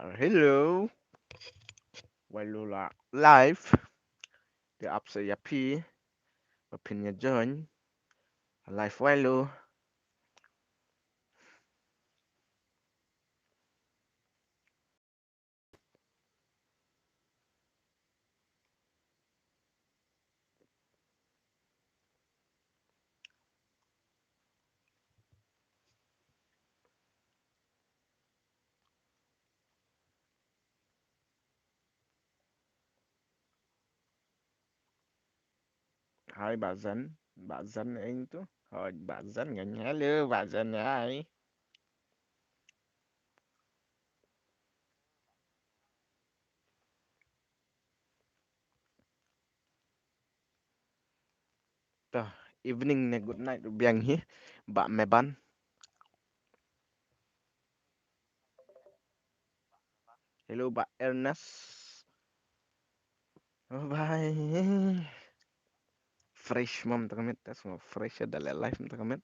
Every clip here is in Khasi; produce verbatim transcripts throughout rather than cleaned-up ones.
Hello. Wailo la live. Te ap sa ïa phi ba phin ïa join live wailo. Hai Bah Zan, Bah Zan eng tu. Hai Bah Zan ngan hello Bah Zan hai. Tah, evening ne good night biang hi Bah Meban. Hello Bah Ernest. Oh, bye. Fresh mam ta ka met, ta sngewbha fresh da leh live mam ta ka met.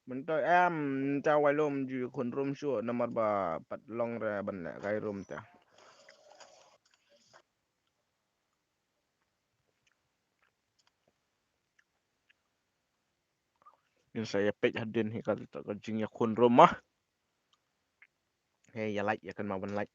Mynta em, mynta wai lum ju khun room shuh namar ba pat long re ban leh kai room ta. Ngin sa ïa peit hadien hi ka, ka jingïakhun room ah. He ïa like, ïa kynmaw ban like.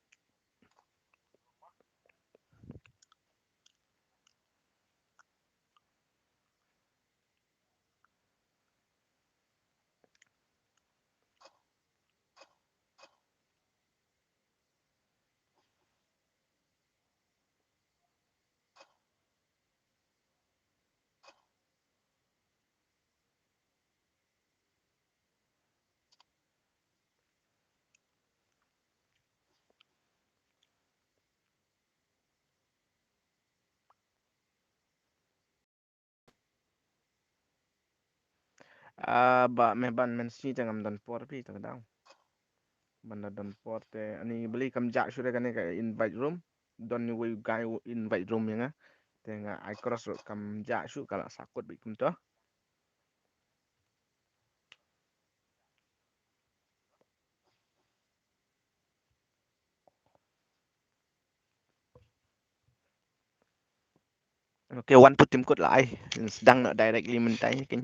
Ah, ba meh ban men sni te ngam don por phi te ka dang. Ban da don por te ani beli kam jah shuh re kane ka invite room. Don ni wei guy invite room ïa nga. Te nga ai cross ruh kam jah shuh ka la sakut bit kumto. Okay, one to team kut la ai. Sdang na directly mynta ïa kin.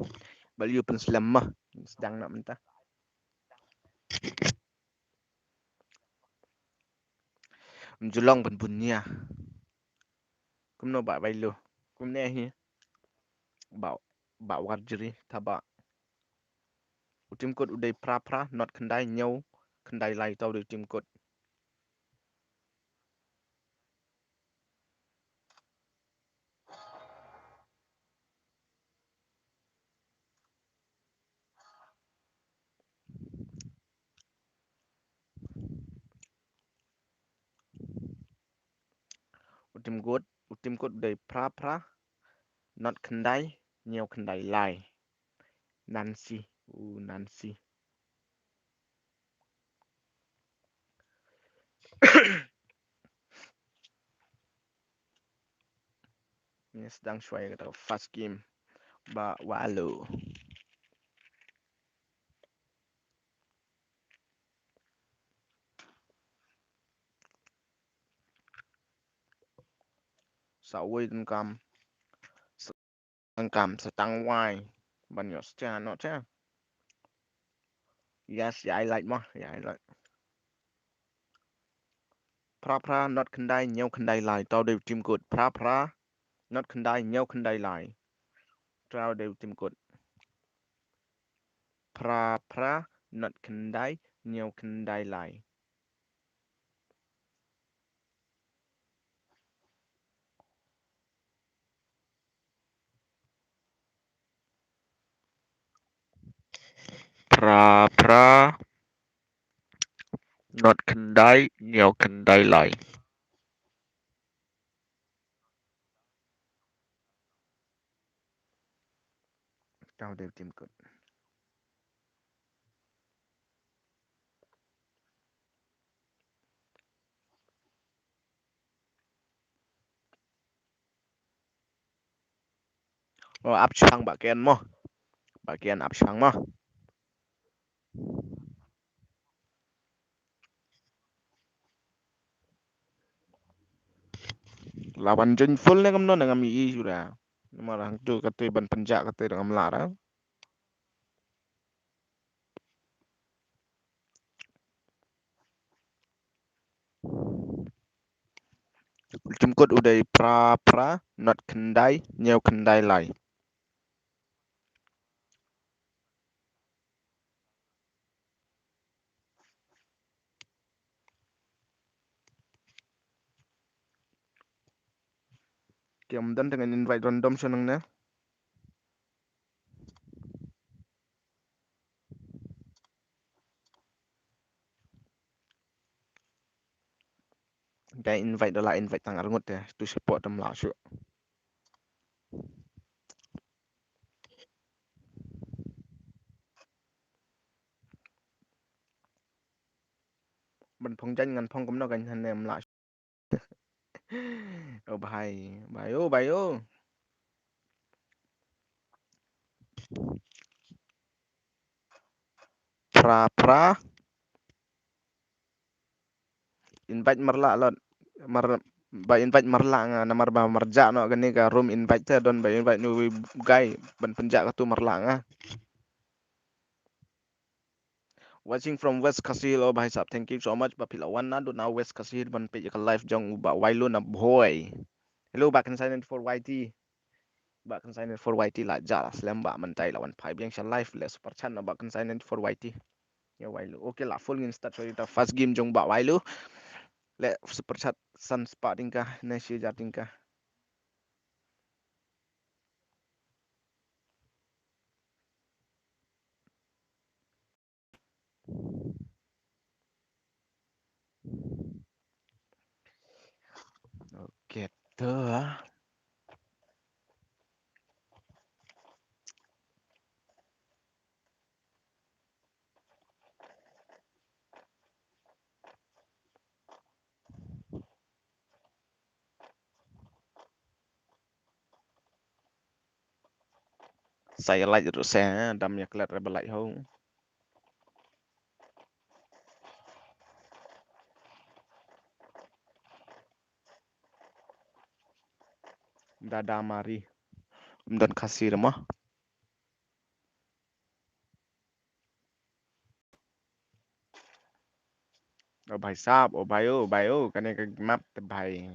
Bal yu pynslem ma. Sdang na mynta. Mjulong ban bunia. Kumno ba bai lo. Kumne hi. Ba, ba warjri taba. U team kut u dei phra phra, not khyndai, ñiew khyndai lai, to u dei u team kut. U team kut, u team kut u dei phra phra, not khyndai, ñiew khyndai lai. Nancy, u Nancy. Ngi sdang shuwa kata first game. Ba walo. Sa wei donkam. Donkam sa tang wai. Ban ïoh stia noh te. Yes, ïa ai like mo, ïa ai like. Phra phra, not khyndai, ñiew khyndai lai, to u dei u team kut. Phra phra, not khyndai, ñiew khyndai lai. To u dei u team kut. Phra phra, not khyndai, ñiew khyndai lai. Phra phra, not khyndai, ñiew khyndai lai. Tang dei u team kut. Oh, ap shipang ba ken mo. Ba ken ap shipang mo. La wan join full ne kumno ne ngam ïohi shuh ra. Namar hangtu kata ban pynjah kata da ngam lah ra. Jingkut u dei phra phra, not khyndai, hynñiew khyndai lai. Ki ym don te ngan invite random shuh nangne. Ka invite da la invite tang arngut te, tu support tam la shuh. Ban phong jan ngan phong kumno kan han ne ym lah. O bhai, bhai o, bhai o. Phra phra. Invite marla lot. Mar, ba invite marla nga namar ba marjah noh kane ka room invite te don ba invite nu guy ban pynjah katu marla nga. Watching from West Khasi Hills, oh bhai sahab, thank you so much. Ba phi la wan naduh na West Khasi Hills ban peit ïa ka live jong u Bah Wailu na bhoi. Hello Bah Khynsai ninety-four Y T. Bah Khynsai ninety-four Y T la jah la slem Bah, mynta la wan phai biang sha live, leh super chat na Bah Khynsai ninety-four Y T. Ïa Wailu. Okay, la full ngin start shuwa ïa ka first game jong Bah Wailu. Leh super chat san spah tyngka ne shi hajar tyngka. Okay, tu ah. Sa ïa like ruh se, dam ïa klet re ba like ho. Dada mari. Ym don Khasi re mo. O bhai sahab, o bhai o, o bhai o, kane ka map te bhai.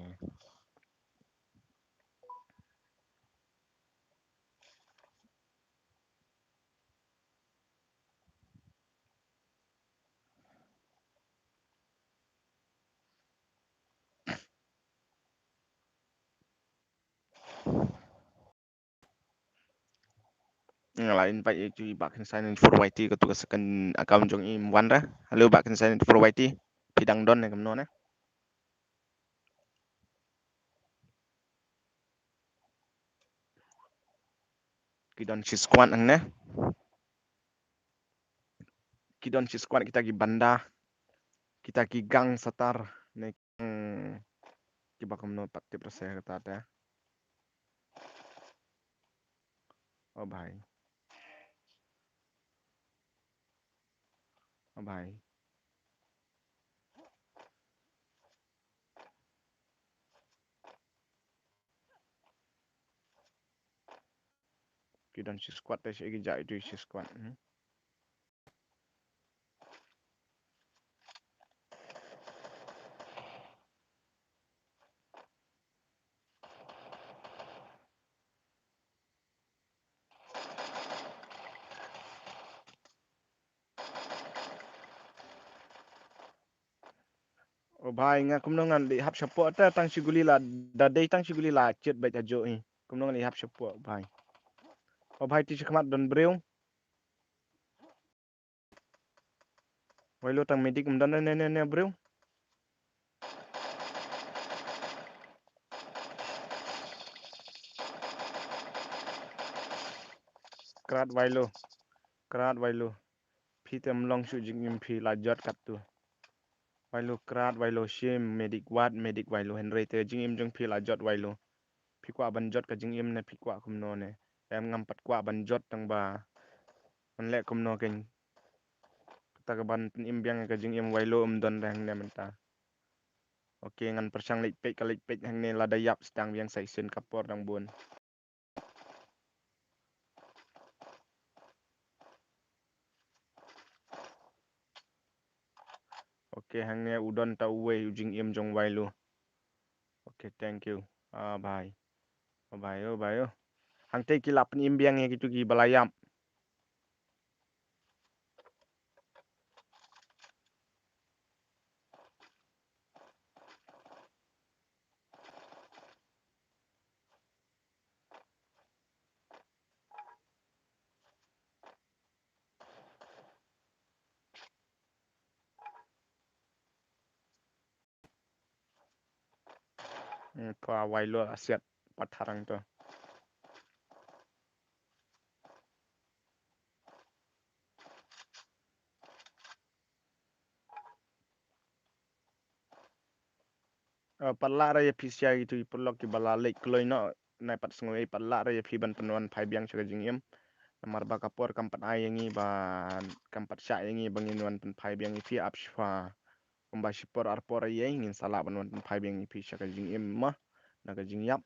Nga la invite ïa u Bah Khynsai ninety-four Y T, katu ka second account jong i ym wan re. Hello Bah Khynsai ninety-four Y T. Phi dang don ne kumno ne? Ki don shi squad hangne. Ki don shi squad kita ki banda. Kita ki gang satar ne, hmm, kiba kumno pat tip rasa kata te. O bhai. O bhai. Ki don shi squad te, shi ki jait tu shi squad. Hmm. O bhai, nga kumno ngan leit hap shapoh te, tang shi guli la, da dei tang shi guli la chit bad ajo hi. Kumno ngan leit hap shapoh bhai. O bhai, te shi khmat don briew. Wai lo tang medic ym don ne, ne, ne, briew. Krat wai lo. Krat wai lo. Phi te ym long shuh jingim, phi la jot katto. Wai lo krat wai lo, shim medic, wat medic wai lo, hynrei te jingim jong phi la jot wai lo. Phi kwah ban jot ka jingim ne phi kwah kumno ne? Em, ngam pat kwah ban jot tang ba ngan leh kumno keiñ. Kata ka ban pynim biang ka jingim wai lo ym don re hangne mynta. Ok, ngan pyrshang leit peit ka leit peit hangne lada ïap sdang biang sa shisien ka por dang bun. Ok, hangne u don ta uwei u jingim jong Wailu. Ok, thank you. Ah, bye. Oh, bye, oh, bye, oh. Hangtei ki la pynim biang ïa kitu ki ba la ïap. Hmm, ka Wailu a siat pathar hangto. Eh, pat lah re ïa phi sha kitu ki paralok kiba la leit kloi noh, nai pat sngew ei, pat lah re ïa phi ban pynwan phai biang sha ka jingim. Namar ba ka por kam pat ai ïa ngi ban, kam pat shah ïa ngi ba ngin wan pynphai biang ïa phi ap shwa. Kumba shi por ar por ei ngin sa lah ban wan pynphai biang ïa phi sha ka jingim ma na ka jingïap.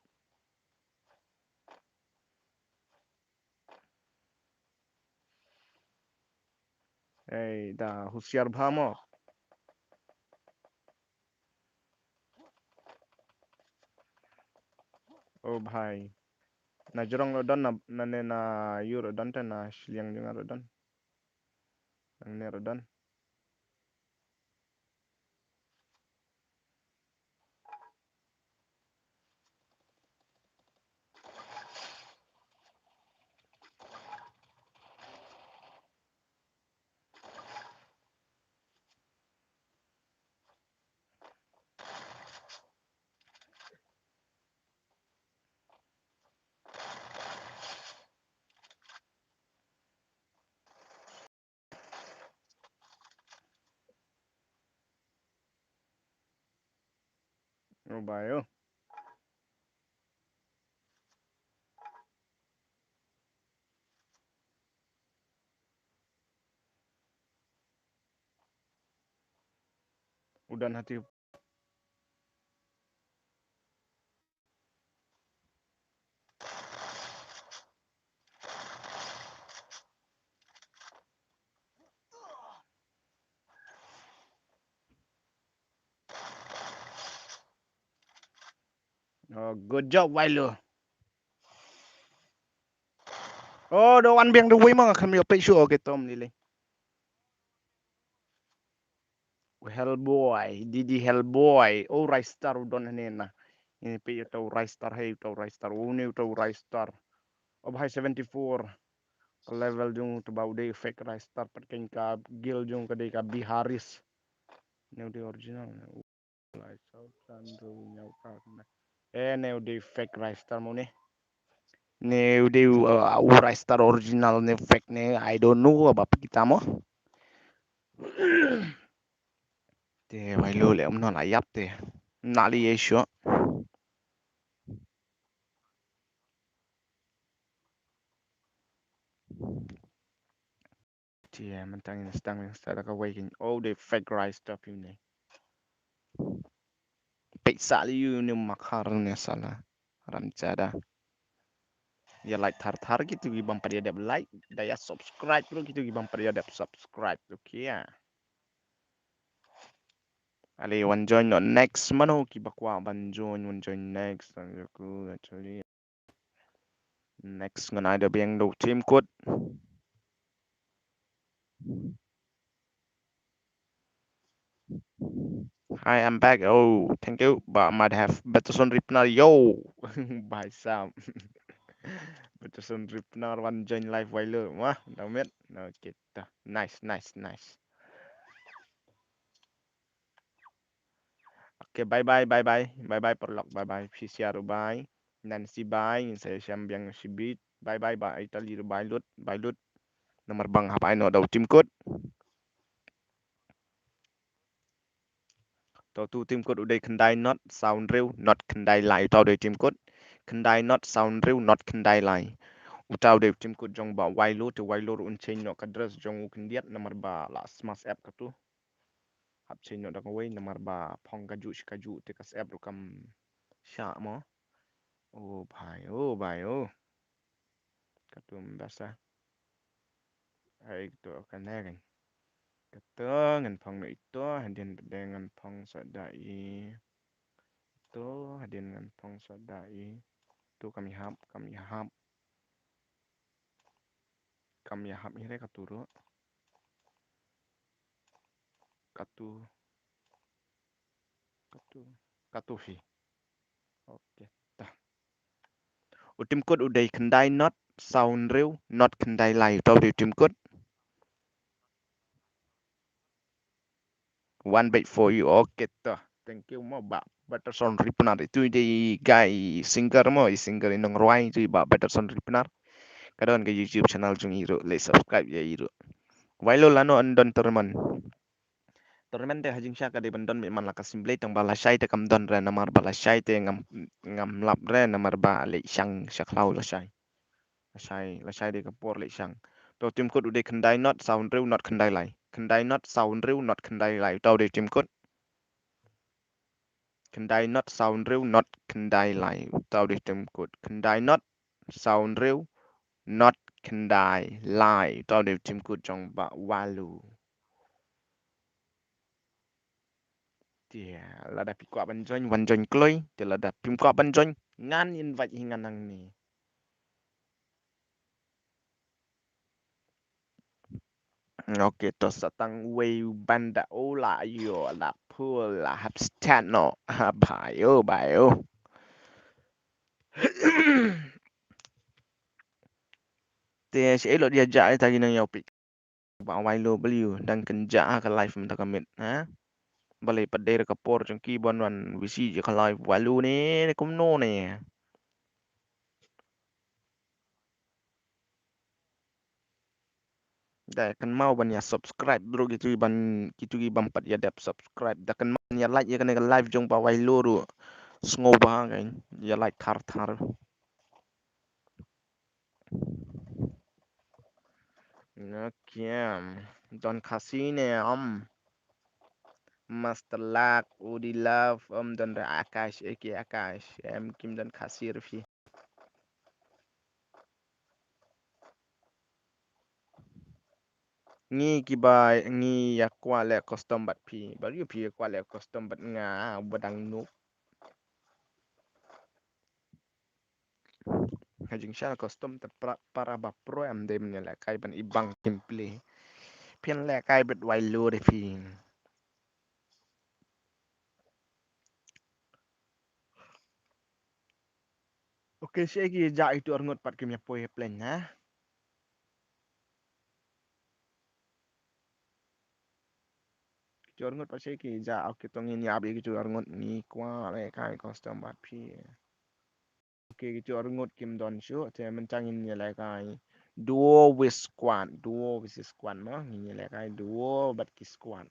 Ei, da husiar bha mo. O bhai. Na jrong ruh don, na, na ne na ïu ruh don te, na shiliang jong nga ruh don. Nangne ruh don. Oh, bhai, oh. U don hati. Oh, good job, Wailu. Oh, da wan biang da wei ma nga khlem ïoh peit shuh, okay, tom lili. Hellboy, Didi Hellboy. Oh, Ristar u don hangne na. Ini peit uta u Ristar, hei uta u Ristar. Oh, une uta u Ristar. Oh, bhai seventy-four. Ka level jong uta ba u dei fake Ristar, pat kane ka guild jong ka dei ka Biharis. Une u dei original. Lai saw san hynriew hynñiew ka kane. Eh, une u dei fake Ristar mo ne. Une u dei, uh, u Ristar original ne fake ne, I don't know, ba phi kita mo. Te Wailu leh um noh la ïap te. Na li ye shuh. Te mynta ngin sdang, ngin sdang da kawei kin. Oh, dei fake Ristar phi ne. Peit sa li ïu ne makhar ne sala. Haram zada. Ïa like thar thar kitu ki bym pat ïa dep like, da ïa subscribe ruh kitu ki bym pat ïa dep subscribe, okay ïa. Ale wan join noh next mano kiba kwah ban join, wan join next. Tang ïa ku actually. Next ngan ai da biang da u Team Kut. Hi, I'm back. Oh, thank you. Bah Madhav, Peterson Ripnar, yo. Bhai sahab. Peterson Ripnar wan join live Wailu. Wah, damn it. Okay, ta. Nice, nice, nice. Okay, bye bye, bye bye. Bye bye paralok, bye bye. Phi Siar, bye. Nancy, bye. Ngin sa ïashem biang shibit. Bye bye, bye. Italy, bye lut, bye lut. Namar ba nga hap ai noh da u Team Kut. To tu Team Kut u dei khyndai not saw hynriew not khyndai lai. Uta u dei Team Kut. Khyndai not saw hynriew not khyndai lai. Uta u dei Team Kut jong Bah Wailu, te Wailu ruh un change noh ka dress jong u khyndiat namar ba la smash app katu. hap change noh da kawei namar ba phong kajuh shi kajuh te ka sep ruh kam shah mo. O bhai, o bhai, o. Katu mbasa. Ai to ka ne kan. Katu ngan phong no ito, hadien pede ngan phong sa da i. Ito, hadien ngan phong sa da i. Tu kam ihap, kam ihap. Kam ihap ire katu ruh. Katu. Katu. Katu hi. Okay. Tah. U Tim Kut u dei khyndai not saw hynriew not khyndai lai. Tau dei u Tim Kut. One bait for you. Okay, tah. Thank you mo ba Patterson Ripnar. Itu dei guy singer mo, i singer i nongrwai itu ba Patterson Ripnar. Ka don ka YouTube channel jong i ruh, le subscribe ïa i ruh. Wailo lano an don tournament. Tournament te ha jingshisha ka dei ban don mih man la ka sim blei tang ba lashai te kam don re namar ba lashai te ngam ngam lap re namar ba leit shang sha khlaw lashai. Lashai, lashai dei ka por leit shang. To Tim Kut u dei khyndai not saw hynriew not khyndai lai. Khyndai not saw hynriew not khyndai lai. Tau dei Tim Kut. Khyndai not saw hynriew not khyndai lai. Tau dei Tim Kut. Khyndai not saw hynriew not khyndai lai. Tau dei Tim Kut jong ba Walu. Te lada phi kwah ban join, wan join kloi. Te lada phim kwah ban join, ngan invite hi ngan nangne. Okay, to sa tang wei banda ola yo la pula hap stat no. Ha, bhai o, bhai o. Te shi elo dia ja ta ginang yau pik. Ba Wailo baliu dang kynjah ha ka live mynta ka miet, ha? Balei pat dei ka por jong ki ban wan wisi ïa ka live Wailo ne, ne kumno ne? Da kynmaw ban ïa subscribe bro, kitu ki ban, kitu ki bym pat ïa dep subscribe. Da kynmaw ban ïa like ïa kane ka live jong ba Wailo ruh. Sngewbha kan ïa like thar thar. Okay. Don Khasi ne, um. Master Lak, Udi Love, um, don re Akash, A K Akash, em kim don Khasi re phi. Ngi kiba ngi ïa kwah leh custom bad phi, bad ïa phi ïa kwah leh custom bad nga, ba dang noob. Ha jingshisha custom te para, para ba pro em dei ban ïalehkai ban ibang gameplay. Phin lehkai bad Wailo re phi. Okay, shi ki ja itu arngut pat kim ïa poi plan ha. Kitu arngut pat shi ki ja, okay, to ngin ïa ap ïa kitu arngut, ngi kwah lehkai custom bad phi. Okay, kitu arngut kim don shuh, te mynta ngin ïa lehkai duo with squad, duo with squad mo, ngin ïa lehkai duo bad ki squad.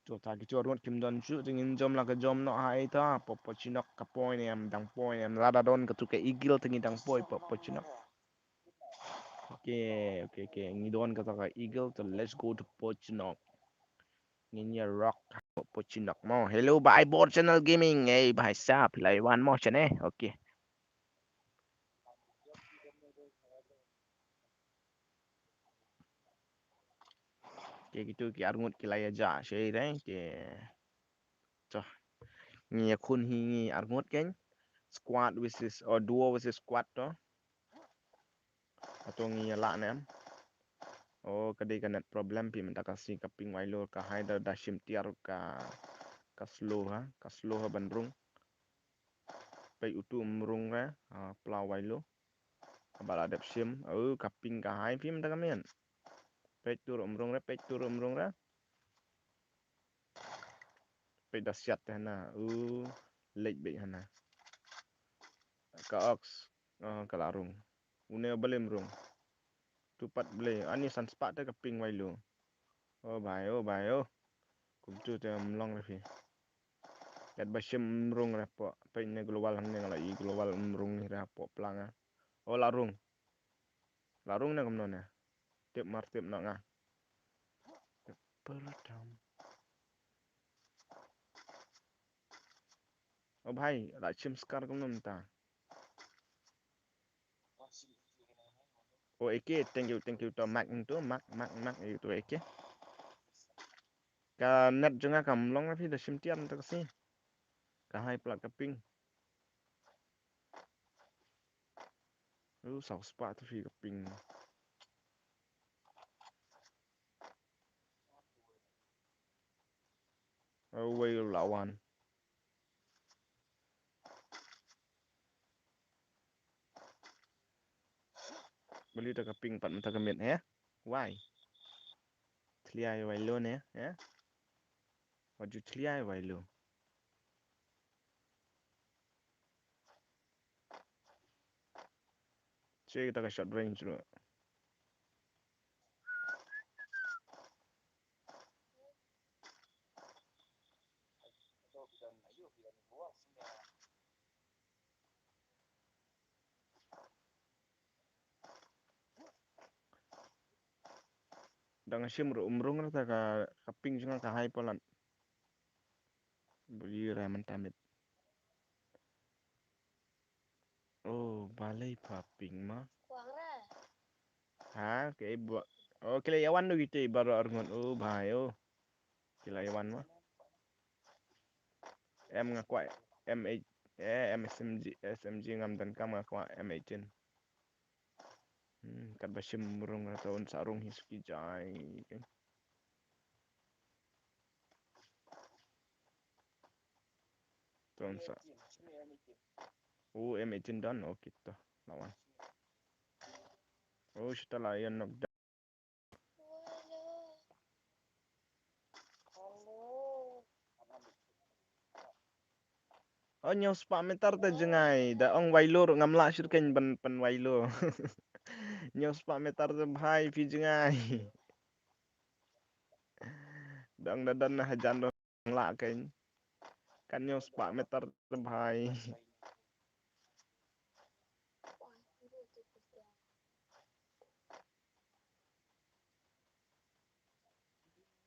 To ta kitu arngut kim don shuh, te ngin jom la ka jom noh ha ita, pop pop chinok ka poi ne em, dang poi ne em, lada don katu ka eagle te ngi dang poi pop pop chinok. Okay, okay, okay. Ngi don kata ka eagle, to let's go to Pochinok. Ngin ïa rock Pochinok mo. Hello, Baibor Channel Gaming. Hey, bhai sahab, lai wan mo chane. Okay. Okay, kitu ki arngut ki la ïa ja, shei re, okay. To. Ngi ïa khun hi ngi arngut kein. Squad versus, or duo versus squad to. Hato ngi ïa lah ne em? Oh, ka dei ka net problem phi mynta ka sngi ka ping Wailo ka hai da, da shim tiar ka, ka slow ha, ka slow ha ban rung. Peit utu um rung re, ha, pla Wailo. Kaba la dep shim, oh, ka ping ka hai phi mynta ka miet. Peit tu ruh um rung re, peit tu ruh um rung re. Peit da siat te hana, u leit beit hana. Ka ox, oh, ka la rung. Une balei um rung. Tu pat balei, ani san spah te ka ping Wailo. Oh bhai, oh bhai, oh. Kumtu te um long re phi. Kat ba shim um rung re po, peit ne global hangne nga la i global um rung ni re po pla nga. Oh la rung. La rung ne kumno ne. Tip mar tip noh nga. Perdam. O bhai, la chim skar kumno mynta. O eke, thank you, thank you to Mark to, Mark, Mark, Mark, yu to eke. Ka net jong nga kam long, phi da shim tiar mynta ka sngi. Ka high palat ka ping. U saw spah tu phi ka ping. Away la wan. Bali ta ka ping pat mynta ka miet, eh? Why? Thliai wai lo ne, eh? Wat ju thliai wai lo. Che kita ka short range ruh. Dang shim ruh um rung rta ka, ka ping jong nga ka high palat. Bali ra mynta miet. Oh, balei pha ping ma? Ha, ke ba. Oh, kila yawan nu ite baru arngon. Oh, bhai, oh. Kila yawan ma. Em nga kwah M H, eh, M S M G, S M G ngam donkam, nga kwah M eighteen. Hmm, kat ba shim rung rta un sa rung hi suki jai. Ton sa. U M eighteen don, oh, kita lawan. Oh, sita la yan nok. Oh, hynñiew spah meter te jngai, da ong wai lo ruh ngam lah shuh kein ban pyn wai lo. Hynñiew spah meter te bhai phi jngai. Da ong da don na hajan ruh ngam lah kein. Kan hynñiew spah meter te bhai.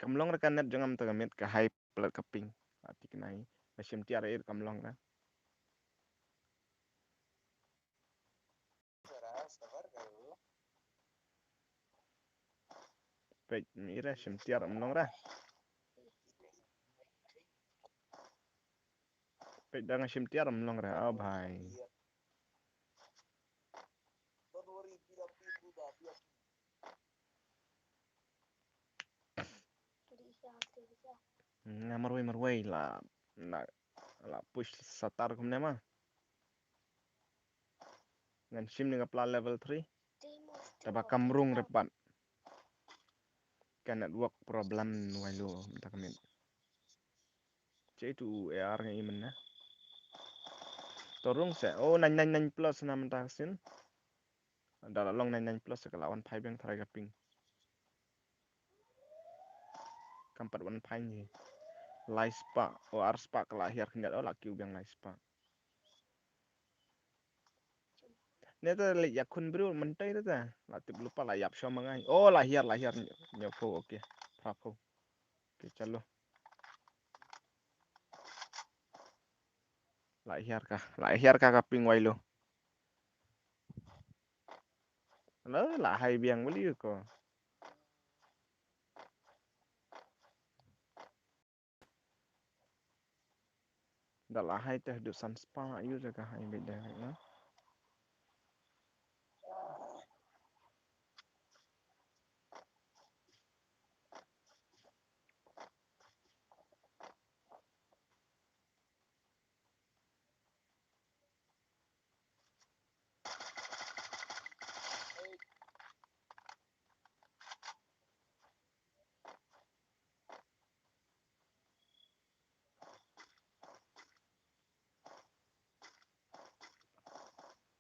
Kam long ra ka net jong nga mynta ka miet, ka high palat ka ping. Ati kynai. Ba shim tiar ïa kam long ra. Peit, mi ra shim tiar ym long ra. Peit, dang shim tiar ym long ra, oh bhai. Nga marwei marwei la, la, la push satar kumne ma. Ngan shim ni ka pla level three. Te ba kam rung re pat. Ka network problem wai lo mynta ka miet. Che tu A R ngi mynne. To rung se. Oh, nine nine nine plus na mynta ka sien. Da la long nine nine plus ka la wan phai biang tharai ka ping. Kam pat wan phai ngi. Lai spah, oh, ar spah ka la hiar khyndiat, oh, la kiew biang lai spah. Ne ta leh ïa khun briew mynta ta. La tip lypa la ïap shwa ma ngai. Oh, la hiar, la hiar. Hynñiew phew, okay. Phra phew. Okay, chalo. La hiar ka, la hiar ka ka ping wai lo. La, la hai biang bali ko. Da la hai te haduh san spah ïa ka hai beit da na.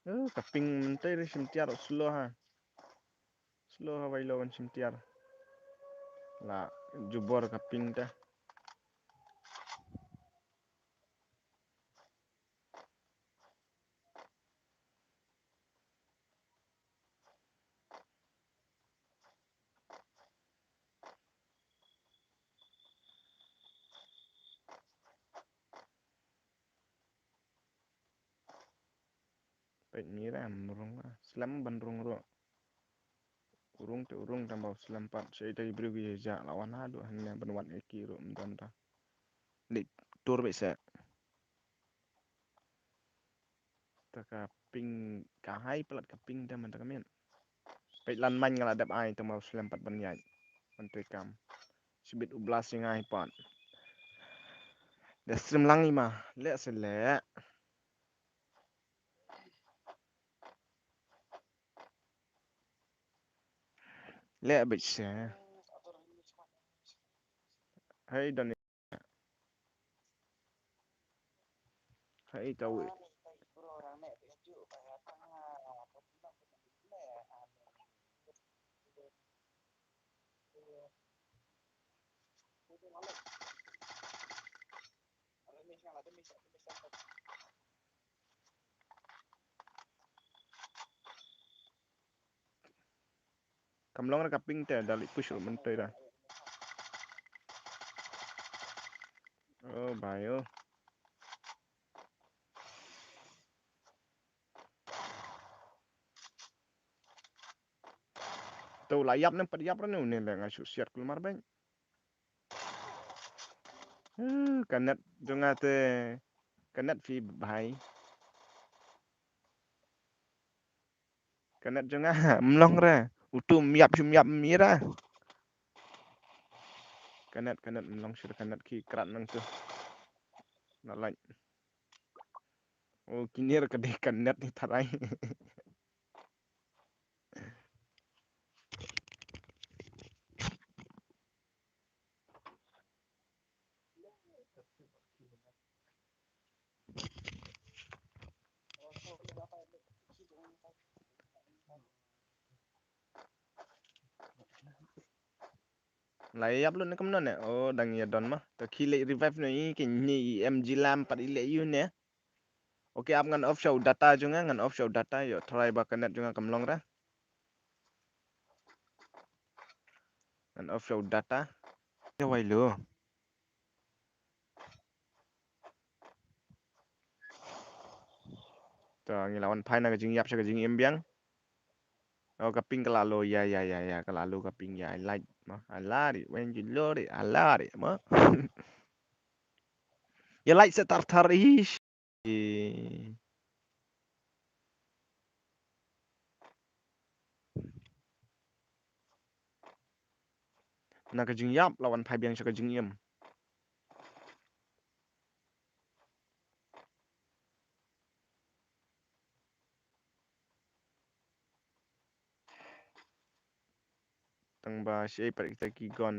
Eh, ka ping mynta ri shim tiar slow ha. Slow ha wai lo wan shim tiar. La jubor ka ping ta. Peit mira em rung ah. Slem ban rung ruh. Urung te urung tang ba u slem pat. Sha ita i briew ki ja la wan haduh hangne ban wan eki ruh mdon ta. Lik tur beit se. Ta ka ping ka hai palat ka ping te man ta ka miet. Peit lan man nga la dep ai tang ba u slem pat ban ïaid. Ban te kam. Sibit u blas ïa nga hi pat. Da stream lang i ma. Leh se leh. Leh beit se. Hei don. Hei tawi. Kam long ra ka ping te da leit push ruh mynta da. Oh bhai oh. To la ïap ne pat ïap ra ne une le nga shu siat kulmar beng. Uh, ka net jong nga te ka net phi bhai. Ka net jong nga mlong re. Utu miap shu miap mira. Ka net ka net mlong shu ka net ki krat nang tu. Na like. Oh kini ra ka dei ka net ni tarai. La ïap lut ne kumno ne? Oh, dang ïa don ma. To ki leh revive no i ki ni i M G lam pat i leh yu ne. Okay, ap ngan off sha u data jong nga, ngan off sha u data, ïoh try ba ka net jong nga kam long ra. Ngan off sha u data. Ïa wai lo. To ngi la wan phai na ka jingïap sha ka jingim biang. Oh, ka ping ka la lo, ïa, ïa, ïa, ïa, ka la lo ka ping ïa, I like, ma, I like it, when you load it, I like it, ma. Ïa like sa tar tar ish. Eh. Na ka jingïap la wan phai biang sha ka jingim. Tang ba shi ai pat kita ki gun.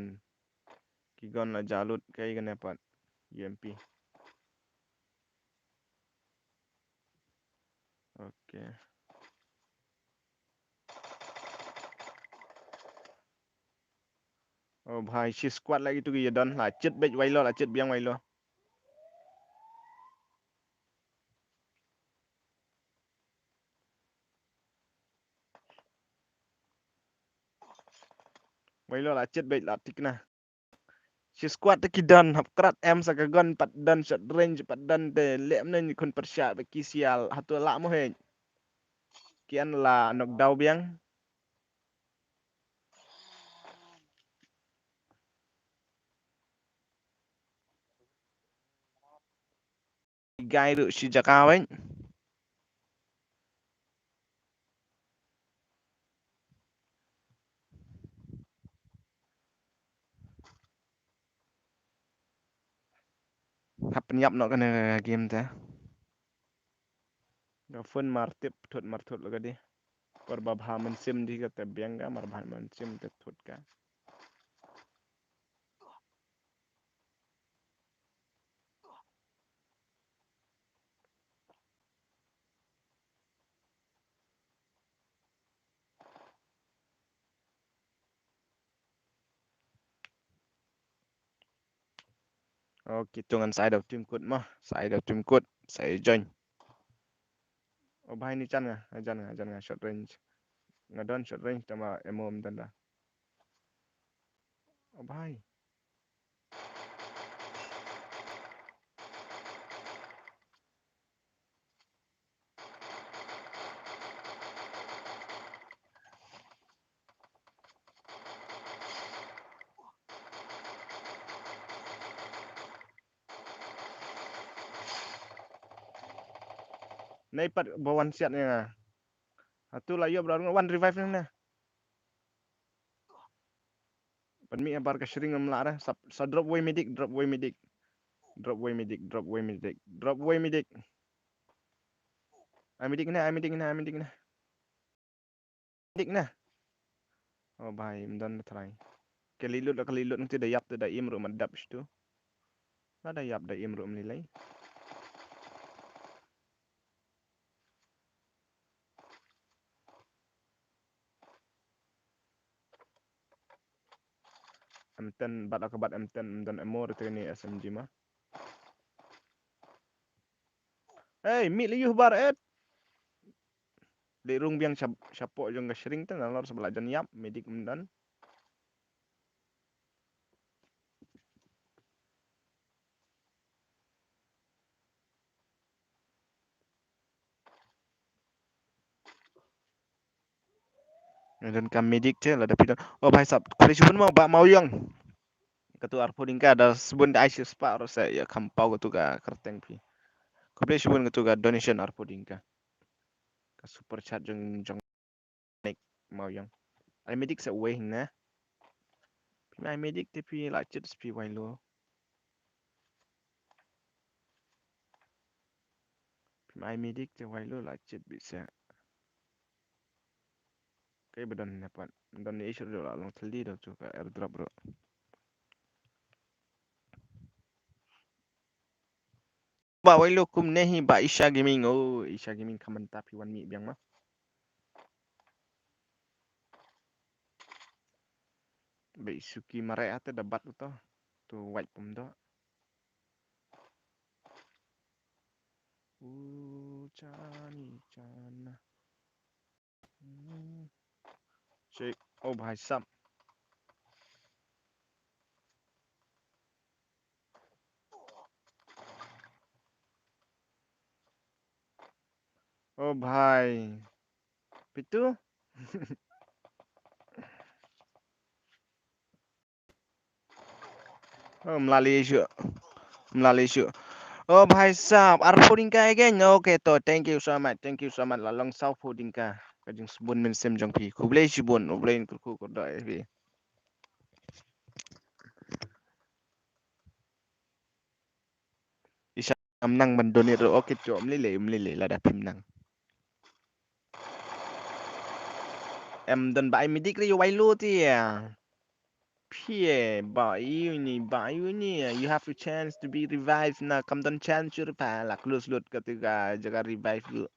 Ki gun la jalut kai kane pat. U M P. Okay. Oh bhai, shi squad lagi tu ki ïa don la chit beit wai lo, la chit biang wai lo. Wai lo la chit beit la tik na. Shi squad te ki don hap krat em sa ka gun pat don short range pat don te leh mne ni khun pyrshah ba ki sial hato la mo he. Ki an la knock down biang. Gai ruh shi jaka weng. Hap pynïap noh kane ka game te. Ka phone mar tip thut mar thut la ka dei. Por ba bha mynsiem dei ka te biang ka mar bha mynsiem te thut ka. Okay, to ngan sa ai da u team kut mo, sa ai da u team kut, sa ai join. O bhai ni jan nga, jan nga, jan nga short range. Nga don short range tang ba ammo ym don da. O bhai. Nei pat ba wan siat ïa nga. Atu la ïoh bro, wan revive nang ne. Pynmih habar ka shring ym lah re. Sa, sa drop wei medic, drop wei medic. Drop wei medic, drop wei medic, drop wei medic. Ai medic ne, ai medic ne, ai medic ne. Medic ne. Oh bhai, ym don ba trai. Ka lilut, ka lilut nang te da ïap te da im ruh ym dap shitu. Lada ïap da im ruh ym lei lei. M ten, bat ka bat M ten, ym don ammo te ne S M G ma. Hey, mih lei ïuh bar et. Lei rung biang shap, shapoh jong ka shring te nalor sa ba la jan ïap, medic ym don. Nga don ka medic te, lada phi don. Oh bhai sahab, khublei shibun mo Bah Mawiong. Katu arphew tyngka da shibun da ai shispah ruh sa ïa kham paw katu ka kyrteng phi. Khublei shibun katu ka donation arphew tyngka. Ka super chat jong, jong Nick Mawiong. Ai medic sa uwei hynne. Phi ma ai medic te phi la chit phi wai lo. Phi ma ai medic te wai lo la chit bit sa. Kai ba don ne pat. Don ne issue la long thylli da tu ka airdrop ruh. Bah wai lo kumne hi Bah Isha Gaming. Oh, Isha Gaming kham mynta phi wan mih biang ma. Bah Isuki mareh ate da bat uto. Tu wait pum do. U chani chana. Hmm. Check. Oh bhai sahab. Oh bhai. Pitu. Oh, mlali shu. Mlali shu. Oh, bhai sahab, arphew tyngka again. Okay, to, thank you so much. Thank you so much. La long sawphew tyngka. Ka jingsbun mynsiem jong phi. Khublei shibun, U Blei un kyrkhu kyrdoh ïa phi. Isha, ym nang ban donate ruh, okay, to, ym lei lei, ym lei lei, lada phim nang. Em don ba ai medic re, wai lo te ïa. Phi ba ïa ni, ba ïa ni, you have a chance to be revived na, kam don chance shuh re pha, la close lut katu ka jaka revive ruh.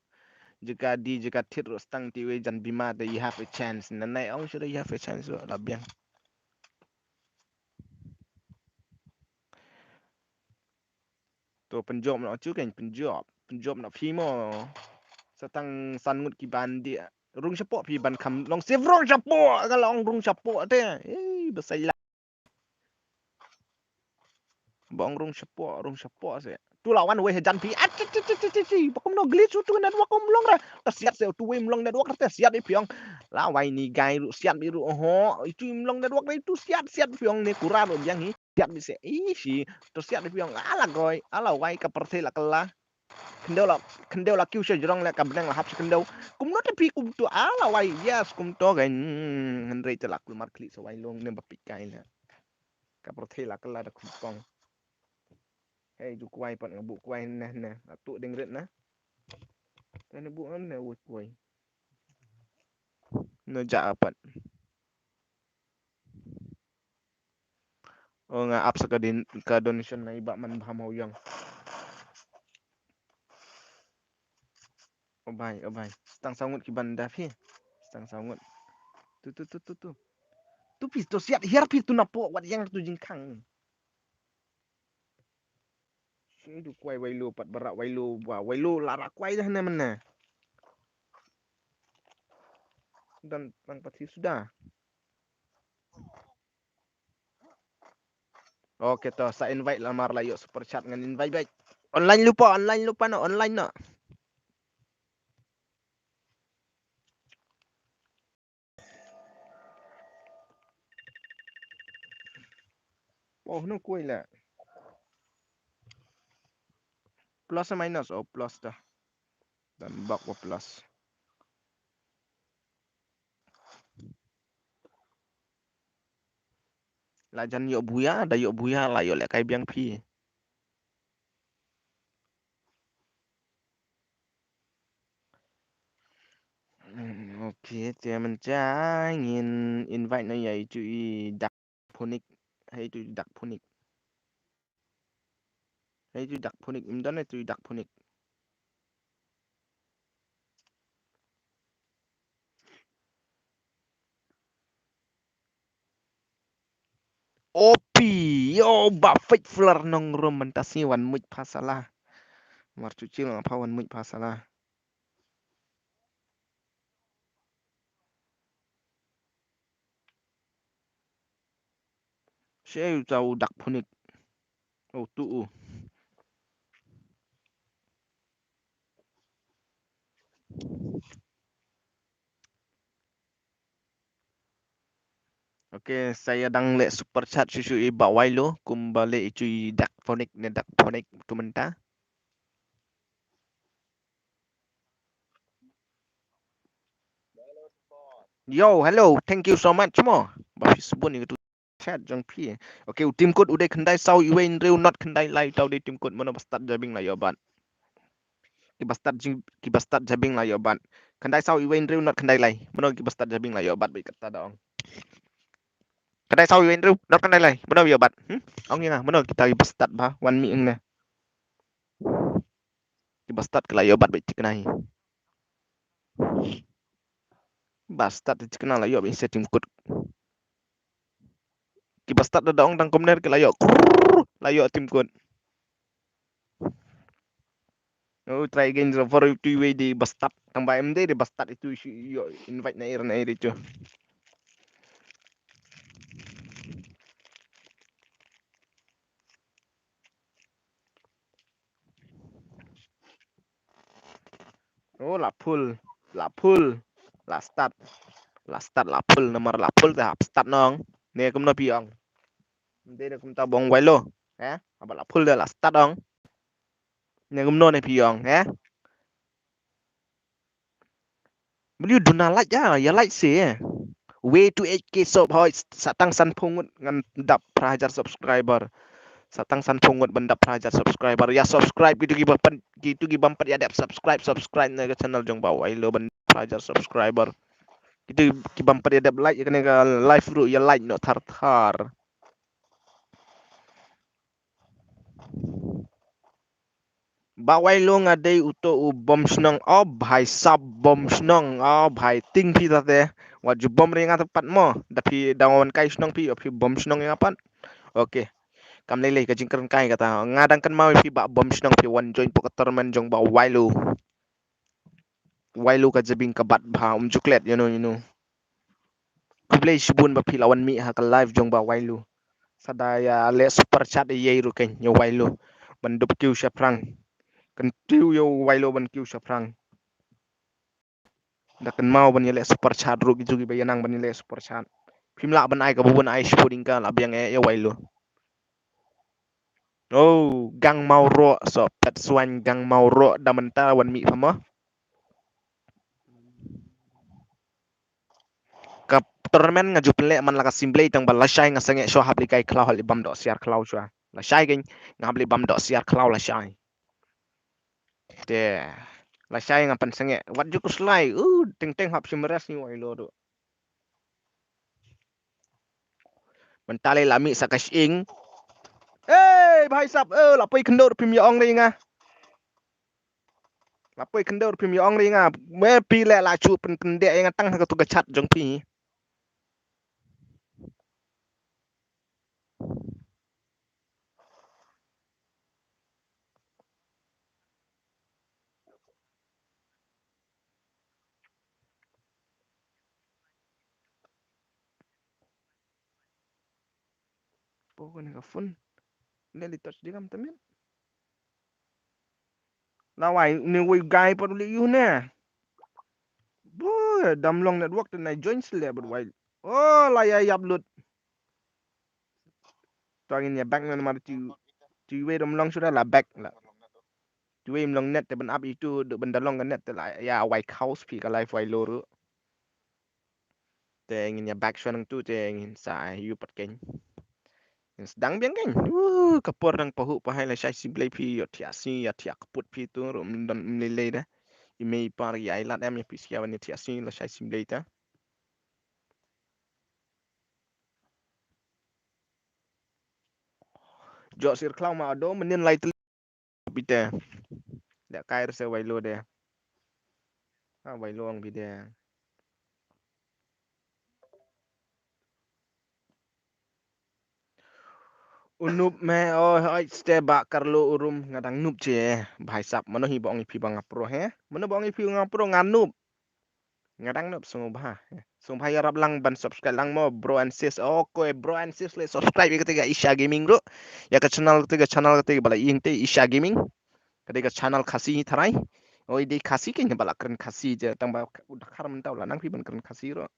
Jaka die, jaka thied ruh stang te wei jan bima te, you have a chance. Na nai ong shuh re, you have a chance ruh, la biang. To pynjop noh, chu kein pynjop. Pynjop noh phi mo. Sa tang san ngut ki ban dih. Rung shapoh phi ban kham long save, rung shapoh. Ka long rung shapoh te. Ei, ba sai la. Ba ong rung shapoh, rung shapoh se. Tu la wan wei hajan phi. Ah, chi, chi, chi. Ba kumno glitch utu network ym long re. Ta siat se utu wei ym long network te siat i phi ong. La wai ni guy ruh siat i ruh ho. Itu ym long network re itu siat, siat phi ong ne kura ruh biang hi. Siat bit se. Ih, shi. To siat bit biang. Ala goi. Ala wai ka pyrthei la kylla. Khyndew la, khyndew la kiew sha jrong leh ka bneng la hap sha khyndew. Kumno te phi kumto ala wai. Yes, kumto kein. Hmm, hynrei te la kulmar khlieh sa wai long ne ba pit kai leh. Ka pyrthei la kylla da khum kong. Hei, ju kwai pat nga buh kwai neh neh. Atu ding rit na. Te ne buh neh wut kwai. No ja apat. Oh, nga ap sa ka din, ka donation na i Bah Manbha Mawiong. Oh bhai, oh bhai. Stang saw ngut ki ban da phi. Stang saw ngut. Tu, tu, tu, tu, tu. Tu phi to siat hiar phi tu napoh wat ïeng tu jingkhang. Shu tu kwai wai lo pat barak wai lo ba wai lo la rak kwai dah na mana. Dan tang pat hi sudah. Okay, to sa invite lamar la ïoh super chat ngan invite back. Online lypa, online lypa no, online no. Oh, no koi la. Plus or minus, oh, plus dah. Dan bak wa plus. La jan ïoh buya, da ïoh buya, la ïoh lehkai biang phi. Hmm, okay, te mynta ngin invite noh ïa itu i Dak Phonik. Hai itu i Dak Phonik. Hai itu i Dak Phonik. Im don itu i Dak Phonik. Opi, yo, ba fake flare nong rum mynta sngi wan muid pha sala. Mar chuchil nga pha wan muid pha sala. Shei u tau Dak Phonik. Oh, tu u. Okay, sa ïa dang leh super chat shuh shuh i Bah Wailo, kumba leh i tu i Dak Phonik ne Dak Phonik tu mynta. Yo, hello, thank you so much mo. Ba phi sbun ïa tu chat jong phi. Okay, u Tim Kut u dei khyndai saw iwei hynriew not khyndai lai, tau dei Tim Kut, mano ba start jabieng la ïoh bat. Ki ba start jing, ki ba start jabieng la ïoh bat. Khyndai saw iwei hynriew not khyndai lai, mano ki ba start jabieng la ïoh bat, ba kata da ong. Khyndai saw iwei hynriew not khyndai lai, mano ïoh bat. Hmm? Ong ïa nga, mano kita ki ba start ba wan mih ïa nga. Ki ba start ki la ïoh bat ba thikna hi. Ba start thikna la ïoh ba inse Tim Kut. Ki ba start da ong dang kumne ki la ïoh. Krrrr, la ïoh Tim Kut. Oh, try again, for tu iwei di ba start. Tang ba em dei di ba start itu ïoh invite na ir na ir itu. Oh, la full, la full, la start, la start, la full, namar la full te hap start nong. Ne kumno phi ong. Nde ne kumta bong Wailo, eh? Haba la full te la start ong. Ne kumno ne phi ong, eh? Meliu duna like ya, ya like se. Way to eight K sub, hoi, sa tang sanphew ngut ngan dap phra hajar subscriber. Sa tang sanphew ngut ban dap phra hajar subscriber. Ya subscribe kitu ki bym pat, kitu ki bym pat ïa dep subscribe, subscribe na ka channel jong Bah Wailo ban phra hajar subscriber. Kitu ki bym pat ïa dep like ïa kane ka live ruh ya like noh thar thar. Bah Wailo nga dei uto u bom shnong, o bhai sab bom shnong, o bhai ting phi ta te. Wat ju bom ri nga ta pat mo, da phi da wan kai shnong phi, o phi bom shnong ïa nga pat. Okay. Kam lei lei ka jingkren kai kata. Nga dang kynmaw ïa phi bah bom shnong phi wan join pok ka tournament jong Bah Wailo. Wailo ka jabieng ka bat bha um ju klet, you know, you know. Khublei shibun ba phi la wan mih ha ka live jong Bah Wailo. Sa da ïa leh super chat ïa i ruh keiñ ïa Wailo ban dup kiew shaphrang. Kan kiew ïa Wailo ban kiew shaphrang. Da kynmaw ban ïa leh super chat ruh ki jugi ba ïa nang ban ïa leh super chat. Phim lah ban ai ka bu ban ai shibun ïa ka la biang eh ïa Wailo. Oh, Gang Mawroh, so pet swan Gang Mawroh da mynta wan mih pha mo. Ka tournament nga ju pynleh man la ka sim Blei tang ba lashai nga sangeh shuwa hap leit kai khlaw hap leit bam doh siar khlaw shuwa. Lashai keiñ nga hap leit bam doh siar khlaw lashai. Te lashai nga pynsangeh wat ju khuslai, uh, teng teng hap shim rest ni Wailo ruh. Mynta lei la mih sa ka shyieng. Ei bhai sab, eh, la poi khyndew ruh phim ïa ong ri nga. La poi khyndew ruh phim ïa ong ri nga. Me phi leh la shu pynkyndeh ïa nga tang ha katu ka chat jong phi. Pokok ni ka phone. Ni li touch di kam tamin. Lawai ni wei guy pat u leh ïa u ne. Boy, dam long network te nai join sle bad wai. Oh, la ïa ïap lut. To ngin ïa back namar tu, tu wei dam long shuda la back la. Te wei ym long net te ban ap ïa itu, duk ban da long ka net te la ïa wai khaus phi ka live wai lo ruh. Te ngin ïa back shuwa nangtu te ngin sa ïa u pat keiñ. Ngin sdang biang keiñ. Uh, ka por nang pahuh pahai lashai sibei phi ïoh thiah sngi ïa thiah kput phi tu ruh ym don ym lei lei da. I mei i pa ruh ïa ai lad em ïa phi skia ban ïa thiah sngi lashai sibei ta. Jok sir khlaw ma ado mynnin lai tylli. Phi te. Da kai ruh se wai lo de. Ha wai lo ong phi de. U nup me, oh, oi, ste ba karlo urum nga dang nup che. Bhai sap, mano hi ba ong ïa phi ba nga pro he? Mano ba ong ïa phi ba nga pro, nga nup. Nga dang nup, sngewbha. Sngewbha ïarap lang ban subscribe lang mo, bro and sis. Okay, bro and sis, le subscribe ïa kata ka Isha Gaming ruh. Ïa ka channel kata ka channel kata ka ba la ïing te Isha Gaming. Kata ka channel Khasi tharai. Oi, dei Khasi keiñ ba la kren Khasi je, tang ba u Dkhar mynta u la nang phi ban kren Khasi ruh.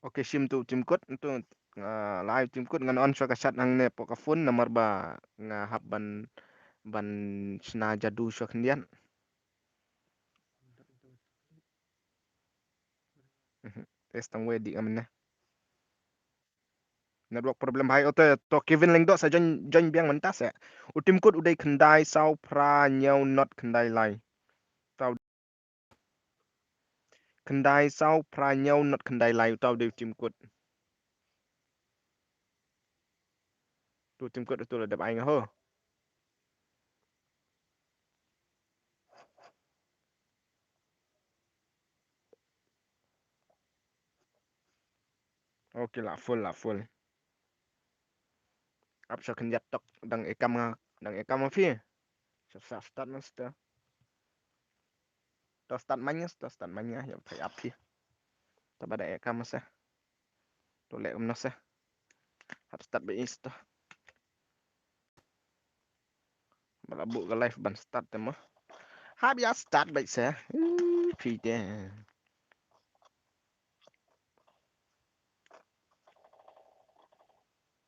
Okay, shim tu tim kut, tu, ah, live tim kut, ngan on shuwa ka chat hangne hapoh ka phone, namar ba nga hap ban, ban shna jadu shuwa khyndiat. Mhm. Test tang wei dik amne. Network problem bhai, ote to Kevin Lyngdoh sa join, join biang mynta se. U tim kut u dei khyndai saw phra hynñiew not khyndai lai. Tau khyndai saw phra hynñiew not khyndai lai, u tau dei u tim kut. Tu tim kut tu la dep ai nga ho. Okay, la full, la full. Ap sha khyndiat tok, dang e kam nga, dang e kam nga phi. Sha sa start na sta. To start manya, to start manya, ïa thai ap phi. To ba dang e kam sa. To leh kumno sa. Hap start ba insta. Ba la buh ka live ban start te mo. Hap ïa start ba sa. Ih, phi te.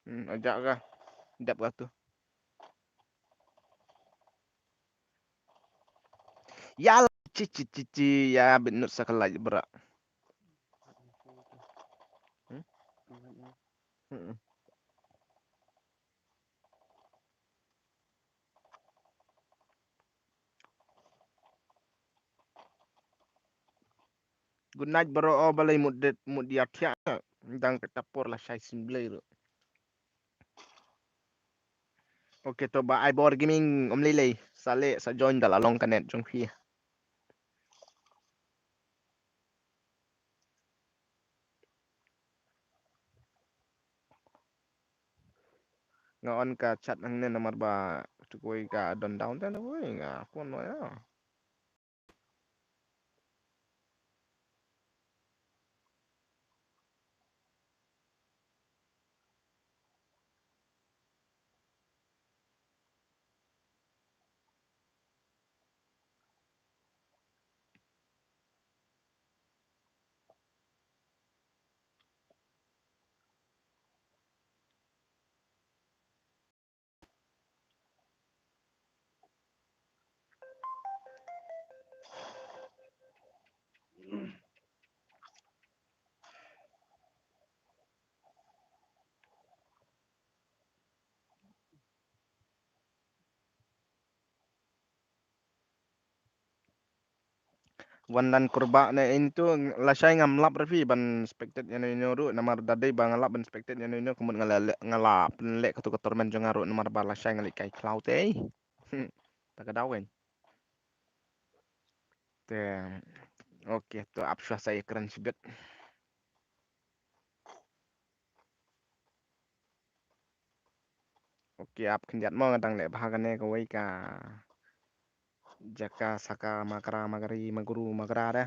Hmm, ajak ka. Dep ka tu. Ya, ci, ci, ci, ci, ya, bit nut sa ka live bra. Hmm? Hmm. Good night bro, oh balei mut det mut dia thiah. Dang kata por lashai sibei ruh. Okay, to ba ai bor gaming um lei lei. Sa leh sa join da la long ka net jong phi. Nga on ka chat hangne namar ba tu kawei ka don down te na kawei nga phone no ya. Wan lan kurbah ne in tu lashai ngam lap ra phi ban spectate ïano ïano ruh namar da dei ba nga lap ban spectate ïano ïano kumut nga la, nga la pynleh katu ka tournament jong nga ruh namar ba lashai nga leh kai khlaw te. Ta ka daw kan. Te, okay, to ap shuwa sa ïa kren shibit. Okay, ap khyndiat mo nga dang leh bha kane kawei ka jaka saka makra makri magru magra da.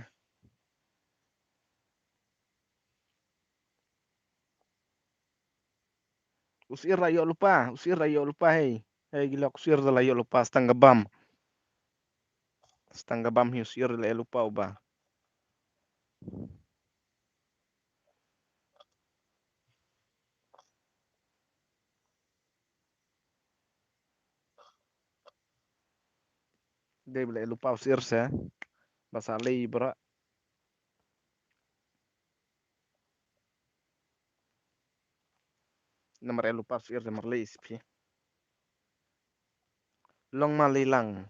Usir ra ïoh lypa, usir ra ïoh lypa hei. Hei, ki lok sir da la ïoh lypa, stang ka bam. Stang ka bam hi sir la ïoh lypa uba. Dei ba la ïoh lypa sir se. Ba sa lei bra. Namar ïoh lypa sir namar lei spi. Long ma lei lang.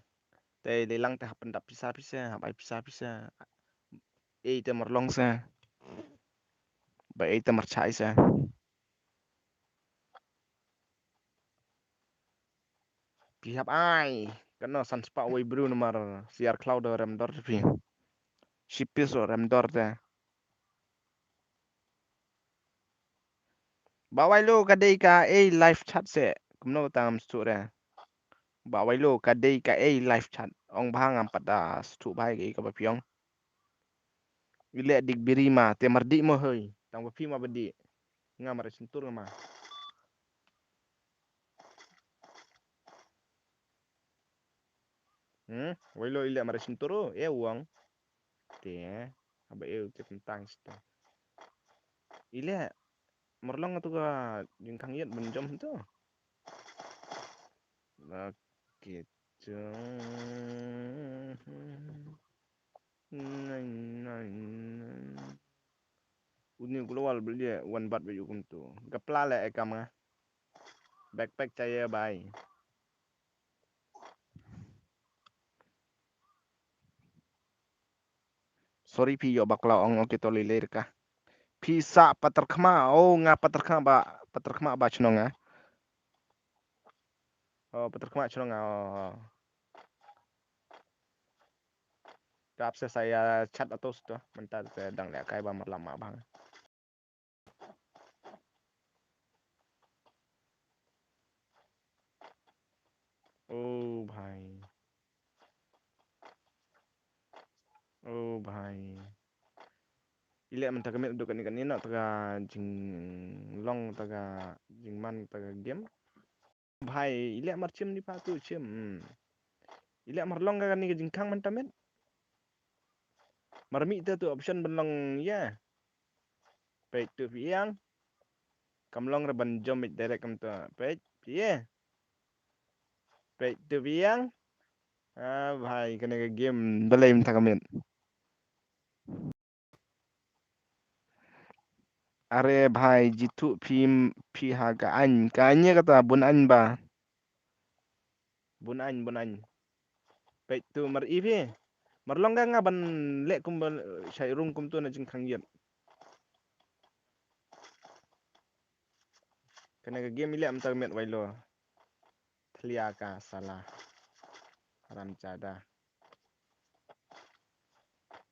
Te lei lang te hap pyndap pisa pisa, hap ai pisa pisa. Ei te mar long se. Ba ei te mar chai se. Phi hap ai. Kano san spah wei bru namar siar khlaw da rem dor phi. Shipis rem dor te. Ba wai lo ka dei ka ei live chat se. Kumno tang am stu re. Ba wai lo ka dei ka ei live chat. Ong bha ngam pat da stu bha ka ei ka ba phi ong. Ile dik biri ma te mar di mo hoi. Tang ba phi ma ba di. Nga mar sintur nga ma. Hmm, wai lo ile mar sintur e wang. Te, haba eu te tentang sita. Ile, mar long tu ka jingkhang ïat ban jom tu. Oke, jom. Nai, nai, nai. Uni global beli wan bat baju kum tu. Gapla le ekam nga. Backpack chaya bai. Sorry phi ïoh bakla ong, oke to lei lei ka. Phi sa patar khma, oh nga patar khma ba, patar khma ba chnong nga. Oh patar khma chnong nga, oh. Kap se saya chat atos to, mynta te dang le kai ba mar lama bang. Oh bhai. Oh bhai. Ile mynta ka met duk kani kani na ta ka jinglong ta ka jingman ta ka game. Bhai, ile mar chim ni pa tu chim. Hmm. Ile mar long ka kani ka jingkhang mynta met. Mar mih te tu option ban long ïa. Peit tu phi ïang. Kam long re ban jom direct kam tu. Peit phi ïa. Peit tu phi ïang. Ah bhai, kane ka game balei mynta ka met. Are bhai, jitu phi, phi ha ka ain. Ka ain ïa kata bun ain ba. Bun ain, bun ain. Peit tu mar i phi. Mar long ka nga ban leh kum ba shai rung kum tu na jingkhang ïat. Kane ka game i leh mynta ka met wai lo. Thlia ka sala. Haram jada.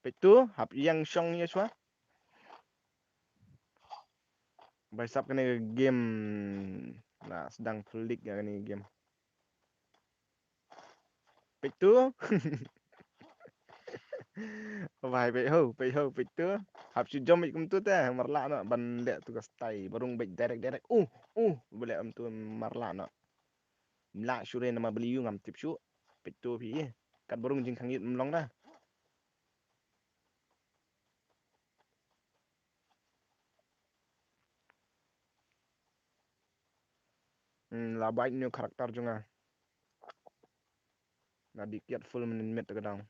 Peit tu, hap ïang shong ïa shwa. Bai sap kane ka game. Na sdang phlik ïa kane ka game. Peit tu. Bai peit ho, peit ho, peit tu. Hap shu jom kum tu te, marla no, ban leh tu ka stai, barung beit direct, direct. Uh, uh, ba leh um tu marla no. Mla shu re nama beli yu ngam tip shu. Peit tu phi. Kat barung jingkhang ïat mlong da. Hmm, la bait new character jong nga. La dih kiad full minute ka dang.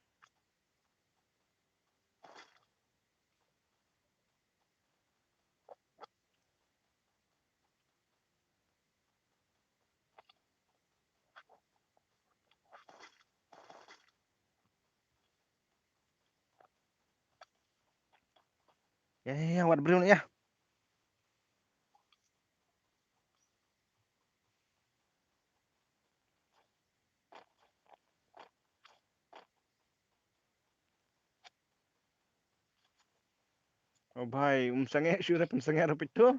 Ya, ya, ya, wat briew ya. Oh bhai, um sangeh shu re pun sangeh rup itu.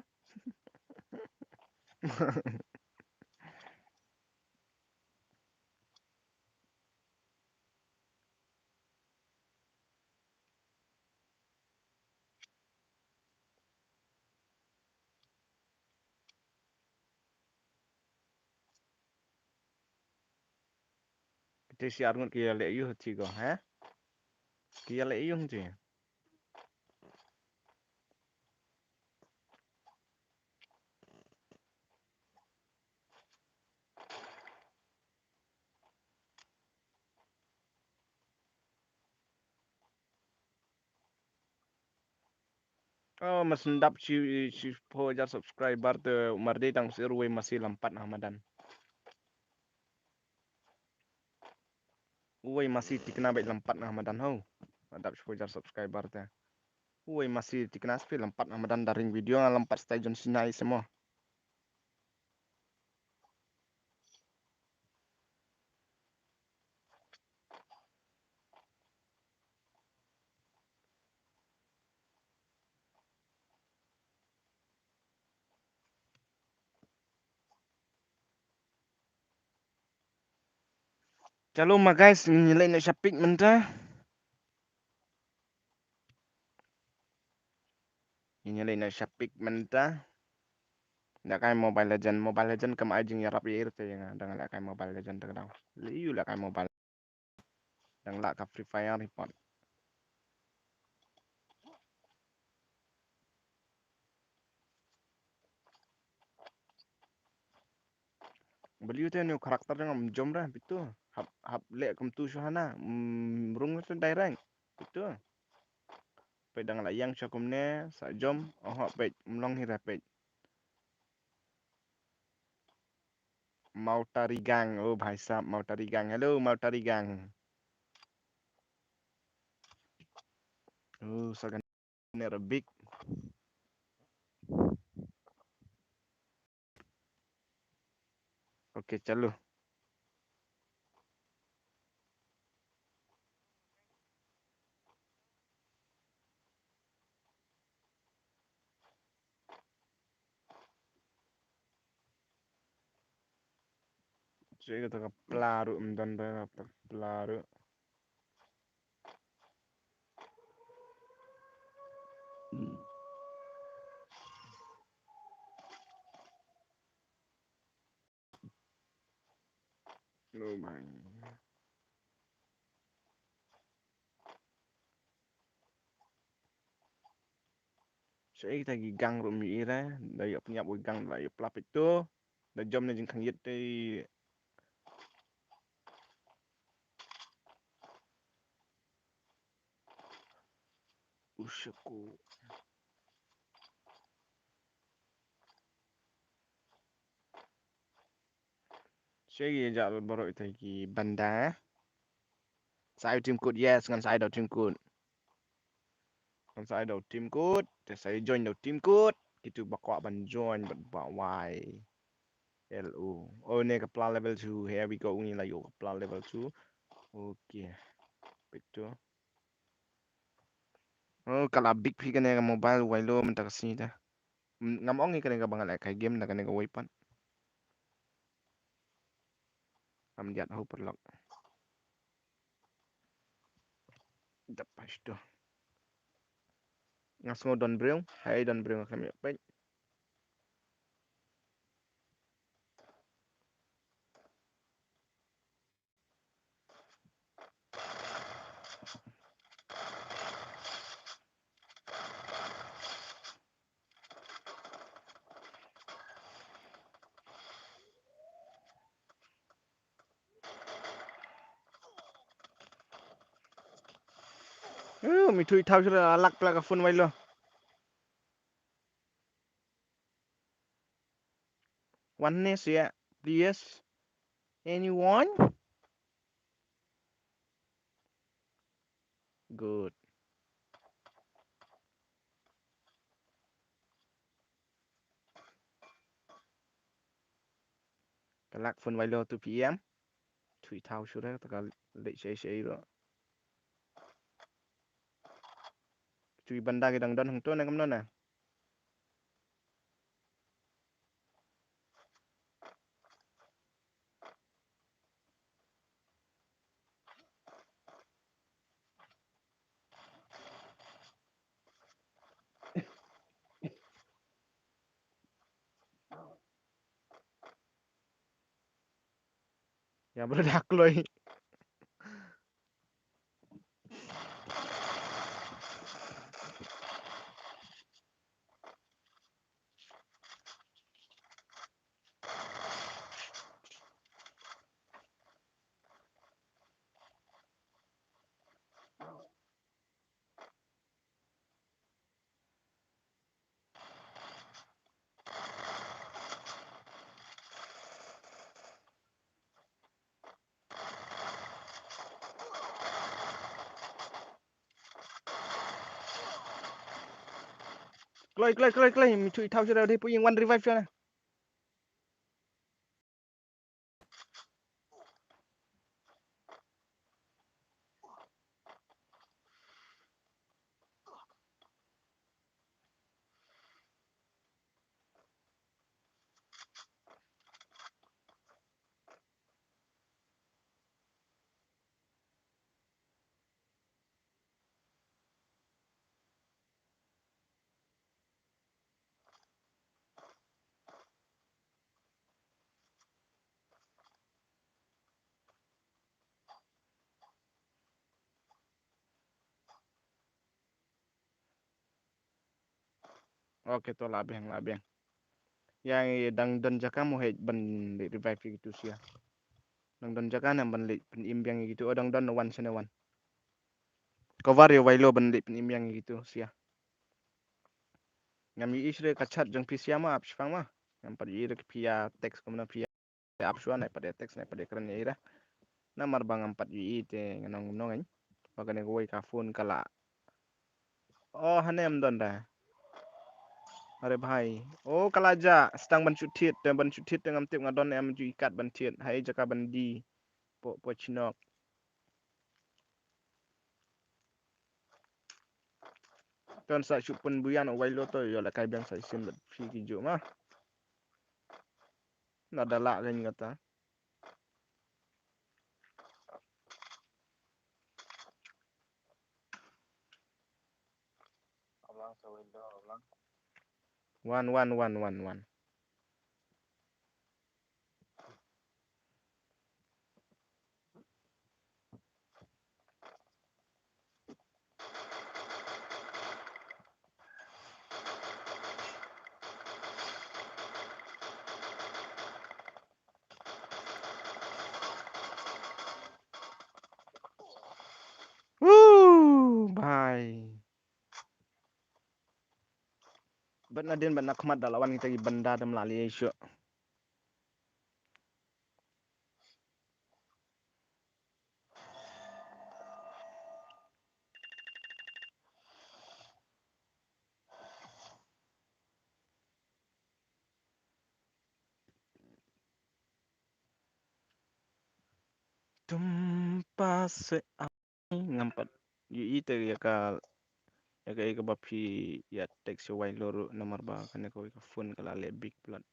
Te shi ar ngut ki ïaleh ïuh ti ko, ha? Ki ïaleh ïuh ti. Oh, mas ndap shi, shiphew hajar subscriber te, mar dei tang sir wei masi lympat na madan. Uwei masi tikna bad lympat na madan ho. Ndap shiphew hajar subscriber te. Uwei masi tikna spi lympat na madan da ring video nga lympat stai John Cena i se mo. Chalo ma guys, ngin ïa leit noh sha pick mynta. Ngin ïa leit noh sha pick mynta. Lehkai Mobile Legend, Mobile Legend kam ai jingïarap ïa i ruh te ïa nga, dang lehkai Mobile Legend te ka dang. Lei ïu lehkai Mobile. Dang lah ka Free Fire hi pat. Baliu te new character jong nga ym jom re, bitu. Hap, hap leh kumtu shu hana, mm, rung te direct. Bitu. Peit dang la ïeng sha kumne, sa jom, oho peit, ym long hi re peit. Mautari Gang, oh bhai sahab, Mautari Gang. Hello, Mautari Gang. Oh, sa kan ne ra big. Okay, chalo. Che kata ka pla ruh ym don re, kata ka pla ruh. Oh my. Shaei kita ki gang ruh ym ïohi re, da ïoh pynïap wei gang da ïoh pla peit to. Da jom ne jingkhang ïit te. Ushaku. Shaei ki jah baroh ita ki banda. Sa ai u team code, yes, ngan sa ai da u team code. Ngan sa ai da u team code, te sa ai join da u team code. Kitu ba kwah ban join bad ba wai. L O. Oh, ne ka pla level two. Here we go. Uni la ïoh ka pla level two. Okay. Peit to. Oh, ka la big phi kane ka mobile wai lo mynta ka sngi te. Mm, ngam ong ïa kane kaba nga lehkai game na kane kawei pat. Ngam ïat ho paralok. Dap pas to. Nga sngew don briew, hai don briew nga khlem ïoh peit. Uh, mi thui thaw shuh la lak pla ka phone wai lo. Wan ne sia, please. Anyone? Good. Ka lak phone wai lo two P M. Thui thaw shuh re, ta ka leh shei shei ro. Chui banda ki dang don hangto ne kumno ne. Ïa bro da kloi. Kloi, kloi, kloi, kloi. Mi chu i thaw shuh da dei pu ïing wan revive shuh na. Okay, to la biang, la biang. Ïa ngi dang don jaka mo hei ban leit revive ïa kitu sia. Dang don jaka ne ban leit pynim biang ïa kitu. Oh, dang don, wan shane wan. Cover ïa Wailo ban leit pynim biang ïa kitu sia. Ngam ïohi shuh ka chat jong phi sia ma, ap shipang ma. Ngam pat ïohi ruh phi ïa text kumno phi ïa ap shuwa, nai pat ïa text, nai pat ïa kren ïa i ruh. Namar ba ngam pat ïohi te ngan ong kumno ngan. Ba kane kawei ka phone ka la. Oh, hane em don da. Are bhai. Oh, ka la jah, sdang ban shu thied, te ban shu thied te ngam tip nga don em ju i kat ban thied. Hai jaka ban die. Pok, pok chnok. Ton sa shu pynbuaid u Wailo to ïoh la kai biang sa shisien bad phi ki juh ma. Na da lah kane kata. Wan, wan, wan, wan, wan. Woo, bhai. Bad nadien bad na khmat da la wan kita ki bynda dam la lei shuh. Tum pa se Ngam pat ïohi te ïa ka, ïa ka, ïa ka ba phi ïa text ïa Wailo ruh namar ba kane ka, ka phone ka la leh big blood.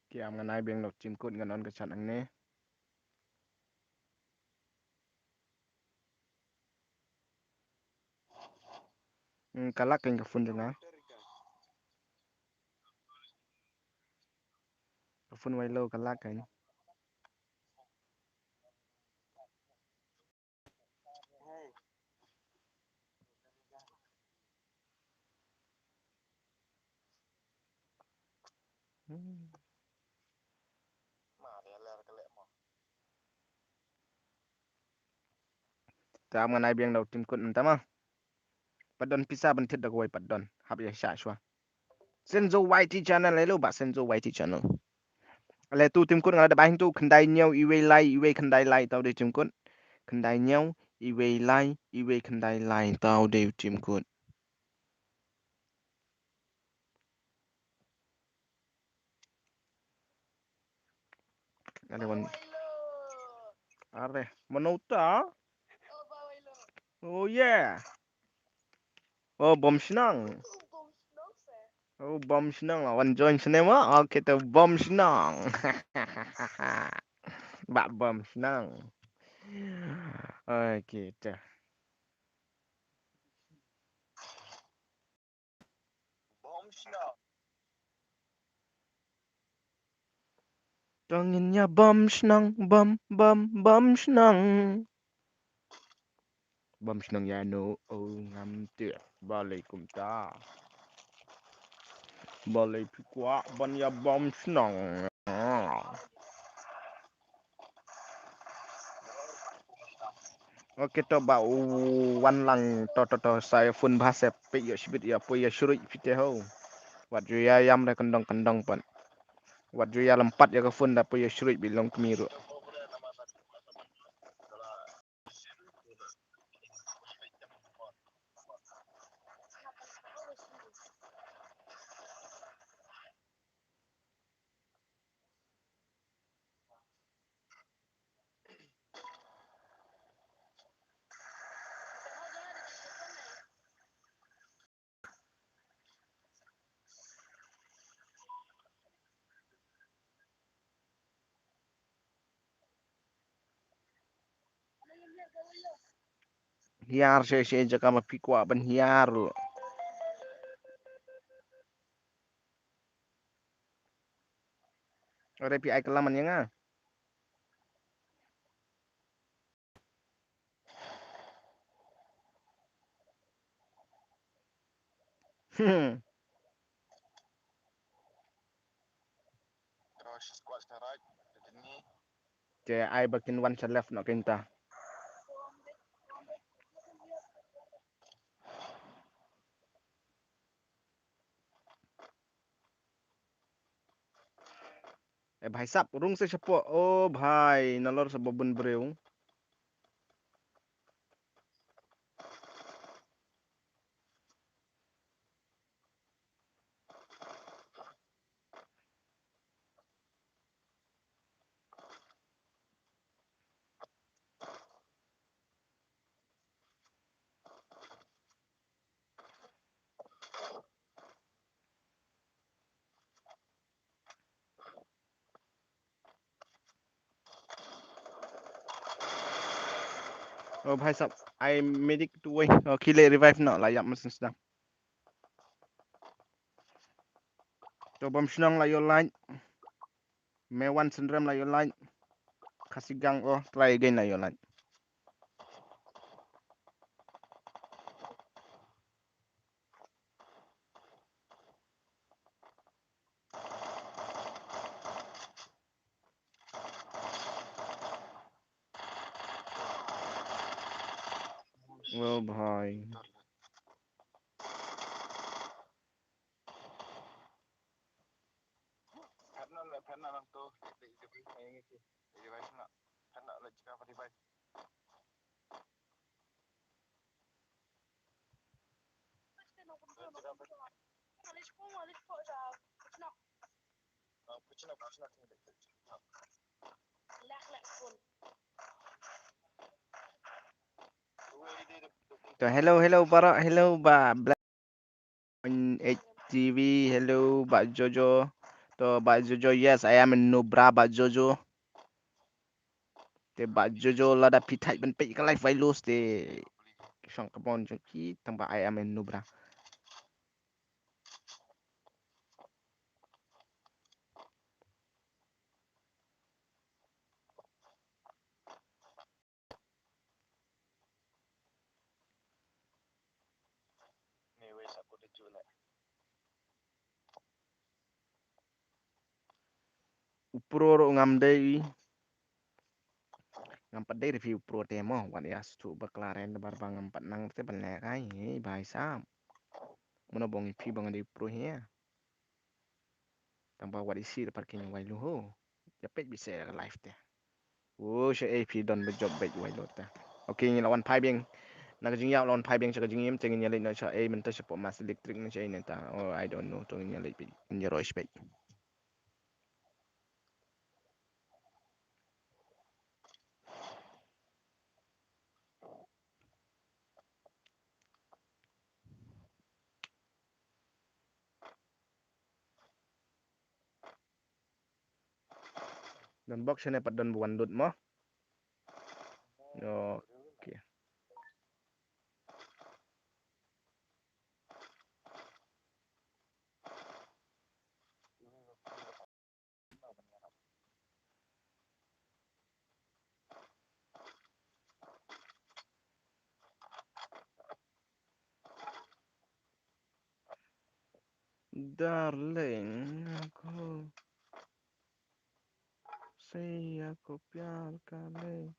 Ki am ngan ai biang noh tim kut ngan on ka chat hangne. Hmm, ka lak kein ka phone jong nga. Ka phone Wailo ka lak kein. Hmm. Te am ngan ai biang da u tim kut mynta ma. Pat don pisa ban thied da kawei pat don. Hap ïa shah shuwa. Senzo Y T channel, hello ba Senzo Y T channel. Ale tu tim kut nga la da bai tu khyndai hynñiew iwei lai iwei khyndai lai tau de tim kut. Khyndai hynñiew iwei lai iwei khyndai lai tau de tim kut. Are wan. Are, mano ta? Oh yeah. Oh, bom shnang. Oh, bom shnang la wan join snem ah. Okay, to bom shnang. Ba bom shnang. Okay, to. Tang in ïa bom shnang, bom, bom, bom shnang. Bom shnang ïa no, oh, ngam tip. Balei kumta. Balei phi kwah ban ïa bom shnang. Ah. Okay, to ba u wan lang to, to, to, sa ïa phone bha se peit ïa shibit ïa poi ïa shuruj phi te ho. Wat ju ïa ïam re kyndong kyndong pat. Wat ju ïa lympat ïa ka phone da poi ïa shrui bi long kmie ruh. Hiar shisha jaka ma phi kwah ban hiar. Ore phi ai klam ïa nga. Hmm. Te ai ba kin wan sha left noh kynta. Eh, bhai sab, rung sa shapoh. Oh, bhai, nalor sa ba bun briew. Oh, bhai sab, ai medic tu wei. Oh, khie leh revive noh, la ïap mynsiem sdang. To bym shnong la ïoh lait. Me wan Synrem la ïoh lait. Khasi Gang, oh, try again la ïoh lait. Oh, bhai. To hello, hello, baroh, hello, ba, Black H T V, hello, Bah Jojo. To, Bah Jojo, yes, I am in Nubra, Bah Jojo. Te, Bah Jojo, lada phi thait ban peit ka live Wailus te shong ka mon jong ki, tang ba I am in Nubra. U pro ruh ngam dei. Ngam pat dei review pro te mo, wat ïa shu bakla ren bar ba ngam pat nang te ban leh kai, hei, bhai sab. Mano bong i phi bang dei pro hi. Tang ba wat isi da parking wai lu ho. Ïa peit bise live te. Wo sha ei phi don ba job beit wai lu te. Okay, ngi la wan phai biang. Na ka jingïaw la wan phai biang sha ka jingim te ngin ïa leit na sha ei mynta sha pok Mass Electric na sha ei neta. Oh, I don't know. To ngin ïa leit peit. Ngin ïa roi sha peit. Don bok shane pat don buan lut mo. Okay. Darling, aku sayang aku pyar kali.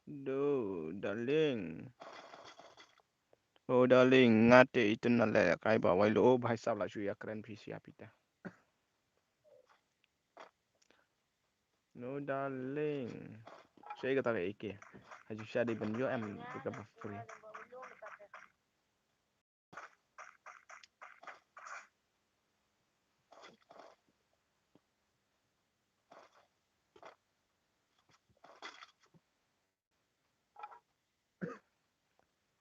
Do, darling. Oh, darling, nga te iten na le kai ba wai lo, oh, bhai sab la shu ïa kren phi sia pita. No darling. Sha kata ka A K. Haju sha dei ban ïoh em kaba free.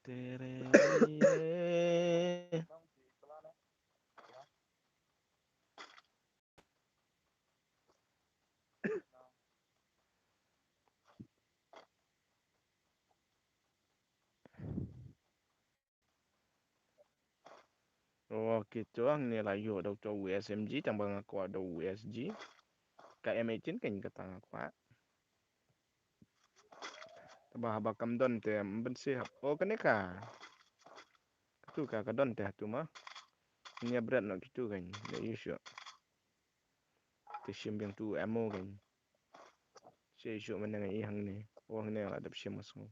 Tere. Okay, to hangne la ïoh da uto u S M G, tang ba nga kwah da u S G. Ka M eighteen kan kata nga kwah. Te ba haba kam don te ym ban sih hap. Oh, kane ka. Katu ka, ka don te hatu ma. Nia bret no kitu kan. Da issue. Te shim biang tu ammo kan. Shi shu mana ngai hangne. Oh, hangne la dap shim mas ngo.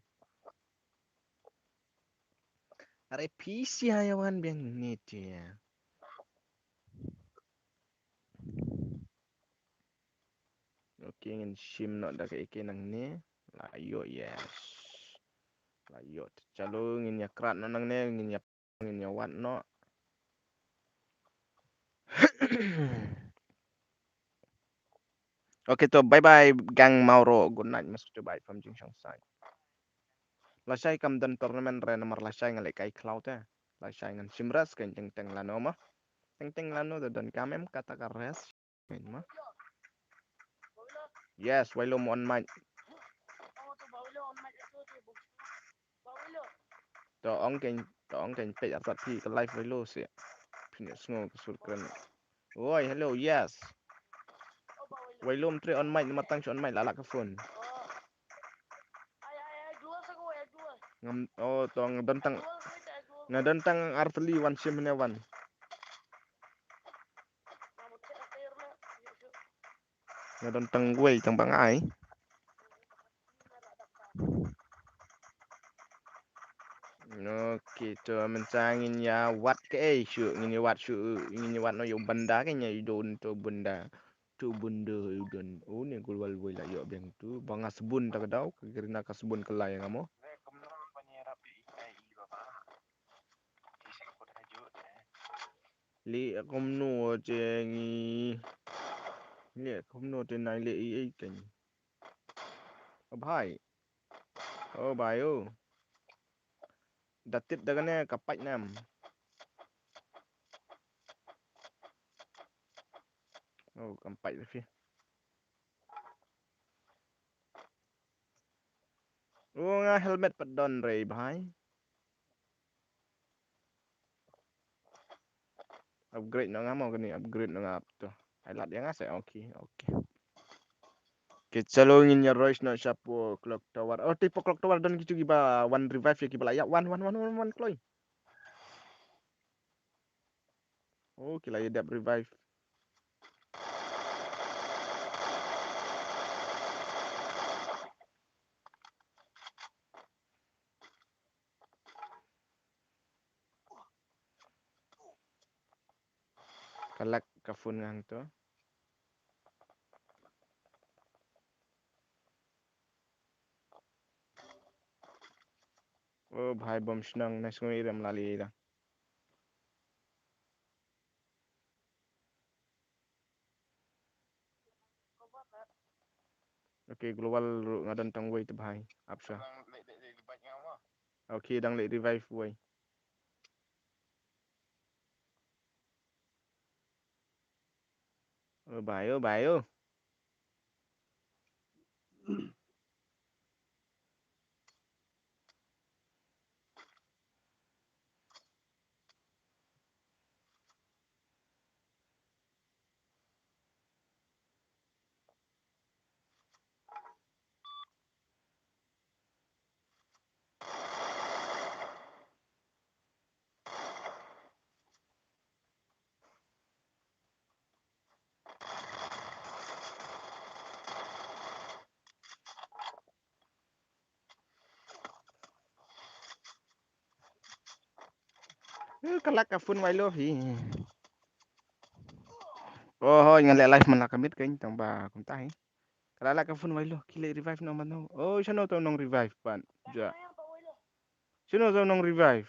Are P C ha ïa wan biang ni te. Okay, ngin shim noh da ka A K nangne. La ïoh, yes. La ïoh. Te chalu ngin ïa krat noh nangne, ngin ïa, ngin ïa wad noh. Okay, to bye bye gang Mauro. Good night, mas to bye from Jingshongsai. Lashai kam don tournament re namar lashai nga leh kai khlaw te. Lashai ngan shim rest kan teng teng lano ma. Teng teng lano da don kam em kata ka rest. Kan ma. Yes, Wailum on mic. To ong kan, to ong kan peit arsat phi ka live Wailum si. Phin ïa sngew ka sur kren. Oi, hello, yes. Wailum tre on mic, namar tang shu on mic la lak ka phone. Ngam, oh, to nga don tang, nga don tang artylli wan shim ne wan. Nga don tang wei tang ba ngai. Okay, to mynta ngin ïa wad kaei shu, ngin ïa wad shu, ngin ïa wad noh ïa u banda kan ïa u don to banda. To banda u don. Oh, ne global wei la ïoh biang tu. Ba nga sbun ta ka daw, ka grina ka sbun ka lai nga mo. Leh kumno te ngi. Leh kumno te nai leh ei ei kan. Oh bhai. Oh bhai oh. Da tit da kane ka pait nam. Oh, kam pait da phi. Oh, nga helmet pat don re bhai. Upgrade noh nga mo kane, upgrade noh nga ap to. Ai lad ïa nga se, okay, okay. Okay, chalo ngin ïa rush noh shapoh clock tower. Oh, te hapoh clock tower don kitu kiba wan revive ïa kiba la ïap wan, wan, wan, wan, wan, kloi. Oh, ki la ïa dep revive. Ka lag ka phone nga hangto. Oh bhai bom shnong, nai sngew i rem lali ida. Okay, global ruh nga don tang wei te bhai. Ap sha. Okay, dang leh revive wei. Oh bhai oh, bhai oh. Eh, ka lag ka phone wai lo hi. Oh, hoi, ngan leh live man la ka miet kein tang ba kumta hi. Ka la lak ka phone Wailo, ki leh revive noh mano. Oh, shano to nong revive pat. Ja. Shano to nong revive.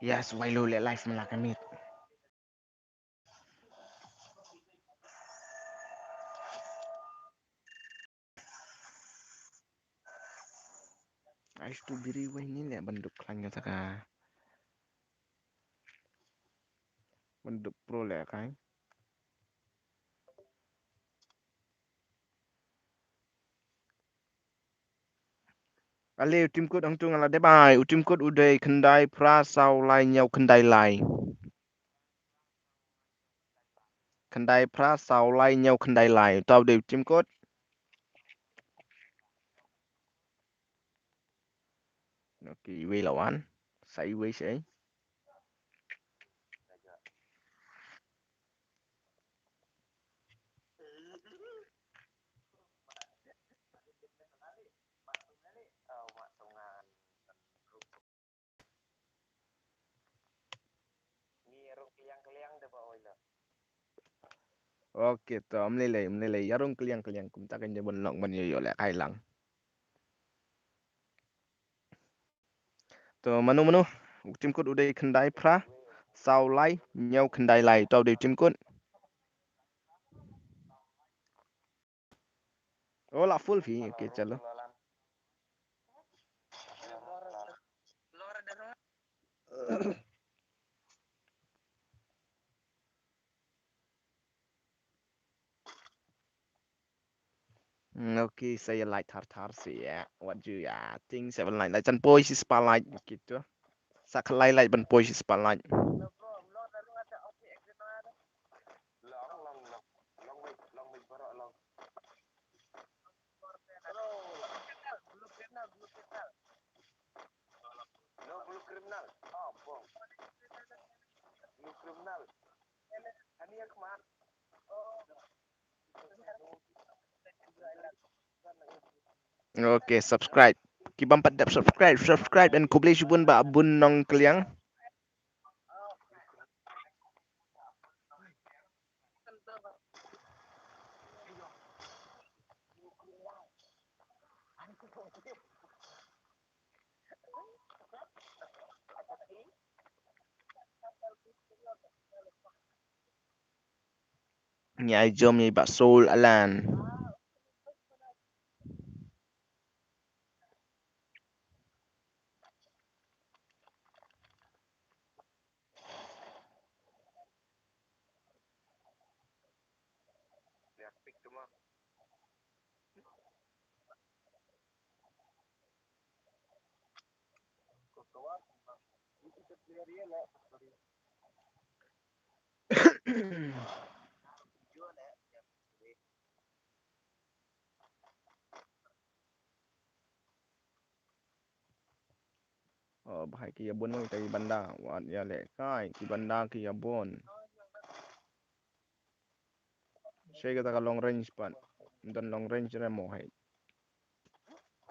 Yes, Wailo leh live ma la ka miet. Ai, strawberry wei ni leh ban dup khlaiñ kata ka. Ban dup pro leh kai. Ale u Tim Kut hangtu nga la dep ai, u Tim Kut u dei khyndai phra saw lai hynñiew khyndai lai. Khyndai phra saw lai hynñiew khyndai lai. Uta u dei u Tim Kut. Okay, iwei la wan. Sa iwei sei. Okay, to, ym lei lei, ym lei lei, ïa rung kylliang kylliang, kumta kan ïa ban long ban ïoh ïoh leh kai lang. To, mano mano, u Tim Kut u dei khyndai phra saw lai hynñiew khyndai lai, to u dei u Tim Kut. Oh, la full phi, okay, chalo. Hmm, okay, sa ïa like thar thar seh ïa. Wat ju ïa ting sa ban like. Like jan poi shi spah like, okay to. Sa khlai like ban poi shi spah like. Okay, subscribe. Ki bym pat dep subscribe, subscribe, and khublei shibun ba bun nongkylliang. Ngi ai jom ïa i Bah Saul Alan. Oh, bha ki ïa bun kita ki banda, wat ïa leh kai ki banda ki ïa bun. Shei kata ka long range pat. Ym don long range re mo hai.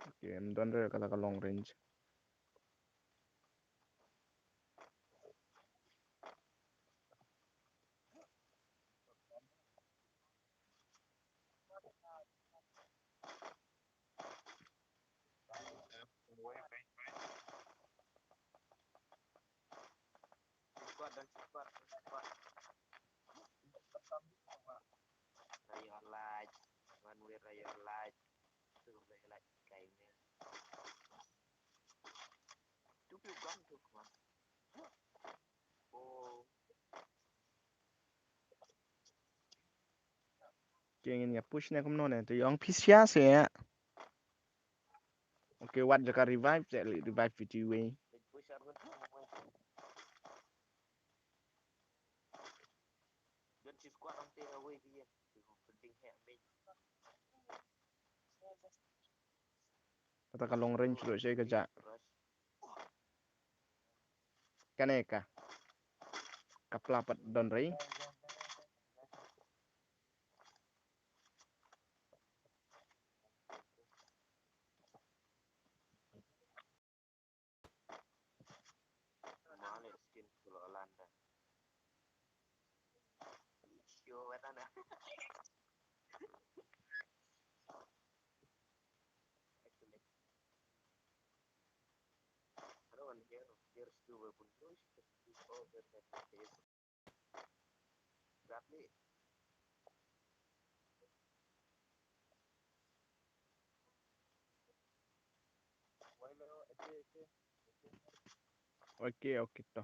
Okay, ym don re kata ka long range. Squad dan squad, squad. Rayo Light, Manuel Rayo Light. Tu Rayo Light kai me. Tu piu gam tu kma. Oh. Keng in ya push ne kumno ne tu yong pisia se. Okay, wat jaka revive, check li revive video wei. Kata ka long range ruh shi ka ja. Kane ka. Ka pla pat don rei. Okay, okay, to.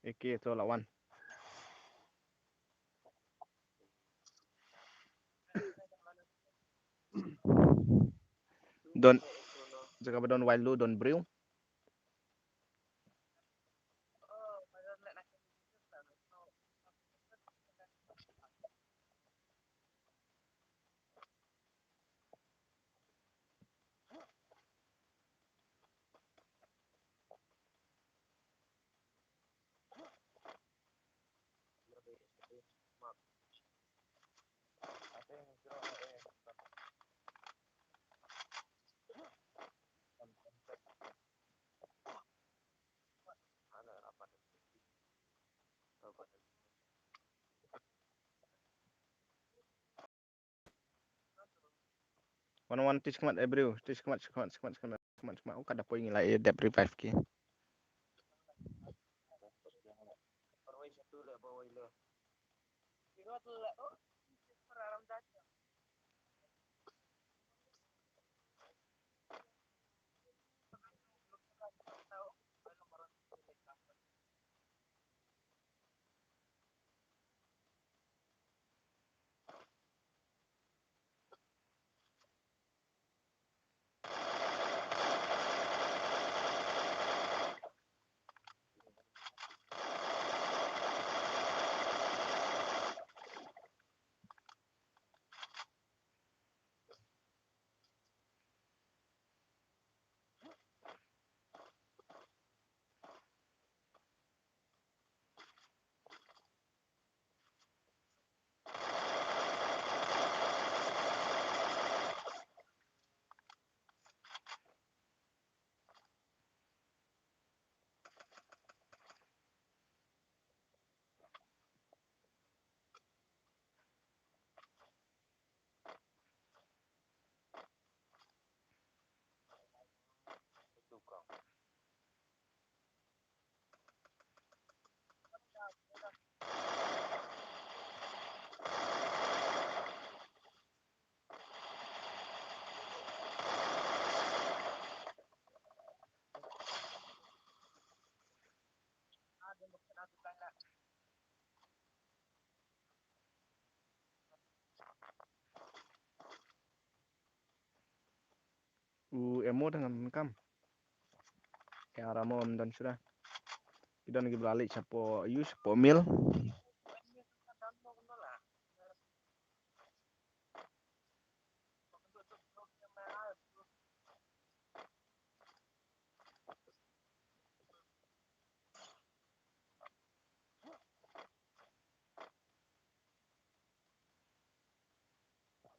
Okay, to, lawan. Don, jaka ba don Wailo, don briew. Wan wan, tih khmat, eh, briew. Tih khmat, khmat, khmat, khmat, khmat, khmat. Oh, ka da poi ngi la, eh, dep revive ki. U emo dang kam. Ïa ramo am don shuda. Ki don ki ba la leit shapoh, ïu shapoh mill.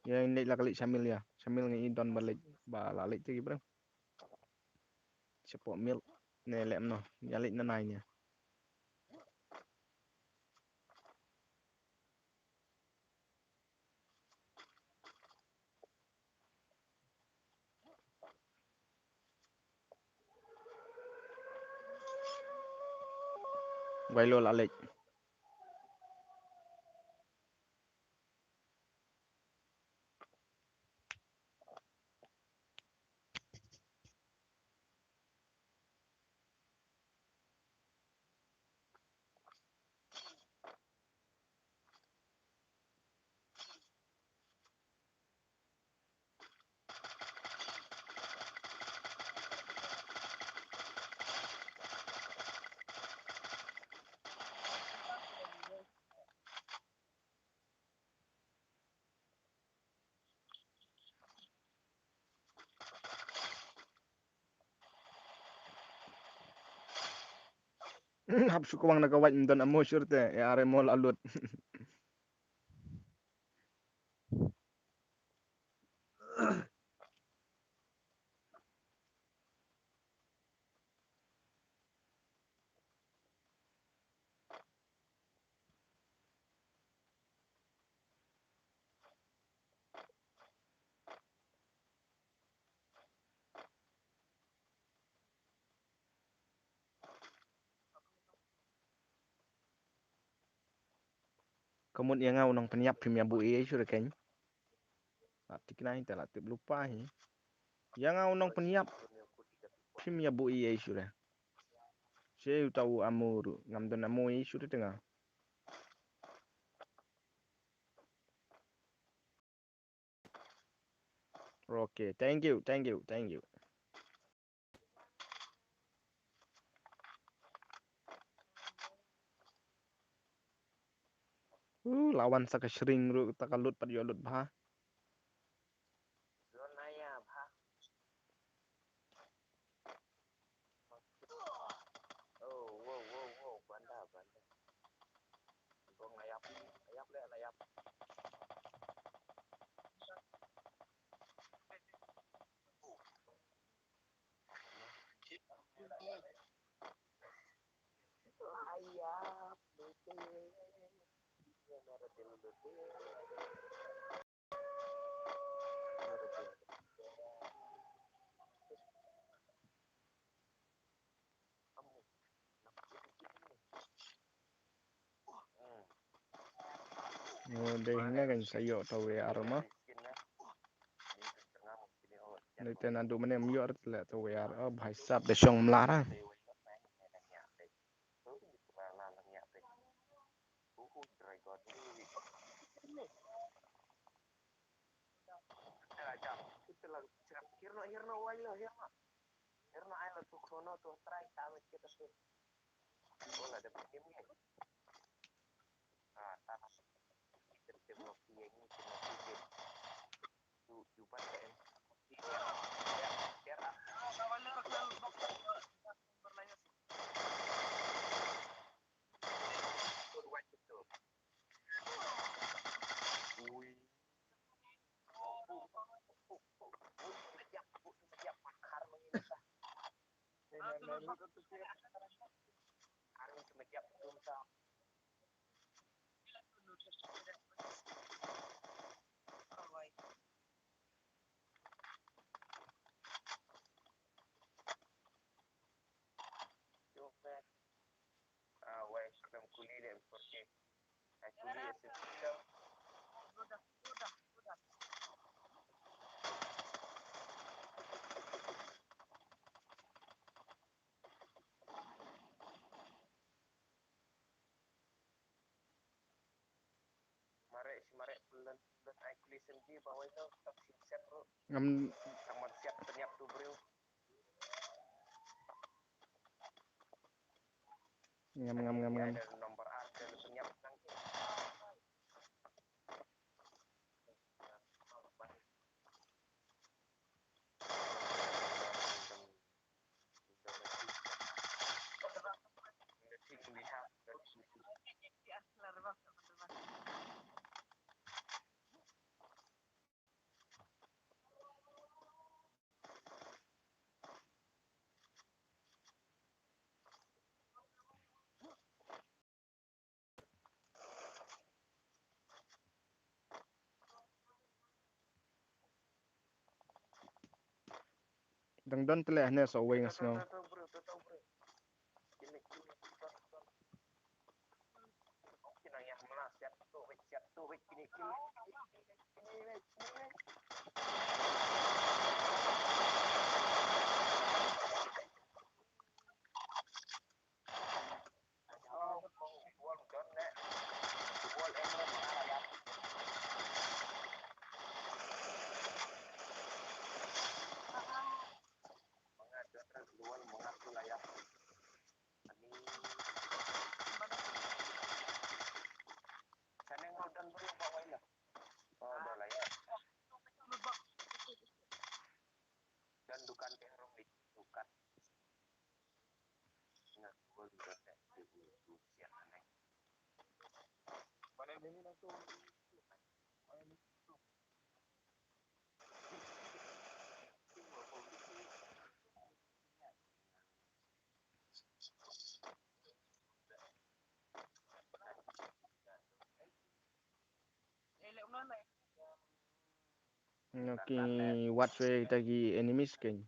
Ïa, ngi leit la ka leit sha mill ïa. Sha mill ngi don ba leit, ba la leit te ki briew. Shapoh mill ne leh kumno. Ïa leit na nai ïa. Wailo la leit. Hap shu kwang na ka wait, ym don ammo shuh te, ïa are mo la lut. Ka mut ïa nga u nongpynïap phim ïa buh ei ei shuh re keiñ. La thikna hi te la tip lypa hi. Ïa nga u nongpynïap phim ïa buh ei ei shuh re. Sha uta u ammu ruh ngam don ammu ei ei shuh re te nga. Okay, thank you, thank you, thank you. Uh, la wan sa ka shring ruh, ta ka lut pat ïoh lut bha. Oh, wow, wow, wow, banda, banda. Gong layap, layap leh, layap. Layap, betul. Dei hynne kan sa ïoh ta wei ar ma. Dei te naduh mynne ym ïoh re te leh ta wei ar. Oh bhai sahab, da shong mlar ha. Ngam. Ngam, ngam, ngam, ngam. Dang don te leh hangne sa uwei nga sngew. Ki wad shwa ïa kita ki enemies keiñ.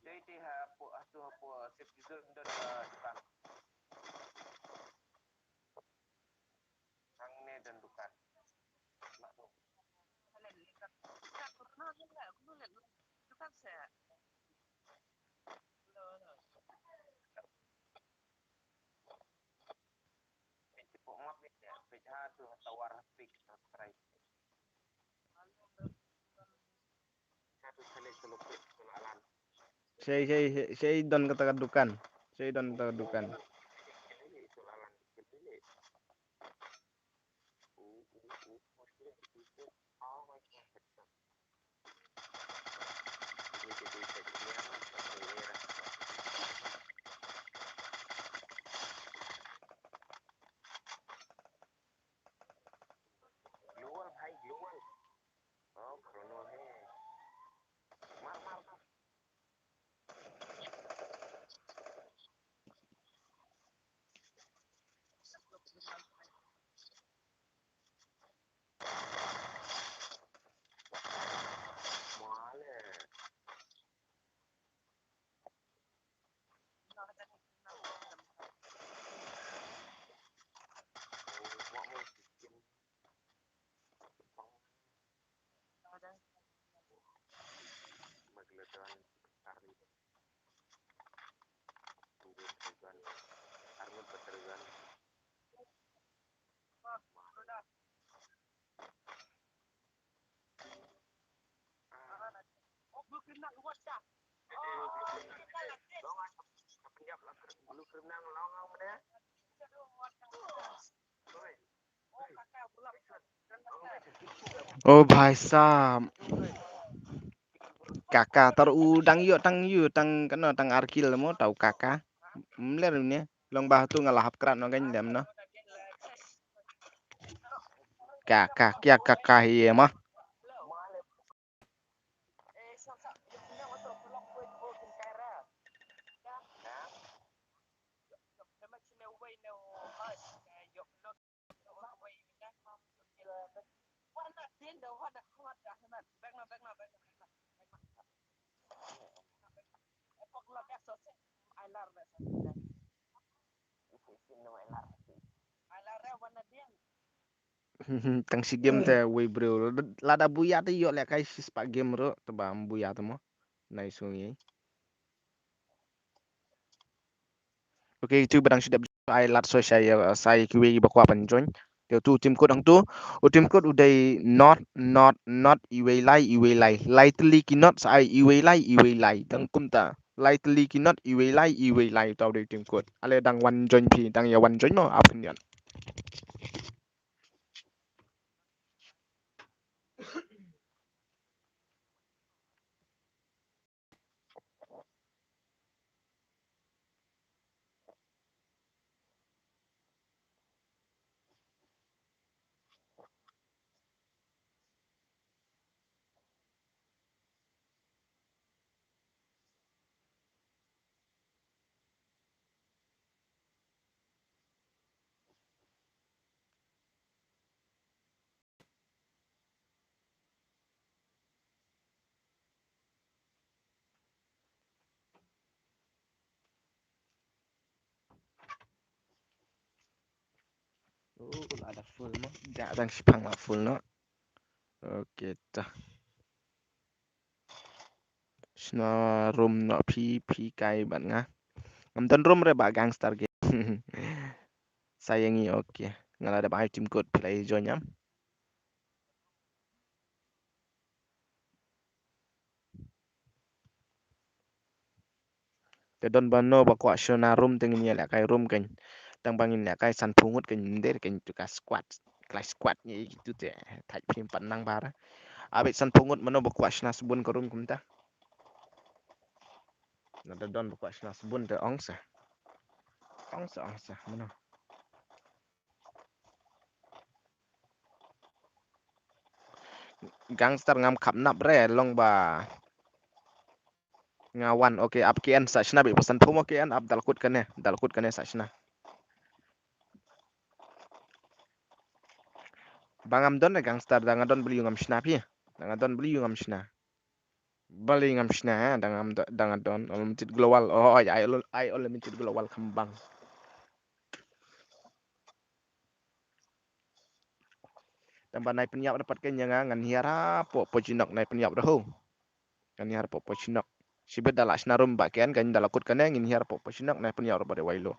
Hangne don dukan. Sei, sei, sei, sei don kata ka dukan. Sei don kata ka dukan. Oh, bhai sahab. Kaka, tar u dang ïoh tang ïoh tang kano tang ar kill mo, tau kaka. Mler ne. Long ba tu nga la hap krat no kan dem no. Kaka, kya kaka hi ma. Tang shi game te wei briew. Lada buya te ïoh lehkai shi spah game ruh te ba buya te mo. Nai sungi. Okay, tu ba dang shu dep ai lad so shai, uh, shai kiwei ba kwah ban join. Te tu team code hangtu. U team code u dei not, not, not, iwei lai, iwei lai. Lai tylli ki not sa ai iwei lai, iwei lai. Dang kumta. Lai tylli ki not, iwei lai, iwei lai. Tau dei team code. Ale dang wan join phi, dang ïa wan join mo, ap phin ïan. Oh, la da full mo. Ja dang shipang la full no. Okay ta. Shna room no phi, phi kai bad nga. Ngam don room re ba gangster game. Sayang i, okay. Nga la da ba ai team code phi la join ïam. Te don ba no ba kwah shna room te ngin ïa lehkai room kan. Tang ba ngin lehkai sanphew ngut kan nder kan tu ka squad. Clash squad ni gitu te. Thait phim pat nang bar. Abit sanphew ngut mano ba kwah shna sbun ka room kumta. Na da don ba kwah shna sbun te ong sa. Ong sa, ong sa mano. Gangster ngam khap nap re long ba. Nga wan, okay, ap K N sa shna bi pasan phumo K N ap dal kut kane, dal kut kane sa shna. Ba ngam don re gangster, da nga don bli ngam shna phi. Da nga don bli ngam shna. Bali ngam shna, eh, dang am, dang adon, unlimited global. Oh, ai, ai, ai, unlimited global kembang. Tang ba nai pynïap dapat ke nyanga ngan hiar ha, po, po jinok nai pynïap dah ho. Ngin hiar pop pop shnok. Shibit da la shna rum ba ken kan da la kut kane ngin hiar pop pop shnok na pun ya ro ba de wai lo.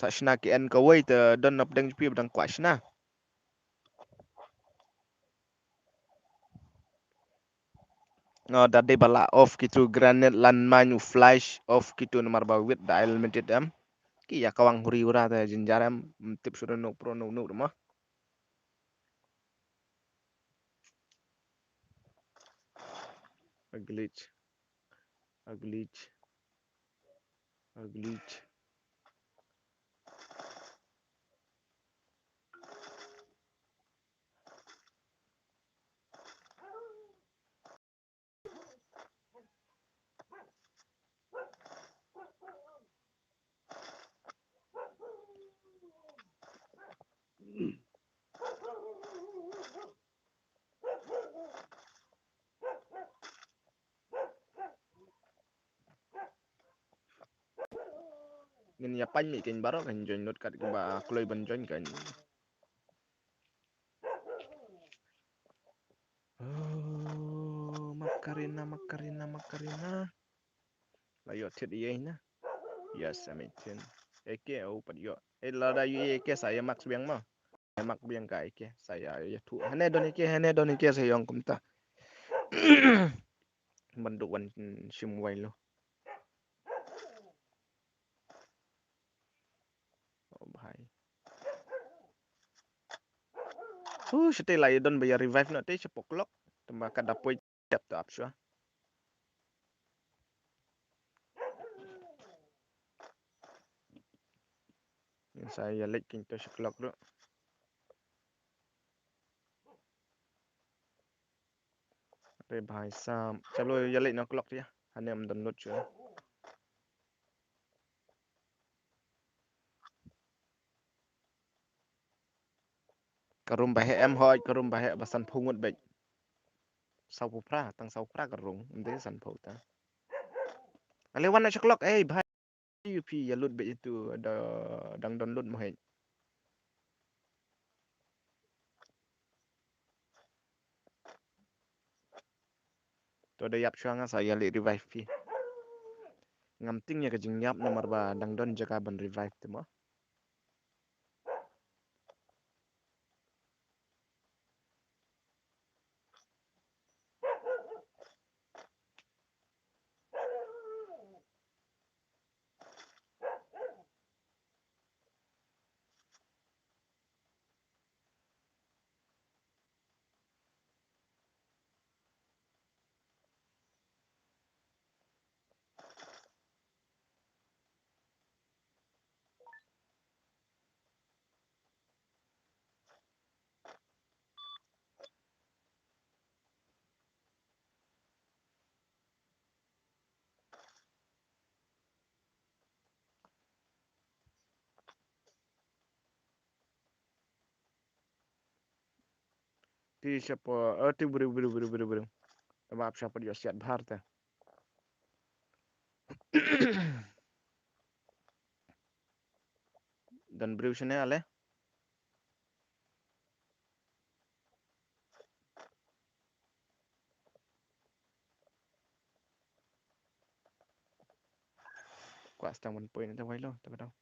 Sa shna ki en kawei te don na pdeng jpi ba dang kwah shna. No, da dei ba la off kitu granate lan main u flash off kitu namar ba wit da ai limited em. Ki ya kawang huri hura te jinjar em, tip shuh no pro no no ma. A glitch. A glitch. A glitch. Ngin ïa pang mih kein baroh kan join lut kat kiba kloi ban join kan. Oh, Macarena, Macarena, Macarena. La ïoh thied ïa na. Yes, I mean, thied. Eke, oh, pat ïoh. Eh, lada ïoh eke sa ïa max biang ma. Ïa max biang ka eke, sa ïa, ïa thu. Hane don eke, hane don eke sa ïong kumta. Ban duk wan shim wai lo. Oh, bhai. Uh, shatei la ïa don ba ïa revive noh te shapoh clock. Tangba ka da poi. Tap tap shwa. Ngin sa ïa leit kein to sha clock ruh. Re bhai sam. Chalo ïa leit na clock ïa. Hane ym don lut shwa. Ka room ba heh em hoi, ka room ba heh ba sanphew ngut beit. Sawphew phra, tang sawphew phra ka room, ym dei sanphew ta. Ale wan na sha clock, eh, bhai. U phi ïa lut beit itu da dang don lut mo hei. To da ïap shuwa nga sa ïa leit revive phi. Ngam tieng ïa ka jingïap namar ba dang don jaka ban revive te mo. Ti shapoh, eh, ti bru, bru, bru, bru, bru. Tama ap shapoh ïa siat bhar te. Don briew shane ale. Kwah stang ban poi na te wai lo, te ka dang.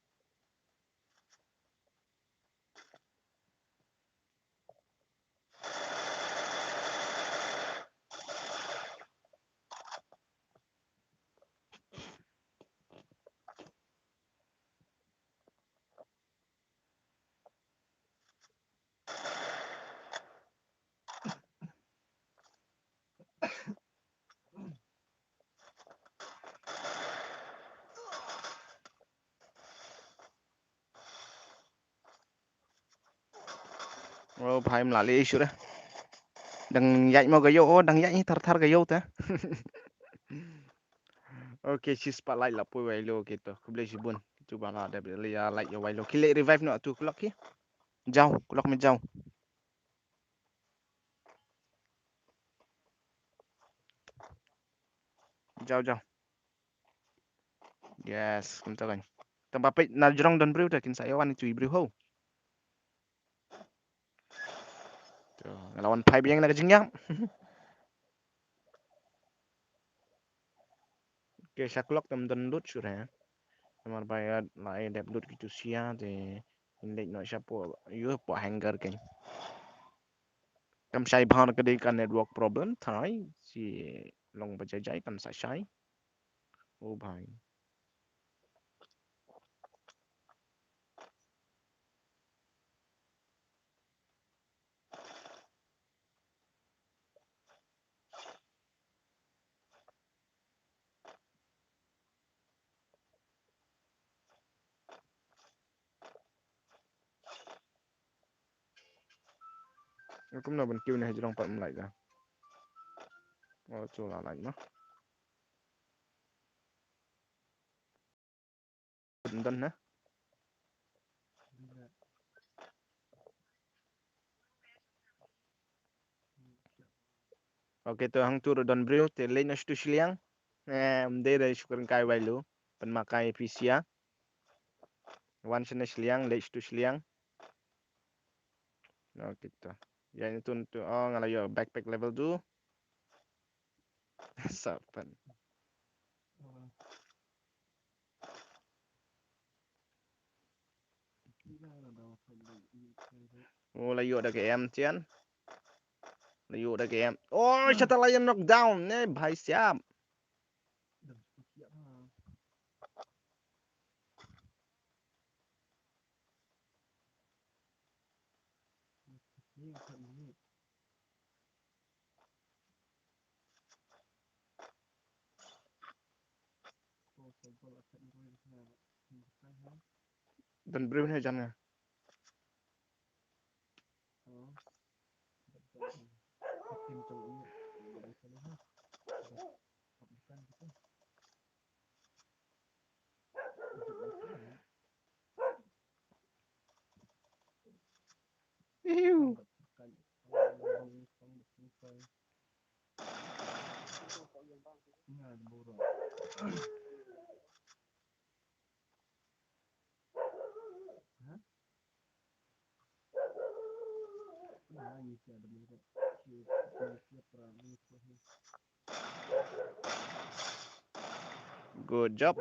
Oh, bhai, mla leh issue re. Dang ïaid mo ka ïew, oh, dang ïaid hi thar thar ka ïew te. Okay, shi spotlight la poi wai lo, okay to. Khublei shibun. Kitu ba la dep leh ïa light ïa wai lo. Ki leh revive noh tu clock ki. Jaw, clock me jaw. Jaw, jaw. Yes, kumta kan. Tang ba peit na jrong don briew te kin sa ïa wan itu i briew ho. To, nga la wan phai biang na ka jingïap. Ke sha klok tam don lut shuh re. Namar ba ïa la ai dep lut kitu sia te in leit noh shapoh ïa poh hangar kan. Kam shai bha ka dei ka network problem thai si long ba jai jai kan sa shai. O bhai. Kumno ban kiew ne hajrong pat mlai ka. Oh, chu la lai ma. Don na. Okay, to hang tur don briew te leit na shtu shiliang. Eh, mde da shukran kai wai lu. Pen makai pisia. Wan shana shiliang, leit shtu shiliang. Okay, to. Ya ini tun tu, oh, ngala yo backpack level tu. Sapan. Oh, la ïoh da ka em tian. La ïoh da ka em. Oh, shata la ïa knock down ne bhai siap. Don briew ne jan nga. Iu. Good job.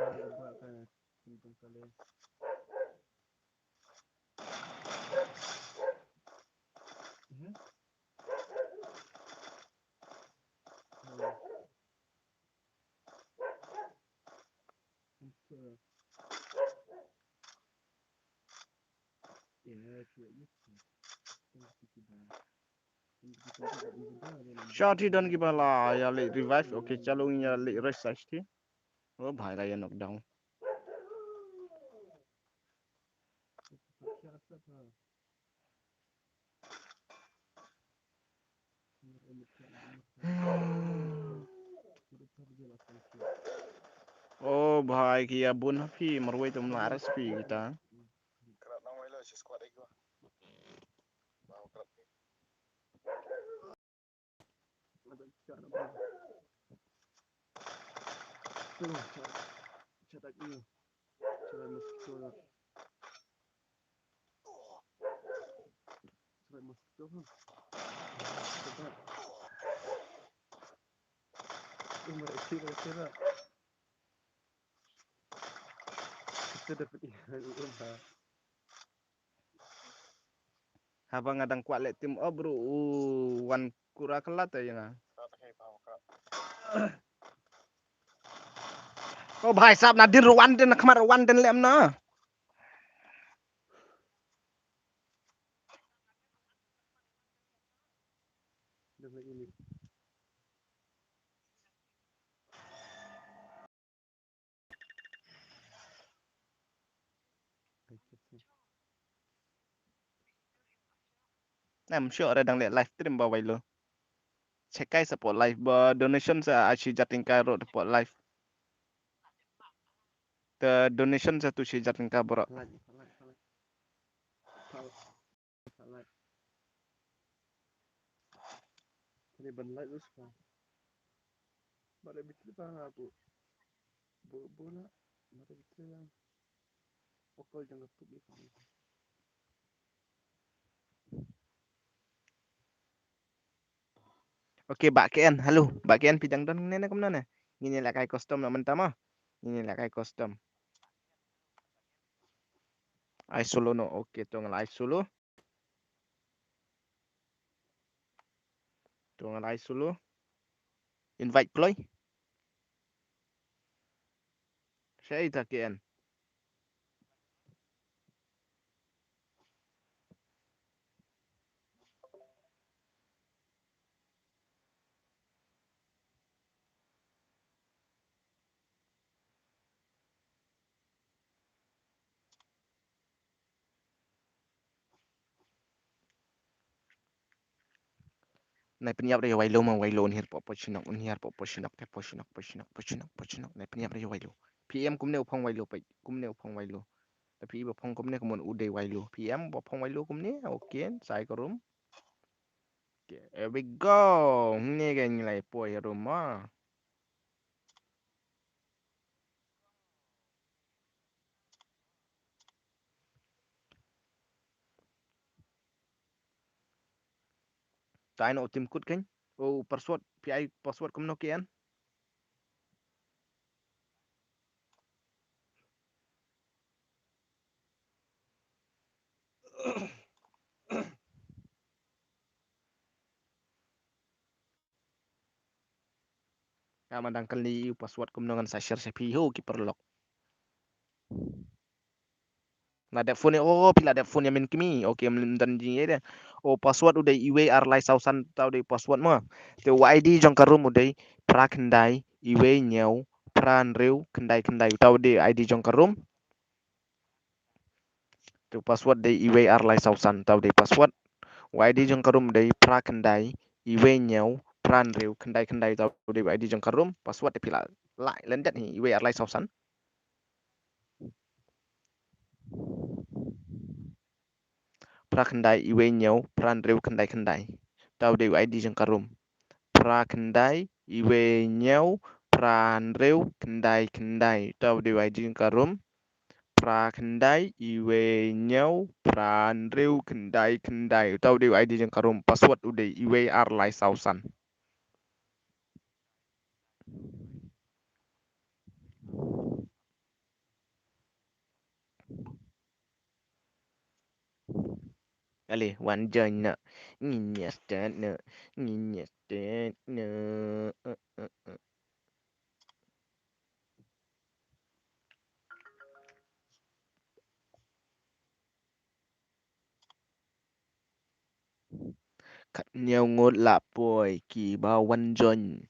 Shot hi don ki ba la ïa leh revive. Okay, chalo ngi ïa leh rest side hi. Oh bhai, la ïa knock down. Oh bhai, ki ïa bun ha phi marwei, tum la arrest phi kita. Haba nga dang kwah leh team up ruh u wan kura kala te ïa nga. Oh bhai sahab, na dien ruh wan dien, na khmat ruh wan dien lem na. Em sure re dang leh live stream ba wai lo. Check kai support live ba donation sa ashi jating kai ro support live. The donation sa tu shi jating kai bro. Kani ban light bus pa. Ba da bitri pa nga bu. Bu bu la. Okay, Bah K N, hello. Bah K N, phi dang don ne, ne kumno ne? Ngin ïa lehkai custom na mynta ma. Ngin ïa lehkai custom. Ai solo no. Okay, to nga la ai solo. To nga la ai solo. Invite kloi. Shaei ta K N. Nai pynïap re Wailo ma, Wailo un hiar pok pok shnok, un hiar pok pok shnok, te pok shnok, pok shnok, pok shnok, pok shnok. Nai pynïap re Wailo. P M kumne u phong Wailo peit, kumne u phong Wailo. Te P E ba phong kumne kumne u dei Wailo. P M ba phong Wailo kumne, okay, sai ka room. Okay, here we go. Ngi ngi lai poi room ma. Tai no tim kut kan. Oh, password, P I password kumno K N. Nga ma dang kylli ïa u password kumno ngan sa share sha phi ho ki paralok. La dep phone, oh, phi la dep phone ïa min kmie. Okay, ym don jingïadei. Oh, password u dei iwei ar lai saw san, uta u dei password mo. Te u I D jong ka room u dei phra khyndai iwei hynñiew phra hynriew khyndai khyndai, uta u dei I D jong ka room. Te u password dei iwei ar lai saw san, uta u dei password. U I D jong ka room dei phra khyndai iwei hynñiew phra hynriew khyndai khyndai, uta u dei u I D jong ka room. Password te phi la lah lyndet hi, iwei ar lai saw san. Phra khyndai iwei hynñiew phra hynriew khyndai khyndai, uta u dei u I D jong ka room. Phra khyndai iwei hynñiew phra hynriew khyndai khyndai, uta u dei u I D jong ka room. Phra khyndai iwei hynñiew phra hynriew khyndai khyndai, uta u dei u I D jong ka room. Password u dei iwei ar lai saw san. Ale, wan join noh. Ngin ïa start noh. Ngin ïa start noh. Uh, uh, uh. Khathynñiew ngut la poi kiba wan join.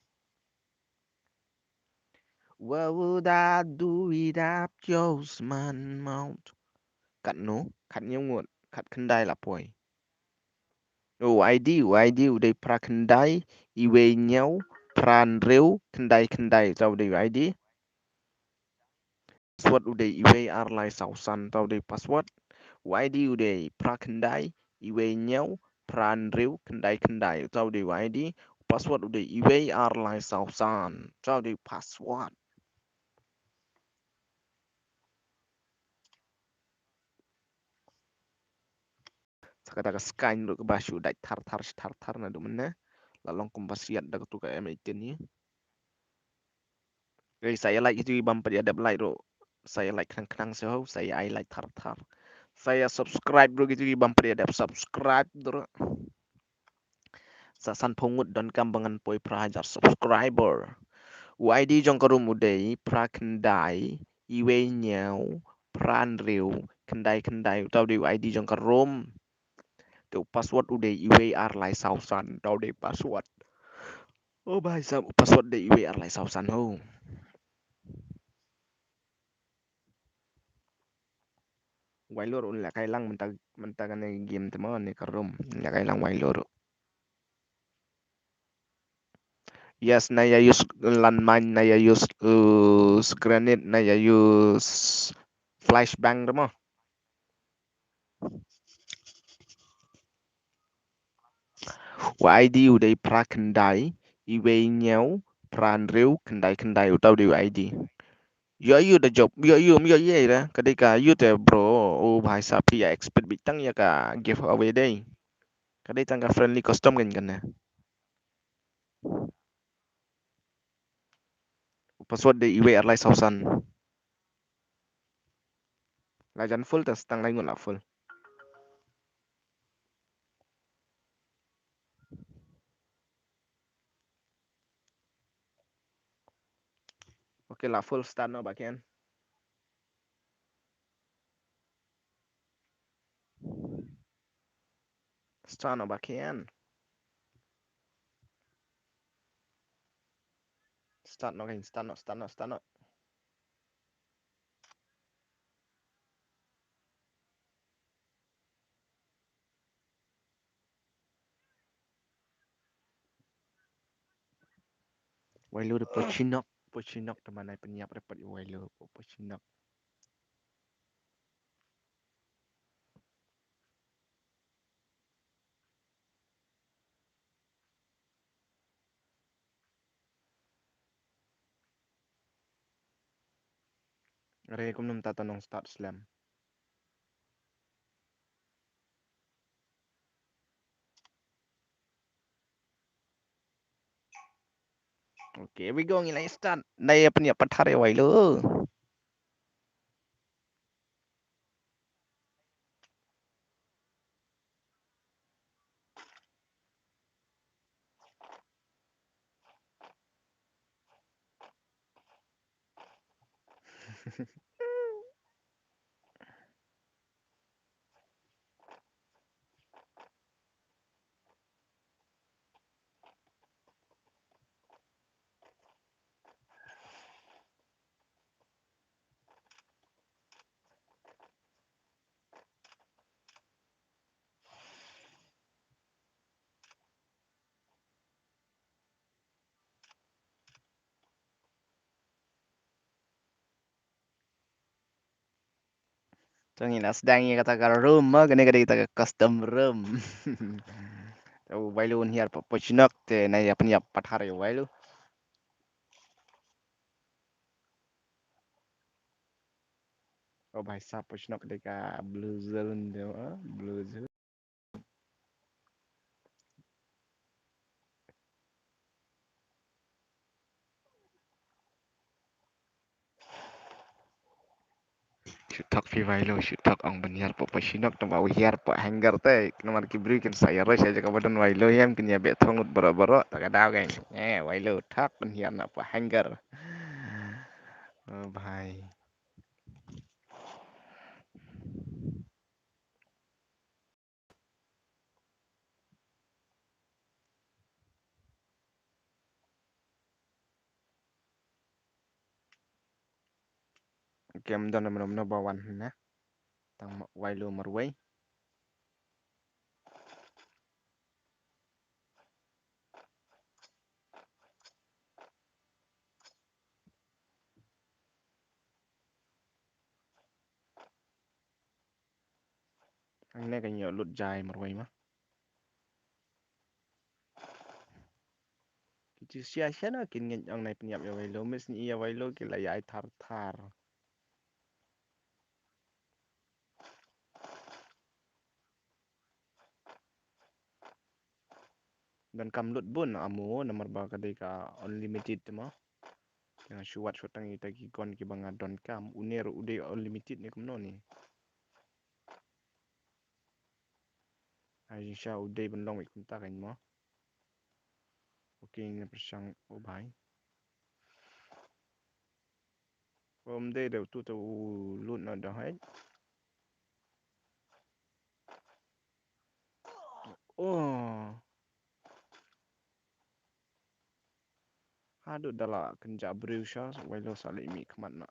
Wa u da du i dap kiew sman maut. Katno, khathynñiew ngut, khatkhyndai la poi. U I D, u I D u dei phra khyndai iwei hynñiew phra hynriew khyndai khyndai, uta u dei u I D. Password u dei iwei ar lai saw san, uta u dei password. U I D u dei phra khyndai iwei hynñiew phra hynriew khyndai khyndai, uta u dei u I D. Password u dei iwei ar lai saw san, uta u dei password. Sa kata ka scan ruh kaba shu dait thar thar thar thar naduh mynne. La long kumba siat da katu ka M eighteen hi. Guys, sa ïa like kito ki bym pat ïa dep like ruh. Sa ïa like khnang khnang seh ho, sa ïa ai like thar thar. Sa ïa subscribe ruh kito ki bym pat ïa dep subscribe ruh. Sa sanphew ngut donkam ba ngan poi phra hajar subscriber. U I D jong ka room u dei phra khyndai iwei hynñiew phra hynriew khyndai khyndai, uta u dei u I D jong ka room. Te u password u dei iwei ar lai saw san, uta u dei password. Oh, bhai saheb, u password dei iwei ar lai saw san ho. Wailo ruh un lehkai lang mynta, mynta kane game te mo, ne ka room. Lehkai lang Wailo ruh. Yes, na ïa use landmine, na ïa use, uh, grenade, na ïa use flashbang te mo. U I D u dei phra khyndai iwei hynñiew phra hynriew khyndai khyndai, uta u dei u I D. Ïoh ïoh da job, ïoh ïoh ïoh ïoh da. Ka dei ka ïoh te bro. Oh bhai saheb, phi ïa expect beit tang ïa ka giveaway dei. Ka dei tang ka friendly custom kan kan na. Password dei iwei ar lai saw san. La jan full te tang lai ngut la full. Okay, la full, start noh ba ken. Start noh ba ken. Start noh ken, start noh, start noh, start noh. Wailu da pochinok, pochinok te ma nai pynïap repot i Wailu, pochinok. Re kum num ta ta nong start slem. Okay, here we go, ngi lai start. Nai pynïap pathar ïa Wailu. To ngin ïa sdang ïa kata ka room mo, kane ka dei kata ka custom room. To Wailu un hiar pochinok te nai ïa pynïap pathar ïa Wailu. Oh bhai saheb, pochinok ka dei ka blue zone te mo, blue zone. Shu thok phi Wailu, shu thok ong ban hiar pochinok, tang ba u hiar hanger te. Namar ki briew kin sa ïa rush ïa jaka ba don Wailu, ïa kin ïa beh thong ngut baroh baroh, ta ka daw kan. Eh, Wailu thok ban hiar na hanger. Oh bhai. Kem don mano mano ba wan hynne. Tang Wailu marwei. Hangne kan ïoh lut jai marwei ma. Ki ju sia sia na kin ngeit ong nai pynïap ïa Wailu, mis ni ïa Wailu ki la ïai thar thar. Donkam lut bun ammo namar ba ka dei ka unlimited te mo. Nga shu wad shu tang ita ki gun kiba nga donkam, une ruh u dei unlimited ne kumno ne. Ai jingshisha u dei ban long kumta kan mo. Okay, nga pyrshang, oh bhai. Ym dei da utu te u lut na da hai. Oh. Haduh da la kynja briew sha, Wailu sa leit mih khmat na.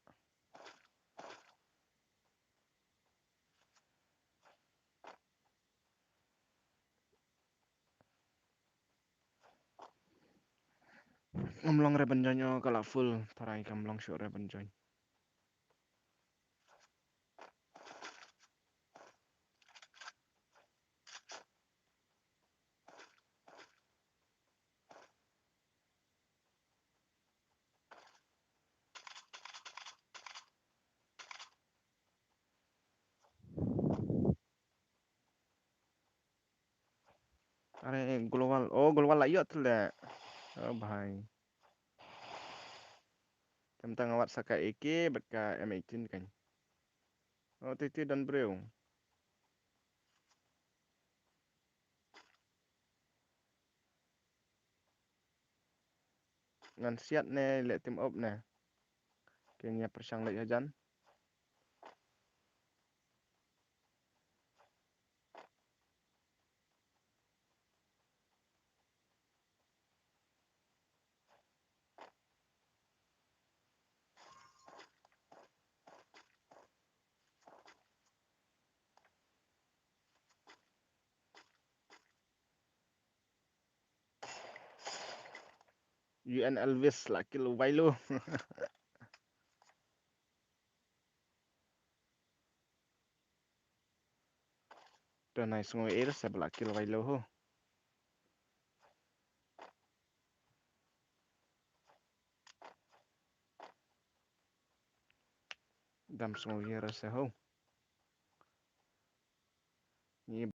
Ngam long re ban join, oh, ka la full, tharai kam long shuh re ban join. Are global. Oh, global la ïoh tu le. Oh, bhai. Tang tang wat sa ka A K bad ka M eighteen kan. Oh, ti ti don briew. Ngan siat ne leh team up ne. Kine ïa pyrshang leh hajan. U N Elvis la kill Wailo. Don ai sngew er sa ba la kill Wailo ho. Dam sngew er sa ho. Ni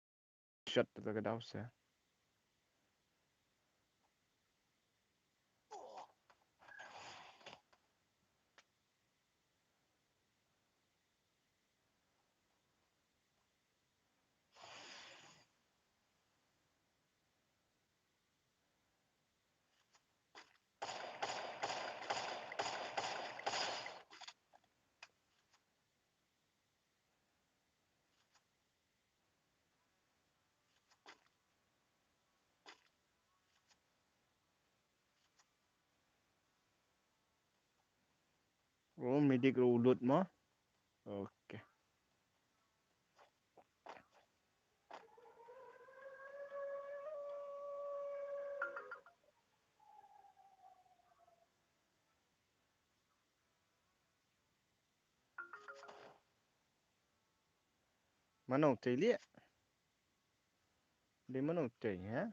shot tu ka daw sa. Oh, medic rulut mo. Okay. Mano tei lieh? Dei mano tei, ha?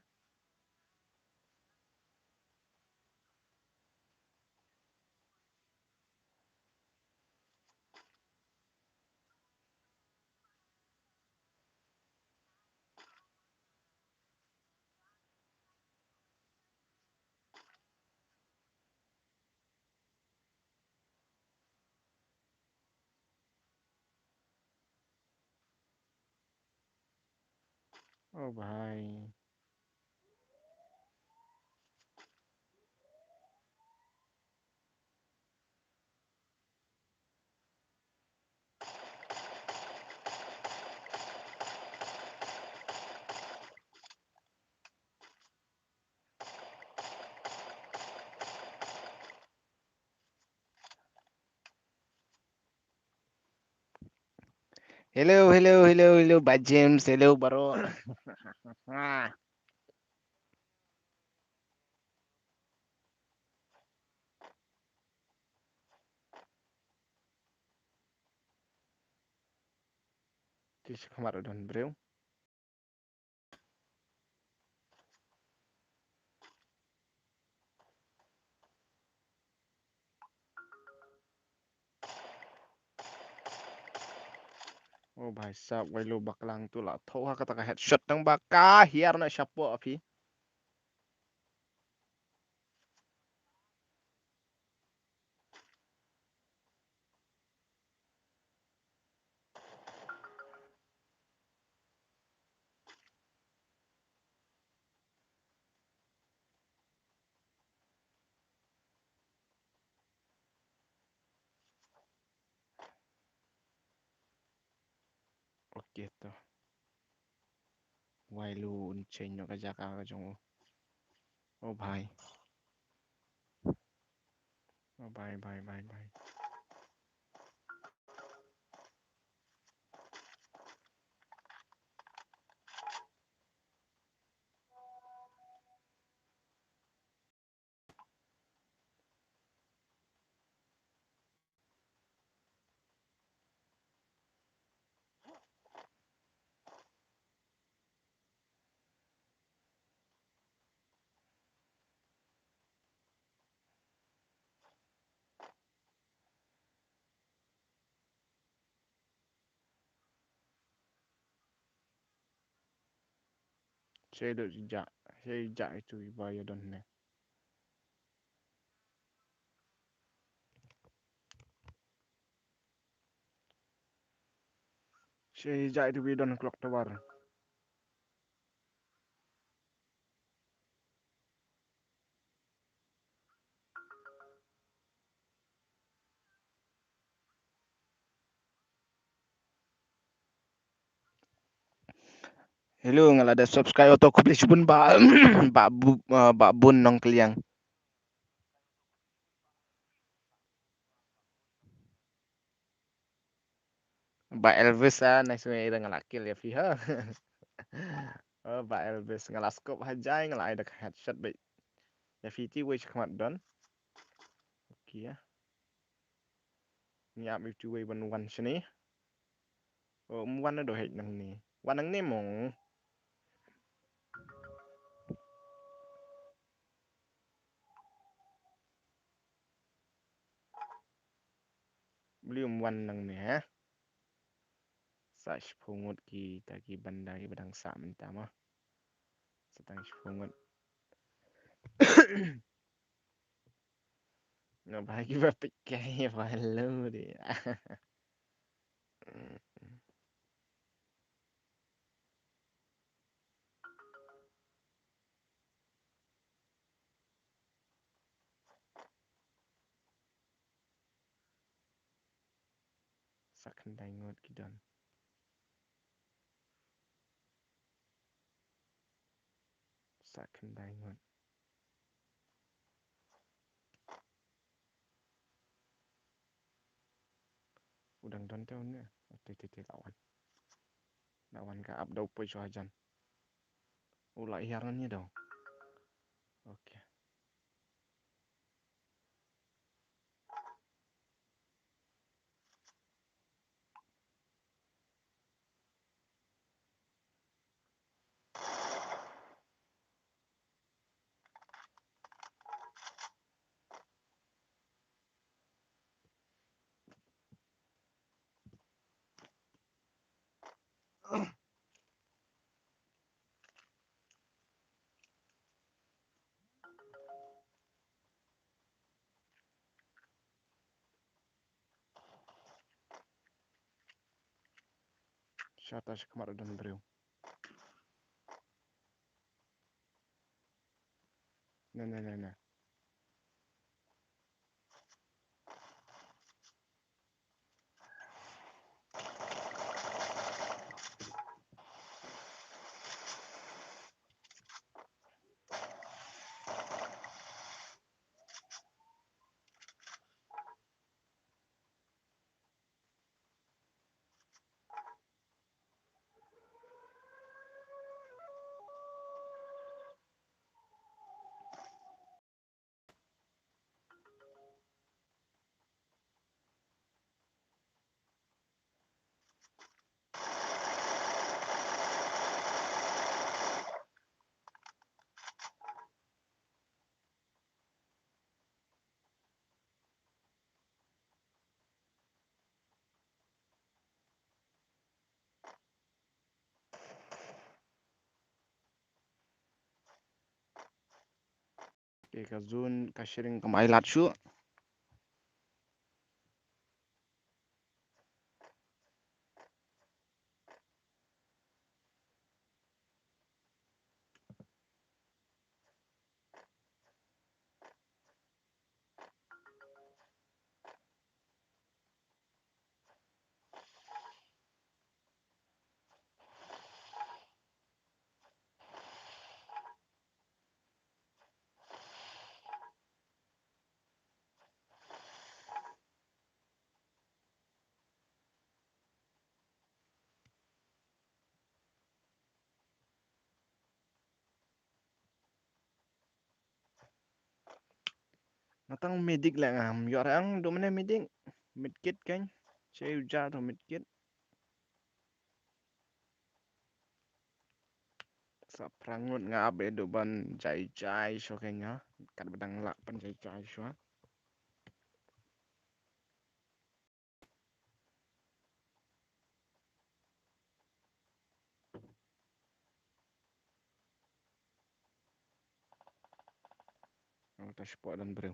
Oh, bhai. Hello, hello, hello, hello, Bah James, hello, baroh. Ti shi khmat don briew. Oh, bhai sahab, Wailo bakla tu la thoh ha kata ka headshot tang ba ka hiar na shapoh aphi. Okay to. Wailo un change noh ka jaka ka jong u. Oh bhai. Oh bhai, bhai, bhai, bhai. Shei dot ja, shei ja itu iba ya don ne. Shei ja itu bi don clock tower. Hello, nga la da subscribe auto, khublei shibun ba, ba bu-, ah, ba bun nongkliang. Ba Elvis, ah, next me ida nga la kill ïa phi ha. Oh, ba Elvis, nga la scope ha jai, nga la ai da ka headshot ba. Ïa phi ti wei shakhmat don. Okay, ya. Ngi ap ïa uwei ban wan shane. Oh, um wan na do hek nangne. Wan nangne mo. Bli um wan nangne, ha? Sa shiphew ngut kita ki banda kiba dang sah mynta mo. Sa tang shiphew ngut. Nga ba ki ba peit kai ba lo de. Sa khyndai ngut ki don. Sa khyndai ngut. U dang don te une. Te, te, te, la wan. La wan ka ap da u poi shuwa jan. U la hiar ngan ïa daw. Okay. Shata shi khmat u don briew. Ne, ne, ne, ne. Te ka zone ka shring kam ai lad shuh. Nga tang medic leh ngam ïoh re ang, dum ne medic. Medkit kan. Che ujar to medkit. Sa prangut nga abe do ban jai jai shuwa kanya. Kat badang lak pan jai jai shuwa. Nga ta spot dan briew.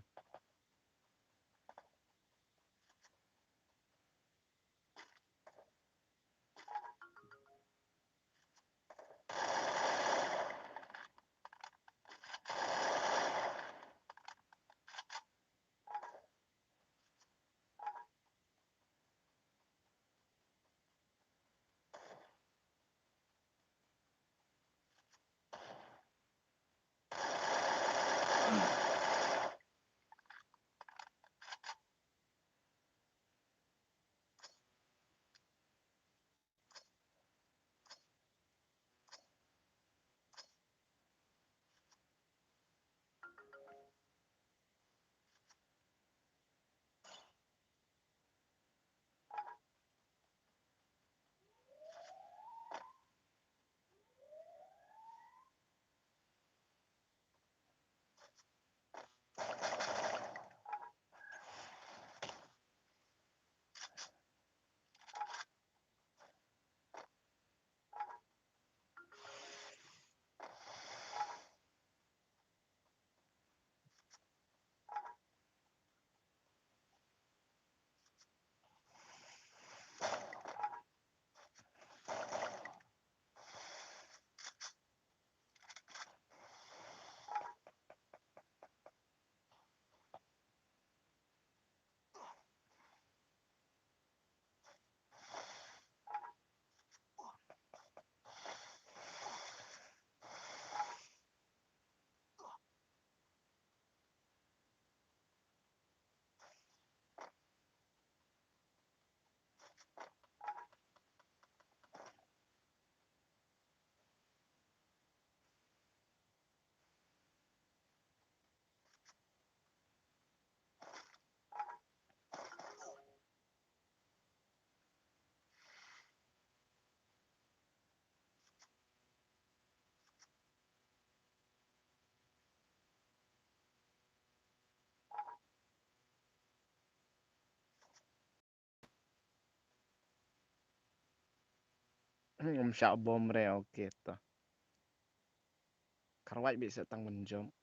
Hmm, ym shah bom re, okay to. Kharwai bit sa tang ban jump.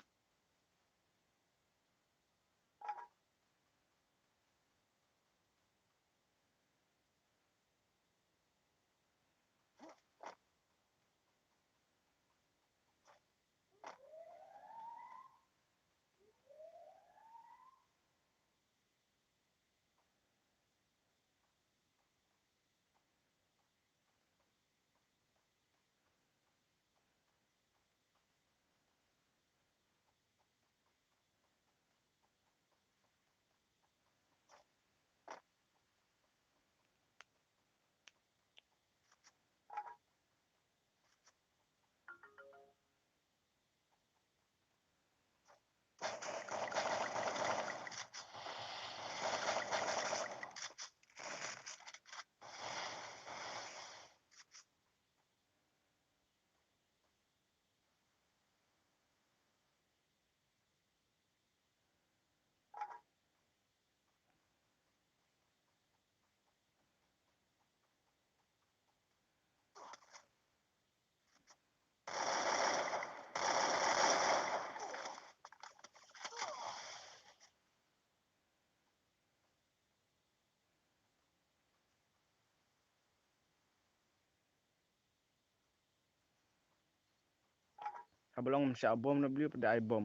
Haba long ym shah bom na bliu pat da ai bom.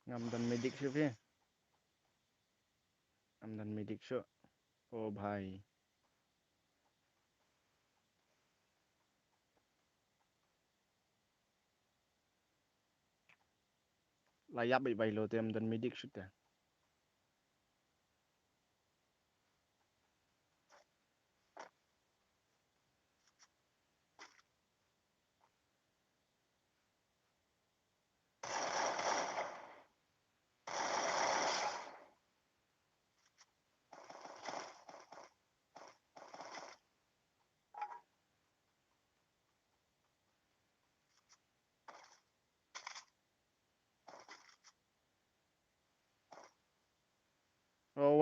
Ngam don medic shuh phi. Ngam don medic shuh. O bhai. La ïap beit bai lo te ym don medic shuh te.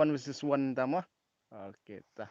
one versus one ta mo. Okay, ta.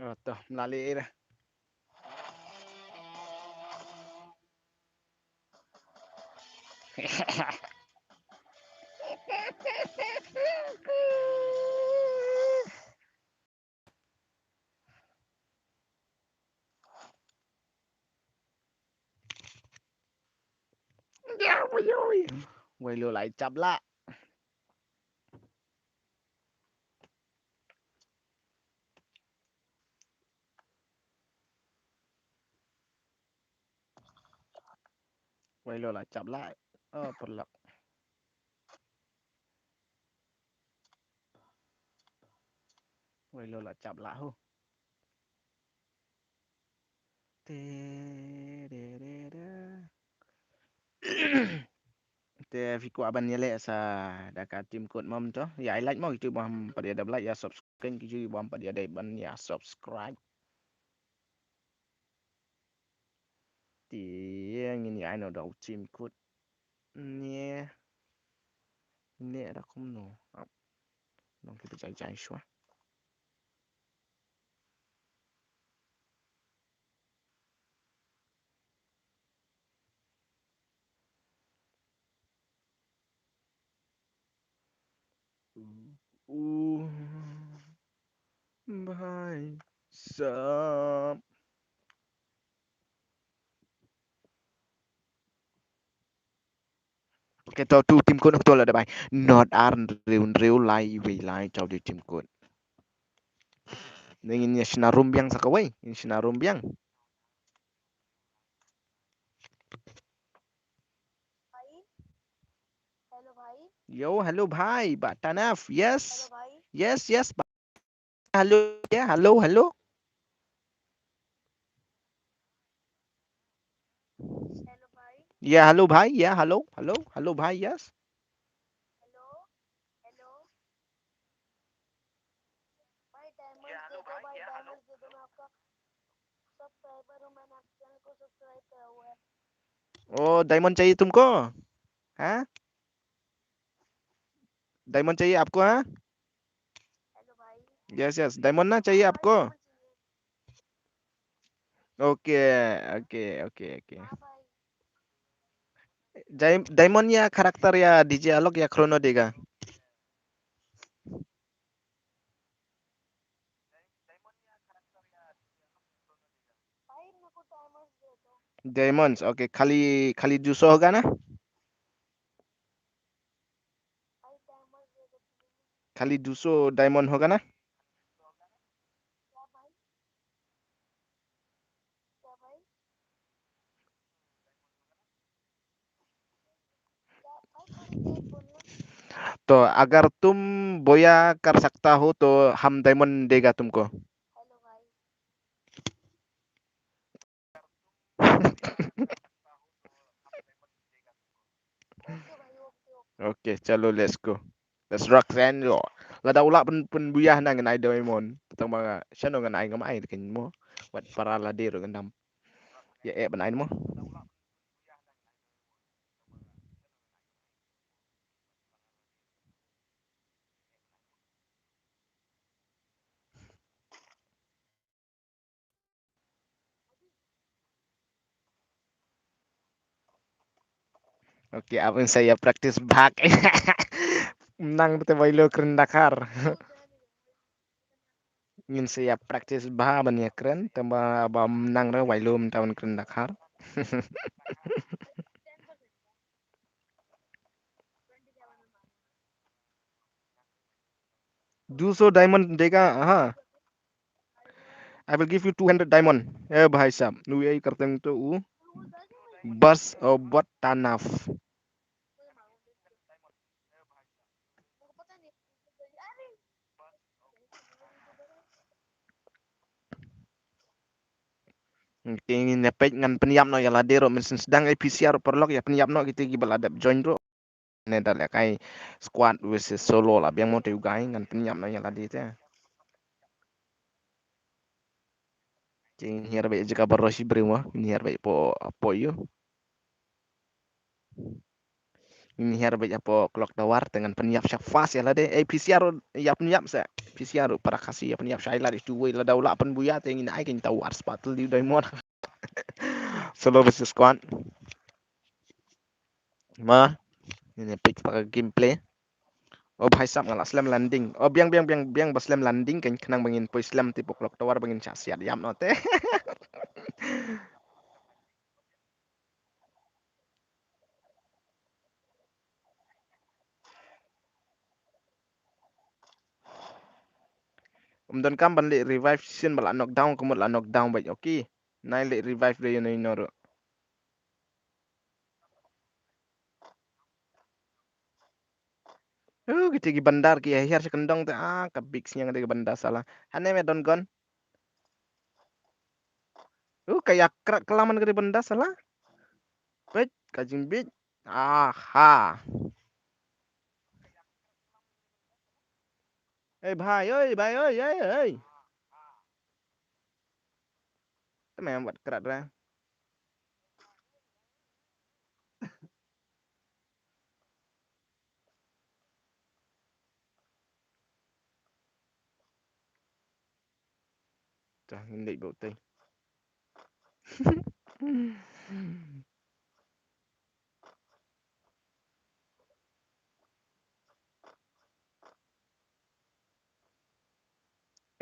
Oh, to, mlali ira. Wei lo lai chap la. Wei lo la chap la. Oh, perlak. Wei lo la chap la ho. Te, re, re, re. Te phi kwah ban ïaleh sa da ka team code mom to. Ïa ai like mo, kito ba ham pat ïa dep like, ïa subscribe, kito ba ham pat ïa dep ban ïa subscribe. Te ngin ïa ai noh da u team code. Ne. Ne da kumno. Nong ki ba jai jai shuwa. Uh, bhai sab. Okay, to tu team code to la da bai. Not ar hynriew hynriew lai wei lai, to tu team code. Ngin ïa shna room biang sa kawei, ngin shna room biang. Hello bhai. Yo, hello bhai, ba Tanaf. Yes. Hello bhai. Yes, yes. Hello, yeah, hello, hello. Hello bhai. Yeah, hello bhai. Yeah, hello, hello, hello bhai. Yes. Hello. Hello. भाई डायमंड दे दो भाई, डायमंड दे दो, मैं आपका सब्सक्राइबर हूँ, मैंने आपके चैनल को सब्सक्राइब करा हुआ है। ओ, डायमंड चाहिए तुमको? हैं? डायमंड चाहिए आपको, हाँ? हेलो भाई। यस, यस, डायमंड ना चाहिए आपको? ओके, ओके, ओके, ओके। डायमंड या कैरेक्टर या डीजे आलोक या क्रोनो देगा? डायमंड्स, ओके, खाली, खाली दो सौ होगा ना? खाली दो सौ डायमंड होगा ना? तो अगर तुम बोया कर सकता हो तो हम डायमंड देगा तुमको। Okay, chalo, let's go. Let's rock and roll. Lada u lah pyn, pynboya na ngan ai diamond. Tang ba shano ngan ai, ngam ai te kynmaw. Wat para lade ruh ngan dam. Ïa eh ban ai mo. Okay, ap ngin sa ïa practice bha. Nang te bai lo kren dakhar. Ngin sa ïa practice bha ban ïa kren, tang ba ba nang re bai lo mynta ban kren dakhar. दो सौ diamond देगा, हाँ। I will give you two hundred diamond. ए भाई साहब, nu ei kyrteng to u. Bas, oh, bot tanaf. Ki ne peit ngan pynïap noh ïa lade ruh, mynshem sdang A P C ruh paralok ïa pynïap noh kiti kiba la dep join ruh. Ne da lehkai squad versus solo la biang mo te u guy ngan pynïap noh ïa lade te. Ki hiar beit jaka baroh shi briew mo, hiar beit po po ïu. Ngi hiar beit hapoh clock tower te ngan pynïap sha fast ïa lade. Eh, P C R ïa pynïap sa. P C R para Khasi ïa pynïap sha ïa lade tu wei lada u lah pynbuya te ngin ai kein tower spot li diamond. Solo versus squad. Ma, ini pick pakai gameplay. Oh, bhai sab nga lah slem landing. Oh, biang, biang, biang, biang ba slem landing kein khnang ba ngin poi slem tipo clock tower ba ngin shah siat ïap noh te. Um donkam ban leh revive shisien ba la knockdown, kumut la knockdown beit, okay. Nai leh revive de ïa nai nor. Uh, kita ki bandar ki hiar sha kyndong te, ah, ka big sniang de ki bandar sala. Hane me don gon. Uh, ka ïa krak klam man ka de bandar sala. Peit, ka jingbit. Aha. Ei bhai, oi bhai, oi, ei, ei. Te me wat krat ra. Dah ngin dei bau tei.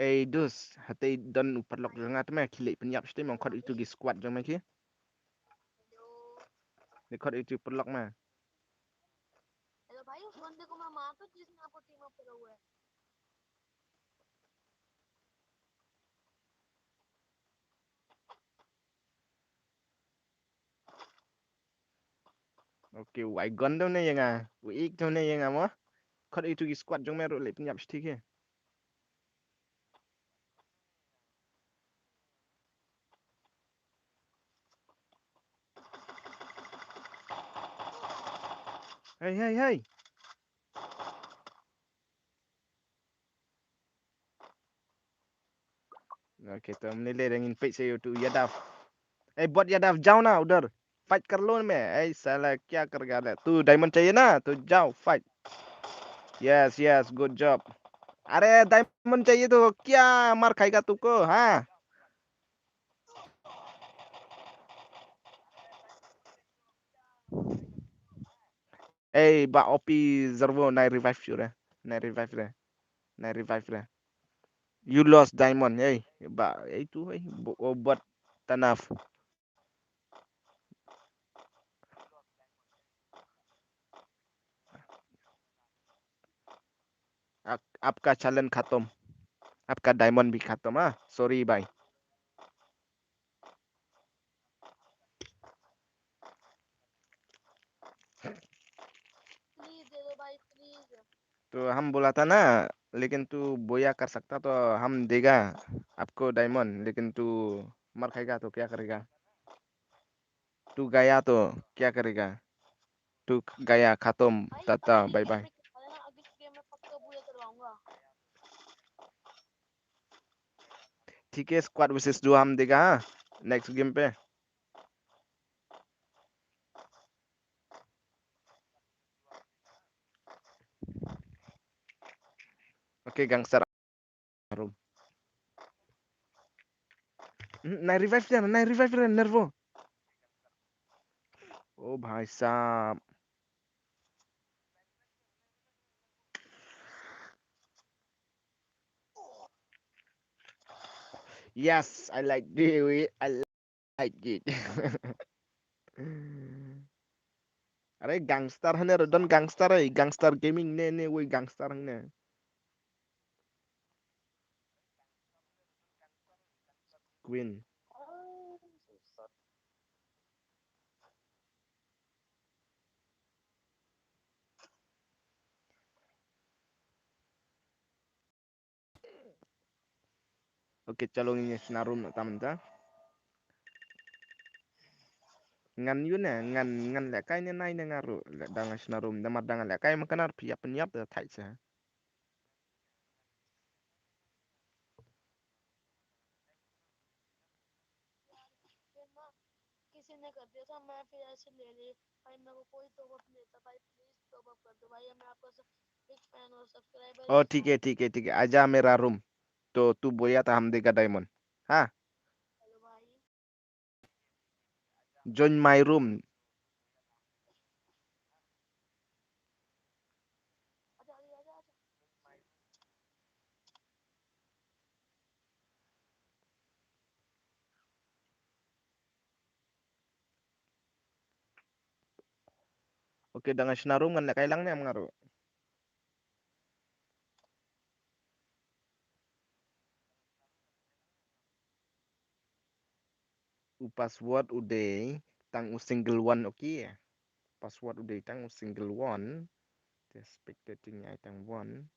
Ei dus, hatei don u paralok jong nga te me, khie leit pynïap shatei me, khot itu ki squad jong me ki. Ni khot itu paralok me. Okay, u ai gun dau ne ïa nga. U ik dau ne ïa nga mo. Khot itu ki squad jong me ruh leit pynïap shatei ki. Hey, hey, hey. Okay, to mne le dang in peit sa ïa utu Yadav. Eh, bot Yadav, jao na udhar. Fight kar lo me. Eh, sala kya kar gaya le. Tu diamond chahiye na, to jao fight. Yes, yes, good job. Are diamond chahiye to kya mar khayega tu ko, ha? Ei, ba O P Zervo nai revive shu re. Nai revive re. Nai revive re. You lost diamond, ei. Ba, ei tu, ei. Bo-, oh, bot tanaf. Ak-, apka challenge khatam. Apka diamond bhi khatam, ha? Sorry, bhai. तो हम बोला था ना, लेकिन तू बोया कर सकता तो हम देगा आपको डायमंड, लेकिन तू मर खाएगा तो क्या करेगा? तू गया तो क्या करेगा? तू गया, खत्म, टाटा, बाय बाय। ठीक है, स्क्वाड वर्सेस डुओ हम देगा, हाँ, नेक्स्ट गेम पे। Okay, gangster. Harum. Hmm, nai revive dia, nai revive dia, Nervo. Oh, bhai sahab. Yes, I like the way I like it. Are gangster hane, don gangster, eh, gangster gaming ne, ne, woi gangster hane. Queen. Okay, chalo ngin ïa shna room na tam ta. Ngan ïoh ne, ngan, ngan lehkai ne nai ne nga ruh, leh dang shna room, da mar dang lehkai ma ka nar phi ïap pynïap da thait sa. किसी ने कर दिया था, मैं फिर ऐसे ले ली। भाई, मेरे को कोई top up नहीं था, भाई, please top up कर दो, भाई, मैं आपका सब big fan और subscriber। ओ, ठीक है, ठीक है, ठीक है, आजा मेरा रूम। तो तू बोया था हम देगा डायमंड। हाँ? Hello, भाई। Join my room. Okay, dang shna room ngan lehkai lang ne em nga ruh. U password u dei tang u single one, okay. Password u dei tang u single one. Te spectating ai tang one.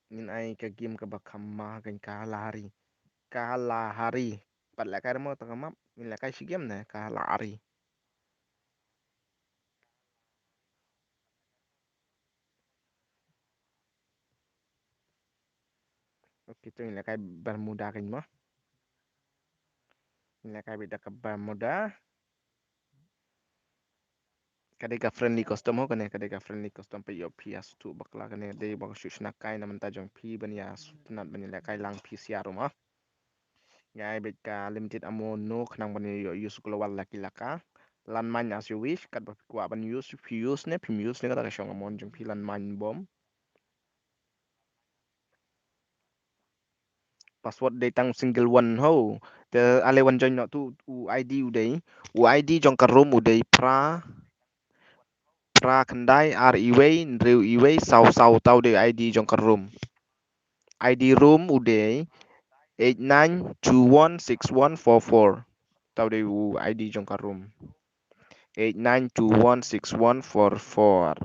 Ngin ai ka game kaba kham ma kan Kalahari. Kalahari. Pat lehkai mo ta ka map. Ngin lehkai shi game ne Kalahari. Okay, to ngin lehkai Bermuda kan mo. Ngin lehkai beit da ka Bermuda. Ka dei ka friendly custom ho kane, ka dei ka friendly custom, peit ïoh phi ïa sngewthuh bakla, kane dei ba ka shu shna kai na bynta jong phi ban ïa sngewtynnat ban ïa lehkai lang phi sha room ha. Ngai beit ka limited amount no khnang ban ïoh use global lucky laka. Landmine as you wish, katba phi kwah ban use, phi use ne, phim use ne, kata ka shong amount jong phi, landmine bomb. Password dei tang single one ho. Te ale wan join noh tu, u I D u dei. U I D jong ka room u dei phra, phra khyndai ar iwei hynriew iwei saw saw, tau dei I D jong ka room. I D room u dei eight nine two one six one four four. Tau dei u I D jong ka room. Eight nine two one six one four four.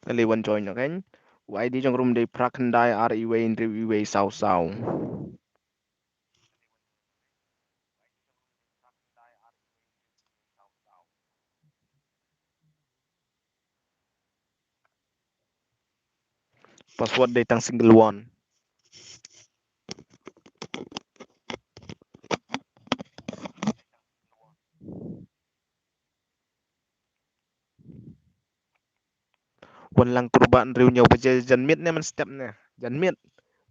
Ale wan join noh kan. U I D jong ka room dei phra khyndai ar iwei hynriew iwei saw saw. Password dei tang single one. Wan lang kyrpad hynriew hynñiew baje janmiet ne mynstep ne. Janmiet.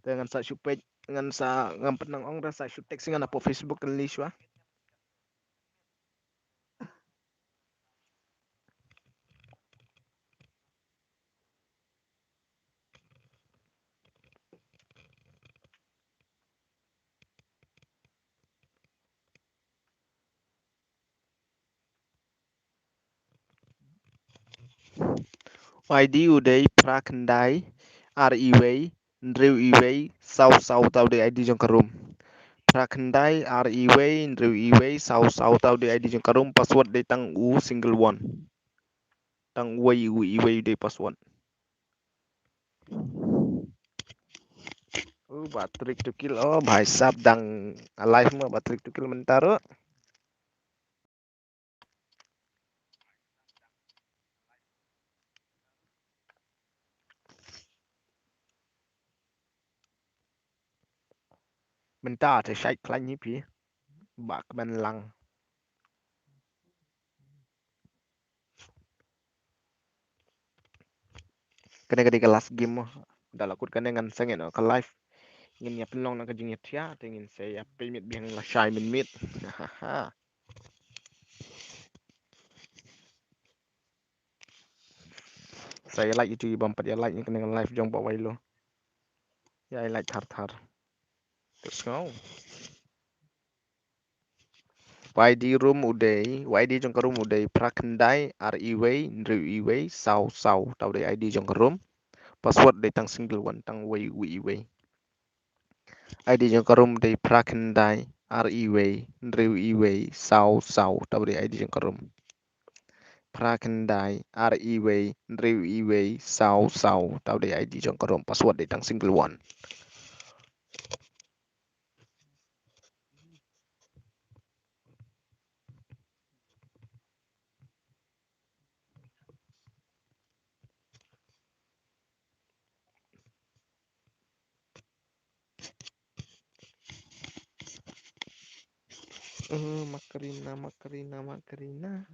Te ngan sa shu peit, ngan sa, ngan pynang ong, ngan sa shu text ngan hapoh Facebook kali shuwa. I D u dei phra khyndai ar iwei hynriew iwei saw saw, tau dei I D jong ka room. Phra khyndai ar iwei hynriew iwei saw saw, tau dei I D jong ka room. Password dei tang u single one. Tang uwei u iwei u dei password. Oh, Patrick to kill. Oh, bhai sahab, dang alive mo Patrick to kill mynta ruh. Mynta te shait khlaiñ hi phi. Ba kmen lang. Kane ka dei ka last game mo. Da la kut kane ngan sa ngin ïa ka live. Ngin ïa pynlong na ka jingïathiah te ngin sa ïa peit miet biang lashai mynmiet. Sa ïa like ïa tu bym pat ïa like ïa kane ka live jong Bah Wailo. Ïa like thar thar. Te sngew. Y D room u dei, Y D jong ka room u dei phra khyndai ar iwei hynriew iwei saw saw. Tau dei I D jong ka room. Password dei tang single one, tang uwei u iwei. I D jong ka room dei phra khyndai ar uwei, hynriew uwei, saw saw, taw dei ID jong ka room. Phra khyndai, ar uwei, hynriew uwei, saw saw, taw dei ID jong ka room. Password dei tang single one. Eh, Makarina, Makarina, Makarina.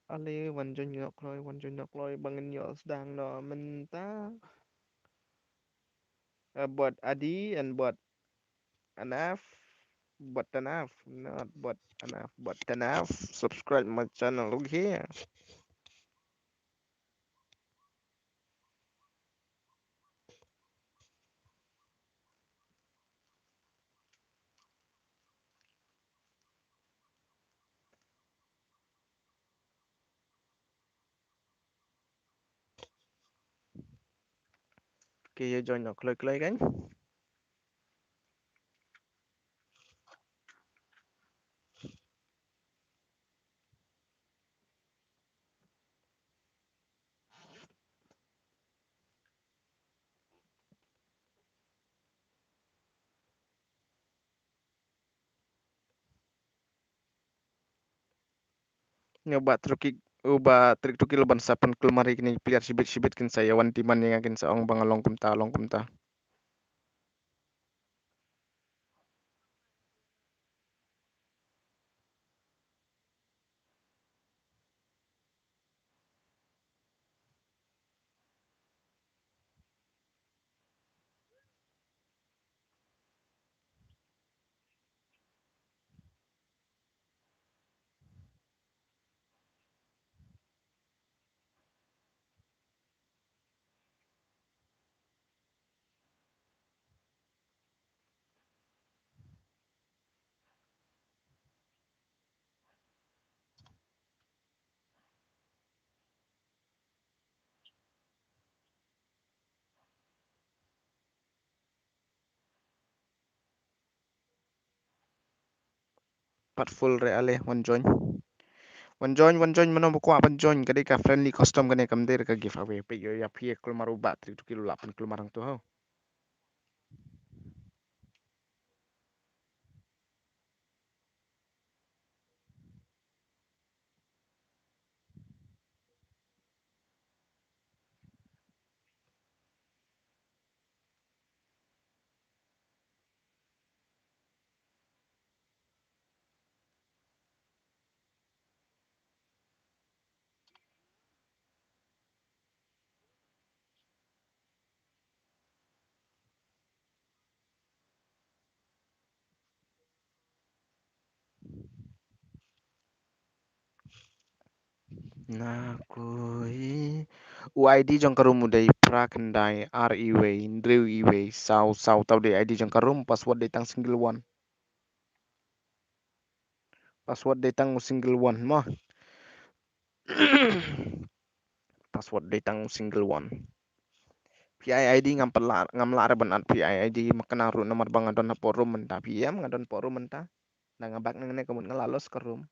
Ale, wan join noh kloi, wan join noh kloi, ba ngin ïoh sdang noh mynta. Eh, bad Adi and bad Anaf, bad Tanaf, not bad Anaf, bad Tanaf. Subscribe my channel, okay? Ki ïa join noh kloi kloi kan. Nga ba trukik, u ba trik tukil ban sa pynkulmar ïa kine player shibit shibit kin sa ïa wan timan ïa nga kin sa ong ba nga long kumta, long kumta. Pat full re ale, wan join. Wan join, wan join, mano ba kwah ban join, ka dei ka friendly custom kane, kam dei re ka giveaway. Peit ïa phi, kulmar u ba trik tukil u la pynkulmar hangto ho. Na koi. U ID jong ka room u dei phra khyndai, ar uwei, hynriew uwei, saw saw, taw dei ID jong ka room, password dei tang single one. Password dei tang u single one mo. Password dei tang u single one. PIID ngam pat lah, ngam lah re ban add PIID, ma kane ruh namar ba nga don hapoh room mynta. Phi ïam, nga don hapoh room mynta. Da nga back nangne ka mut nga la lose ka room.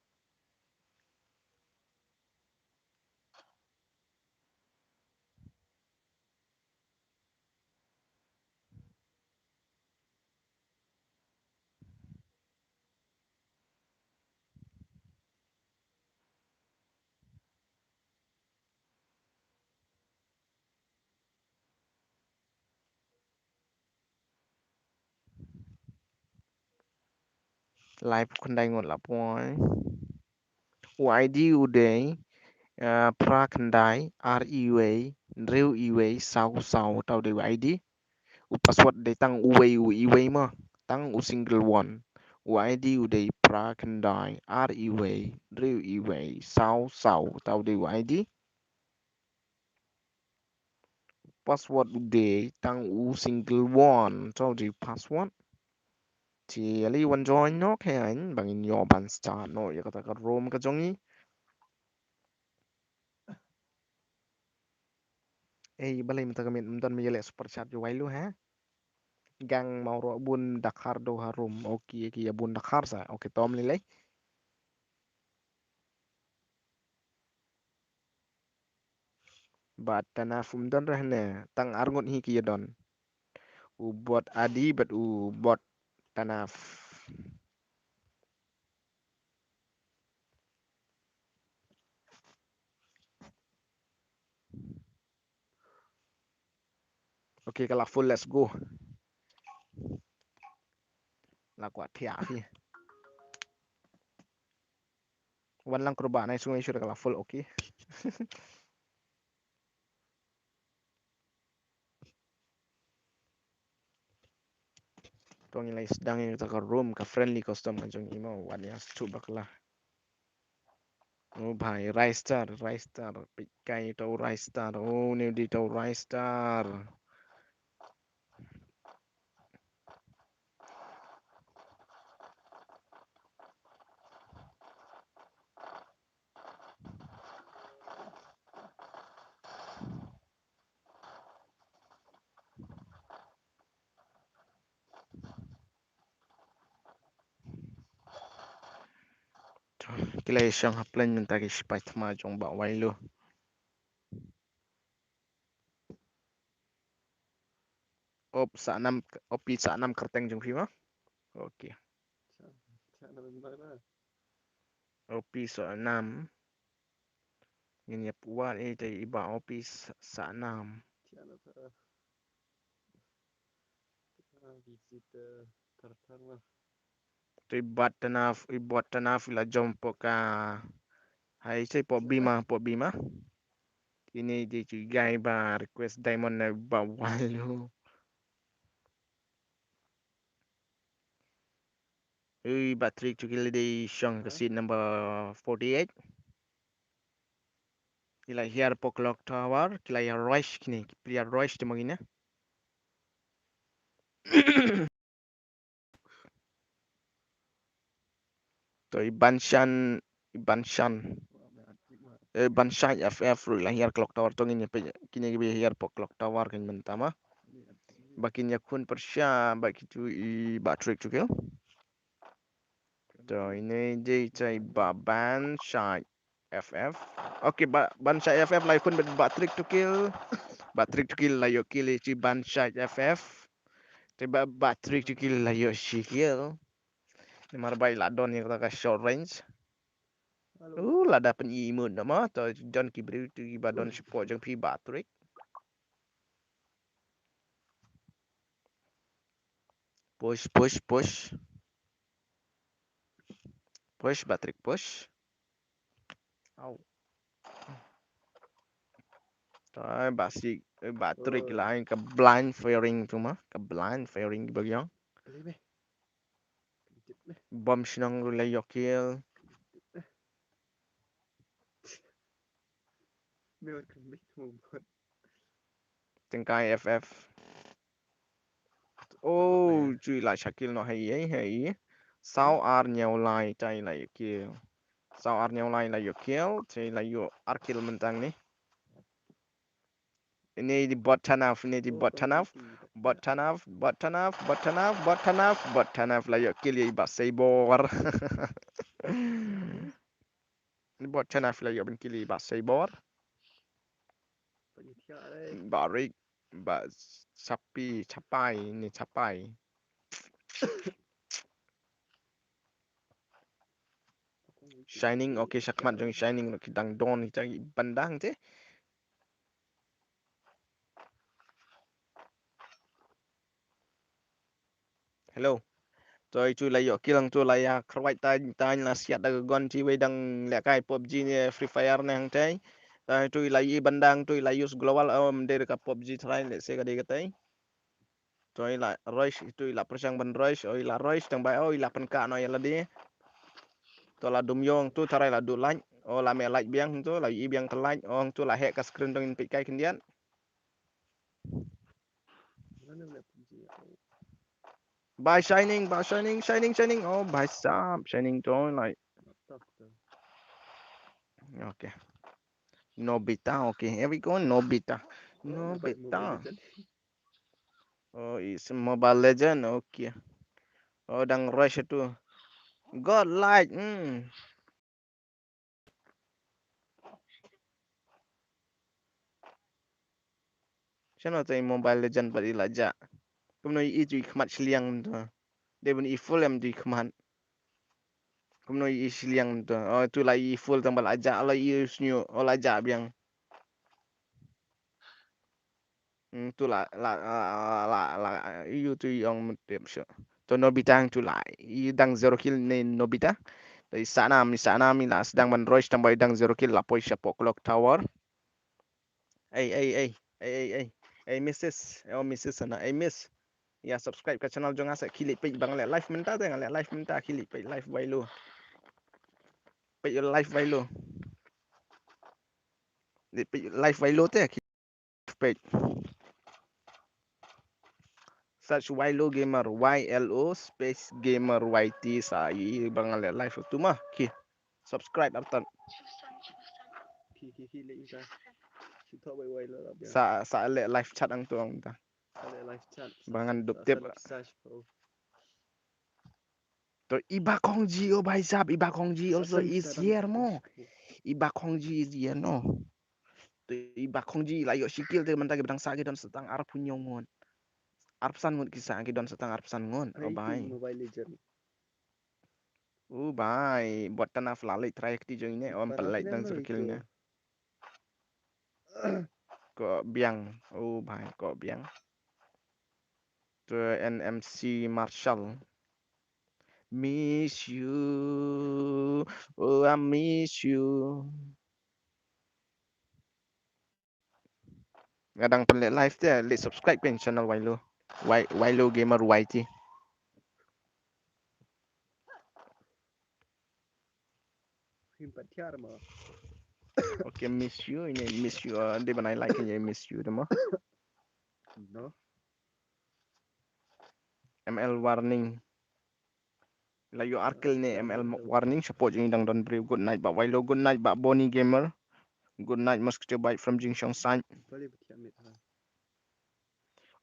Lai phew khyndai ngut la poi. U ID u dei, eh, phra khyndai, ar uwei, hynriew uwei, saw saw, taw dei u ID. U password dei tang uwei, u uwei mo, tang u single one. U ID u dei phra khyndai, ar uwei, hynriew uwei, saw saw, taw dei u ID. Password u dei tang u single one. Taw dei password. Te ale wan join noh keiñ, ba ngin ïoh ban start noh ïa kata ka room ka jong ngi. Ei, balei mynta ka miet ym don me ïaleh super chat ïa u Wailu, ha? Gang Mawroh bun dakhar do harum. Okay, okay, ïa bun dakhar sa. Okay, tom lei lei. Bad Tanaf um don reh ne, tang arngut hi ki ïa don. U Bot Adi bad u Bot Tanaf. Okay, ka la full, let's go. La kwah thiah hi. Wan lang kyrpad nai sungai sure ka la full, okay. To ngi lai sdang ïa ka room ka friendly custom ka jong i mo, wan ïa shu bakla. O bhai, Ristar, Ristar, peit kai to Ristar, o ne di to Ristar. Ki la ïa shong ha plain mynta ki shipai thma jong Bah Wailu. Op Sahnam, opi Sahnam kyrteng jong phi ma? Okay. Opi Sahnam. Ngin ïa pyrshah ïa i Bah opi Sahnam. Te i Bot Tanaf, i Bot Tanaf i la jump hapoh ka. Hai, sa hapoh bima, hapoh bima. Ine i dei i guy ba request diamond na Bah Wailu. Ui, Bah Trick to Kill i dei i shong ka seat number forty-eight. Ki la hiar hapoh Clock Tower, ki la ïa rush kine, ki la ïa rush te ma kine. To i Banshan, i Banshan. Eh, Banshai F F ruh i la hiar Clock Tower, to ngin ïa peit kine kiba hiar hapoh Clock Tower kan mynta ma. Ba kin ïakhun pyrshah bad kito i Bah Trick to Kill. To ine i dei i Bah Banshai F F. Okay, Bah Banshai F F la ïakhun bad Bah Trick to Kill. Bah Trick to Kill la ïoh kill ïa i Banshai F F. Te Bah, Bah Trick to Kill la ïoh shi kill. Namar ba i la don ïa kata ka short range. Uh, lada pyn-i mut na ma, to don ki briew tu kiba don shapoh jong phi Bah Trick. Push, push, push. Push, Bah Trick, push. Au. To, Bah Trick, Bah Trick la ai ka blind firing tu ma, ka blind firing ba giang. Bom shnong ruh la ïoh kill. Tyngkai F F. Oh, chui la shah kill noh, hei, hei, hei. Saw ar ñiew lai tai la ïoh kill. Saw ar ñiew lai la ïoh kill, tai la ïoh ar kill mynta ni. Ini di Bot Tanaf, ini di Bot Tanaf. Bot Tanaf, Bot Tanaf, Bot Tanaf, Bot Tanaf, Bot Tanaf la ïoh kill ïa i Bah Saibor. Ni Bot Tanaf la ïoh ban kill ïa i Bah Saibor. Bah Rick, Bah Chapi, Chapai, ni Chapai. Shining, okay, shakhmat jong Shining ruh ki dang don hi ta i Bandang te. Hello. To i tu la ïoh kill hangtu la ïa kyrwai ta ta la siat da ka gun ti wei dang lehkai PUBG ne Free Fire ne hangtai. To i tu la i Bandang tu la use global, um, dei ka PUBG trai le se ka dei ka tai. To i la rush, tu i la pyrshang ban rush, o i la rush tang bai, o i la pynka no ïa lade. To la dum ïong tu tharai la du light, o la me light biang tu la i biang ka light, o tu la heh ka screen tang in peit kai khyndiat. Bye Shining, bye Shining, Shining, Shining. Oh, bye Sam, Shining to like. Okay. Nobita, okay. Here we go, Nobita. Nobita. Oh, is Mobile Legend, okay. Oh, dang rush tu. God like, hmm. Shano te Mobile Legend pat i la jah. Kumno i tu i khmat shiliang tu. Dei bun i full em tu i khmat. Kumno i shiliang tu. Oh, tu la i full tang ba la jah, la i snyu, oh la jah biang. Hmm, tu la, la, la, la, la, yu tu yong mutip shu. To Nobita tu la, i dang zero kill ne Nobita. To i Sanam, i Sanam i la sdang ban rush tang ba i dang zero kill la poi sha pok clock tower. Ei, ei, ei, ei, ei, ei, ei, missus, oh, missus ana, ei, miss. Ya, subscribe ka channel jong nga sa khie leit peit ba nga leh live mynta te, nga leh live mynta, khie leit peit live Wailo. Peit live Wailo. Leit peit live Wailo te, khie peit. Search Wailo Gamer, Y L O space Gamer Y T sa i ba nga leh live tu ma, khie. Subscribe artat. Khie, khie, khie leit mynta. Shi thoh bai Wailo la biang. Sa, sa leh live chat ang tu ang ta. Sa leh live chat. Ba ngan dup tip. Sa, sa, sa, sa. To i ba khongji, oh bhai sahab, i ba khongji also is here mo. I ba khongji is here no. To i ba khongji la ïoh shi kill te mynta ki ba dang sah ki don sa tang arphew hynñiew ngut. Arphew san ngut ki sah ki don sa tang arphew san ngut. Oh bhai. Mobile Legend. Oh bhai, bot tana fla leit try kti jong ine, oh, em pat leit dang zero kill ine. Ko biang, oh bhai, ko biang. To N M C Marshall. Miss you, oh, I miss you. Nga dang pynleh live te, leh subscribe ken channel Wailo. Wai-, Wailo Gamer Y T. Phim pat thiar mo. Okay, miss you, ine miss you, uh, dei ban ai like ine miss you te mo. No. M L warning. La ïoh ar kill ne M L warning, support jong i dang don briew. Good night bah Wailo, good night bah Bonnie Gamer. Good night Mosquito Bite from Jingshong side.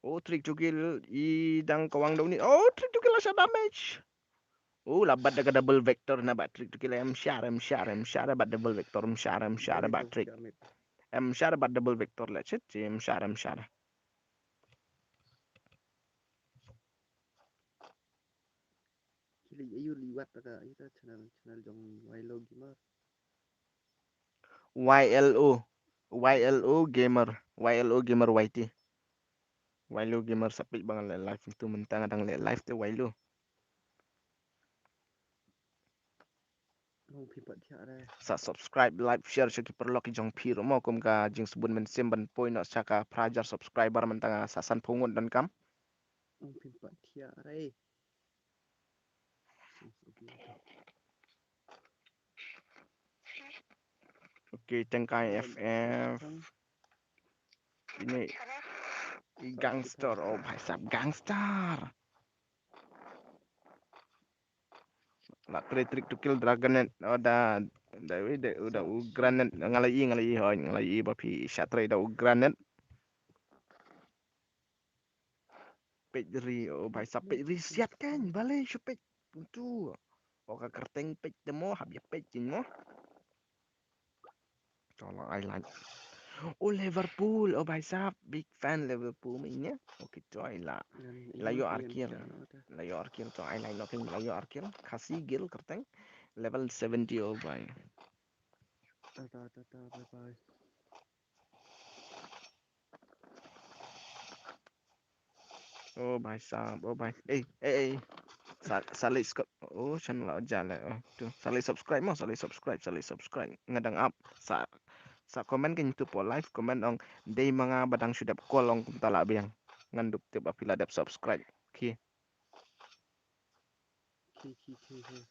Oh, Trick to Kill i dang kawang daw ni. Oh, Trick to Kill la shah damage. Oh, la bat da ka double vector na bah Trick to Kill, em shah, em shah, em shah, bat double vector, em shah, em shah, bah Trick. Em shah, bat double vector la shit, em shah, em shah. Ki leh aïu leh wat ka ita channel, channel jong Wailo Gamer. Y L O, Y L O Gamer, Y L O Gamer Y T. Wailo Gamer sa peit ba nga leh live tu mynta nga dang leh live te Wailo. Sa subscribe, like, share sha ki paralok ki jong phi ruh mo, kum ka jingsbun mynsiem ban poi noh sha ka phra hajar subscriber mynta nga sa sanphew ngut donkam. Okay, tengkai F F. Ini i gangster, oh bhai sahab, gangster. La trei Trick to Kill dragonet, oh da, da, da, da u granat, nga la i, nga la i, hoi, nga la i ba phi shah trei da u granat. Peit ri, oh bhai sahab, peit ri siat kan, balei shu peit tu. Oh ka kyrteng peit te mo, hap ïa peit kin mo. To la ai like. Oh Liverpool, oh bhai sahab, big fan Liverpool ma ine. Okay, to ai la. La ïoh ar kill. La ïoh ar kill, to ai like, no kin la ïoh ar kill. Khasi gil kyrteng. Level seventy, oh bhai. Ta ta ta ta, bye bye. Oh bhai sahab, oh bhai. Eh, eh, eh. Sa, sa leh subscribe. Oh, channel la ja leh. Oh, tu. Sa leh subscribe mo, sa leh subscribe, sa leh subscribe. Nga dang ap. Sa, sa comment kin tu po live, comment ong dei ma nga ba dang shu dep call ong kumta la biang. Ngan dup tip ba phi la dep subscribe. Okay. Okay, okay, okay, okay.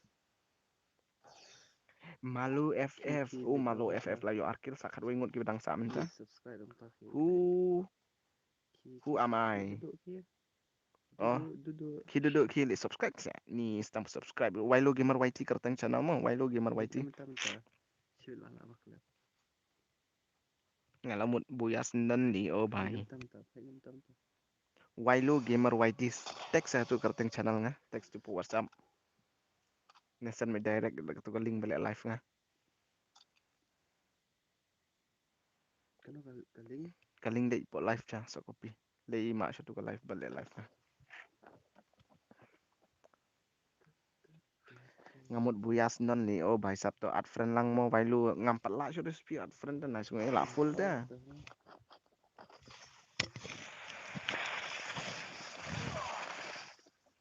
Malu F F, oh Malu F F la ïoh ar kill, sa khatwei ngut ki ba dang sah mynta. Who, who am I? Oh, ki dudu ki leh subscribe sa. Ni stang subscribe. Wailo Gamer Y T kyrteng channel mo, Wailo Gamer Y T. Nga la mut buya sendon li, oh bhai. Wailu Gamer Y T. Text ha tu kyrteng channel nga. Text tu pud WhatsApp. Nga send me direct da tu ka link ba leh live nga. Kano ka, ka link? Ka link dei pud live cha, sa copy. Lei ma sha tu ka live ba leh live nga. Nga mut buyas non li, oh, bhai sahab to add friend lang mo, Wailu, ngam pat lah shuh, spi add friend te na, sngewbha lah full te.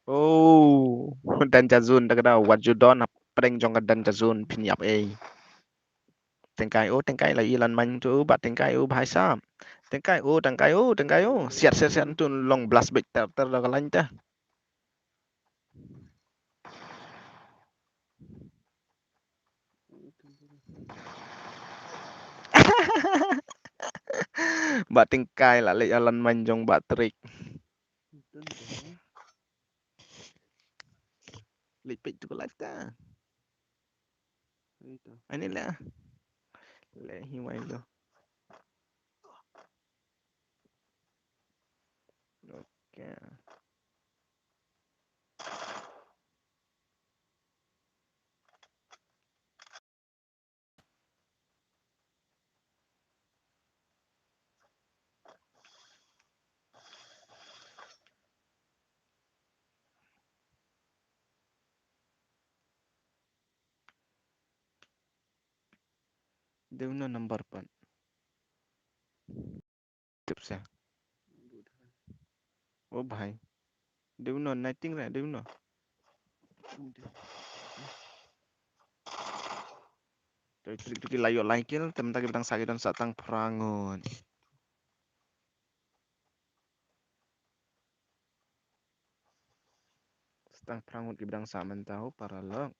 Oh, Dan Jazun, da ka da, what you done, prank jong ka Dan Jazun, phin ïap ei. Tengkai, oh, tengkai la i lan man tu, ba tengkai, oh, bhai sahab. Tengkai, oh, tengkai, oh, tengkai, oh. Siat, siat, siat, tu long blast big ter, ter, da ka lan te. Ba tengkai la leh ïa lan man jong Ba Trik. Leh peit tu ka live ta. Ani la. Leh hi wai lo. Okay. Dei uno number pat. Tip sa. Oh bhai. Dei uno, nine re, dei uno. Te trik tu ki la ïoh lai kill, te mynta ki ba dang sah ki don sah tang phra ngut. Sah tang phra ngut ki ba dang sah mynta, oh, paralok.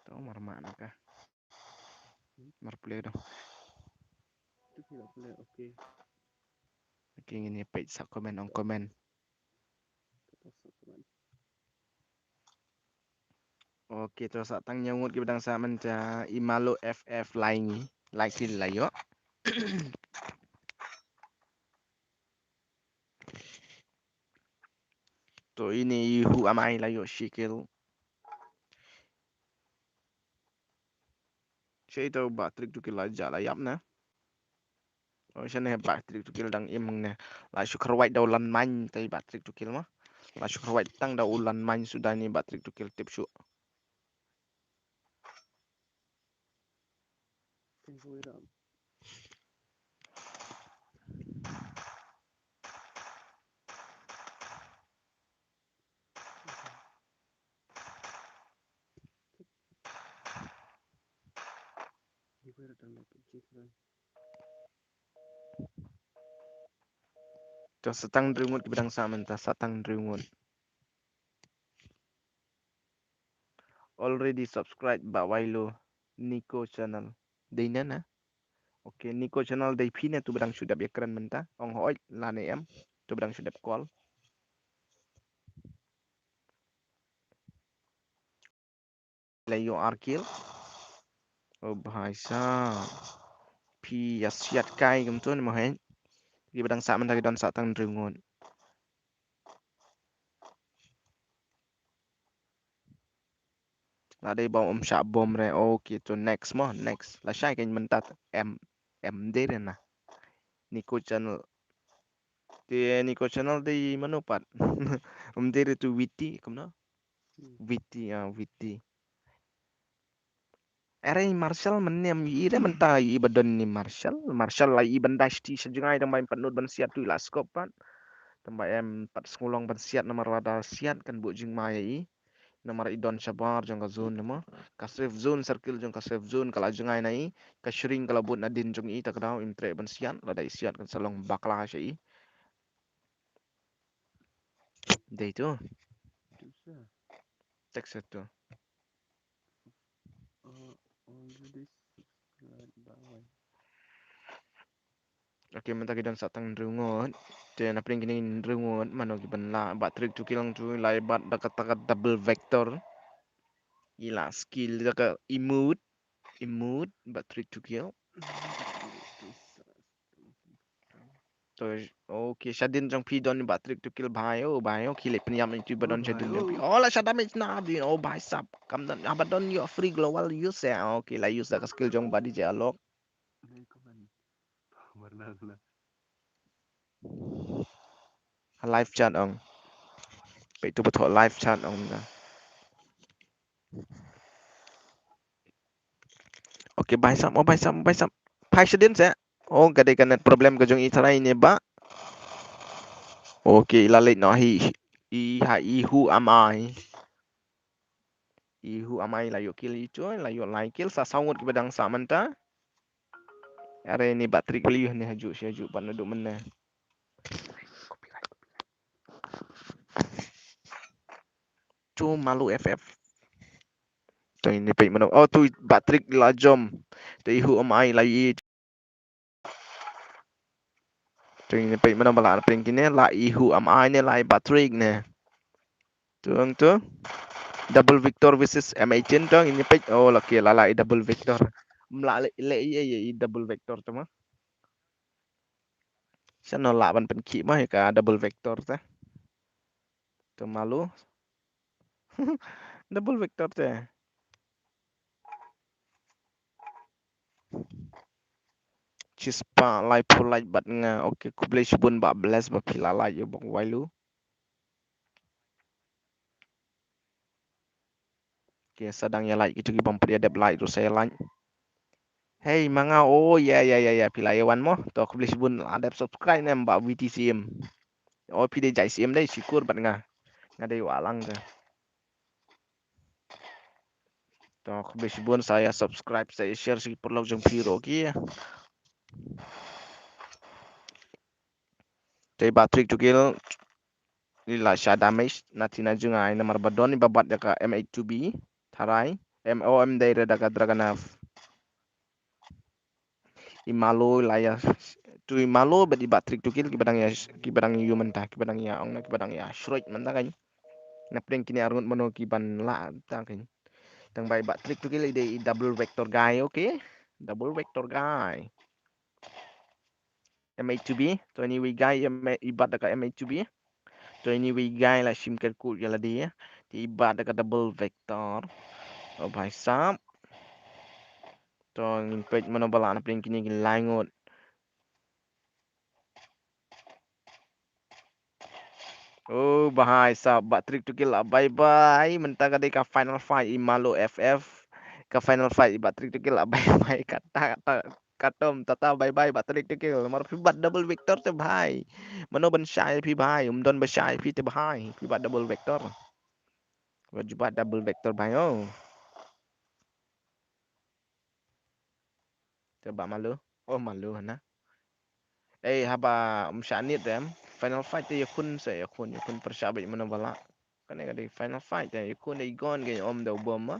To mar ma na ka. Mar play dong. Tu phi la play, okay. Okay, ngin ïa peit sa comment, ong comment. Okay, to sah tang hynñiew ngut ki ba dang sah mynta, i Malo F F lai ngi, lai kill la ïoh. To ine i Hu Amai la ïoh shi kill. Shi to Ba Trik tu kill la jah la ïap na. Oh, shane Ba Trik tu kill dang im hangne. La shu kharwai da u Lan Main te Ba Trik tu kill ma. La shu kharwai tang da u Lan Main suda ni Ba Trik tu kill tip shuh. To sah tang hynriew ngut ki ba dang sah mynta, sah tang hynriew ngut. Already subscribe ba Wailo Niko channel. Dei na na. Okay, Niko channel dei phi ne tu ba dang shu dep ïa kren mynta. Ong hoi lane em. Tu ba dang shu dep call. La ïoh ar kill. Oh bhai sahab. Phi ïa siat kai kumtu ne mo hei. Ki ba dang sah mynta ki don sah tang hynriew ngut. La dei bom um shah bom re. Okay, to next mo, next. Lashai kein mynta em, em dei re na. Niko channel. Te Niko channel dei mano pat. Um dei re tu Witi kumno? Hmm. Witi, ah, Witi. Are Marshall mynne em i re mynta i ba don ni Marshall. Marshall la i ban dash ti sha jngai tang ba em pat nud ban siat tu i la skop pat. Tang ba em pat sngewlong ban siat namar lada siat kan buh jingma ïa i. Namar i don shabar jong ka zone ne mo. Ka safe zone, circle jong ka safe zone ka la jngai na i. Ka shring ka la bud na din jong i, ta ka daw im treh ban siat, lada i siat kan sa long bakla sha i. Dei tu. Text tu. Already subscribed by. Okay, mynta ki don sa tang hynriew ngut. Te na pdeng kine hynriew ngut, mano ki ban lah, Batrik to Kill tu, lah i bat da kata ka double vector. I lah skill da ka emote, emote, Batrik to Kill. To, okay, shadien jong phi don Batrik to Kill bhai, oh bhai, oh, khie leit pynïap ïa tu ba don shadien jong phi. Oh, la shadien na din, oh bhai sab, kam don, haba don ïoh free global use, eh, okay, la use da ka skill jong ba D J Alok. Ha live chat ong. Peit tu ba thoh live chat ong na. Okay, bhai sab, oh bhai sab, bhai sab. Phai shadien seh. Oh, ka dei ka net problem ka jong i trai ne ba. Okay, la leit noh hi. I ha i Who Am I. I Who Am I la ïoh kill i tu, la ïoh lai kill, sa saw ngut kiba dang sah mynta. Are ni Batrik beli ne haju shi haju pan nadu mynne. Tu malu F F. Tu ini peit mano. Oh, tu Batrik la jom. Tu i Who Am I la i. Tu ini peit mano bala pink ini la i Who Am I ne la i Batrik ne. Tu tu. Double Victor versus M eighteen tu ini peit. Oh, laki la la i Double Victor. Mla le le i i double vector tu ma. Sano la ban pynkhih ma ka double vector ta. Tu malu. Double vector te. Chispa lai pulai bat nga. Okay, khublei shibun ba bless ba phi la lai ïa bong wailu. Okay, sa dang ïa lai kitu ki bang pria dep lai tu sa ïa lai. Hey, manga, oh, ya, ya, ya, ya, phi la ïa wan mo. To, khublei shibun la dep subscribe ne em ba V T C M. Oh, phi dei jai C M dei, syukur bat nga. Nga dei wa lang te. To, khublei shibun sa ïa subscribe, sa ïa share, sa ki paralok jong phi ruh ki. Te Batrik to Kill. Ila sha damage na tina jung ai namar ba don i ba bat da ka M eight two B. Tharai. M O M dei re da ka Dragunov. I malu la ïa. Tu i malu bad i Batrik to Kill ki ba dang ïa, ki ba dang ïa mynta, ki ba dang ïa ong na, ki ba dang ïa shruit mynta kan. Na pdeng kine arngut mano ki ban la ta kan. Tang bai Batrik to Kill i dei i double vector guy, okay? Double vector guy. M eight two B, to ini wi guy, i bat da ka M eight two B. To ini wi guy la shim ker kut ïa lade. Te i bat da ka double vector. Oh, bhai sab. To ngin peit mano bala na pdeng kine ki lai ngut. Oh, bhai sab, Batrik to Kill la bye bye. Mynta ka dei ka final fight i malu F F. Ka final fight i Batrik to Kill la bye bye. Kata, kata, katom, tata, bye bye, Batrik to Kill. Mar phi bat double vector te bhai. Mano ban shai phi bhai, um don ba shai phi te bhai. Phi bat double vector. Ba ju bat double vector bhai, oh. Te ba malu. Oh, malu hana. Eh, haba um sha nit dem. Final fight te ïakhun se, ïakhun, ïakhun pyrshah bad mano bala. Kane ka dei final fight te ïakhun dei gon ke om da bom ma.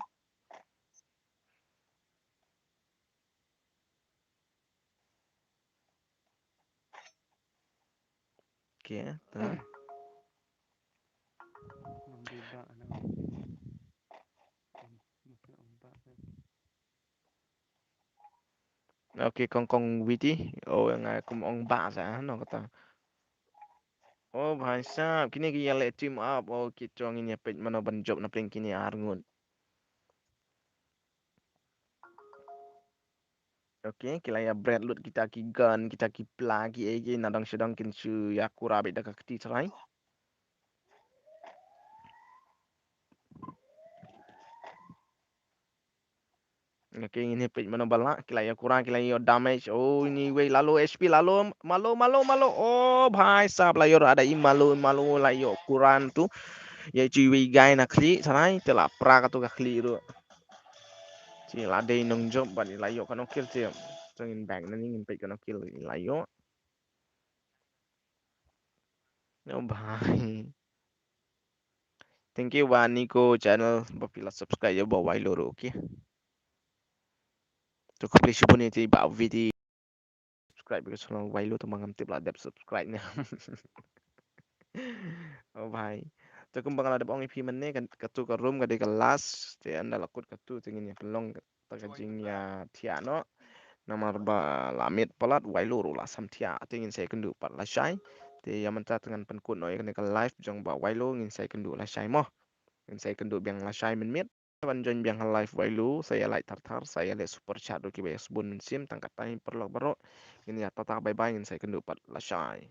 Okay, ta. Okay, kong kong Witi. Oh, nga kum ong ba sa, no kata. Oh, bhai sab, kine ki ïa leh team up. Oh, ki tong ngin ïa peit mano ban jop na pdeng kine arngut. Okay, ki la ïa bret lut kita ki gun, kita ki pla, ki ei ki nadong shadong kin shu ïa kura beit da ka kti trai. Okay, ngin ïa peit mano bala, ki la ïa kura, ki la ïa damage. Oh, ini wei lalu H P lalu, malu, malu, malu. Oh, bhai sab la ïa rada i malu, malu la ïa kura tu. Ïa i wei guy na khlieh, sanai, te la pra ka tu ka khlieh ruh. Te la dei nongjop, bad la ïoh kano kill te. Te ngin back na ni ngin peit kano kill la ïoh. Oh, bhai. Thank you, ba Niko channel, ba phi la subscribe, ba wai loro, okay. To khublei shibun ïa phi ba video subscribe ïa ka channel Wailu, tang ba ngam tip la dep subscribe ne. Oh bhai. To kumba nga la dep ong ïa phi mynne, katu ka room ka dei ka last, te ynda la kut katu te ngin ïa pynlong ta ka jingïathiah noh. Namar ba la miet palat, Wailu ruh la sam thiah, te ngin sa ïakynduh pat lashai. Te ïa mynta te ngan pynkut noh ïa kane ka live jong ba Wailu, ngin sa ïakynduh lashai mo. Ngin sa ïakynduh biang lashai mynmiet. Ban join biang ha live Wailu, sa ïa like thar thar, sa ïa leh super chat ruh kiba ïa sbun mynsiem, tang katne paralok baroh. Ngin ïa tata, bye bye, ngin sa ïakynduh pat lashai.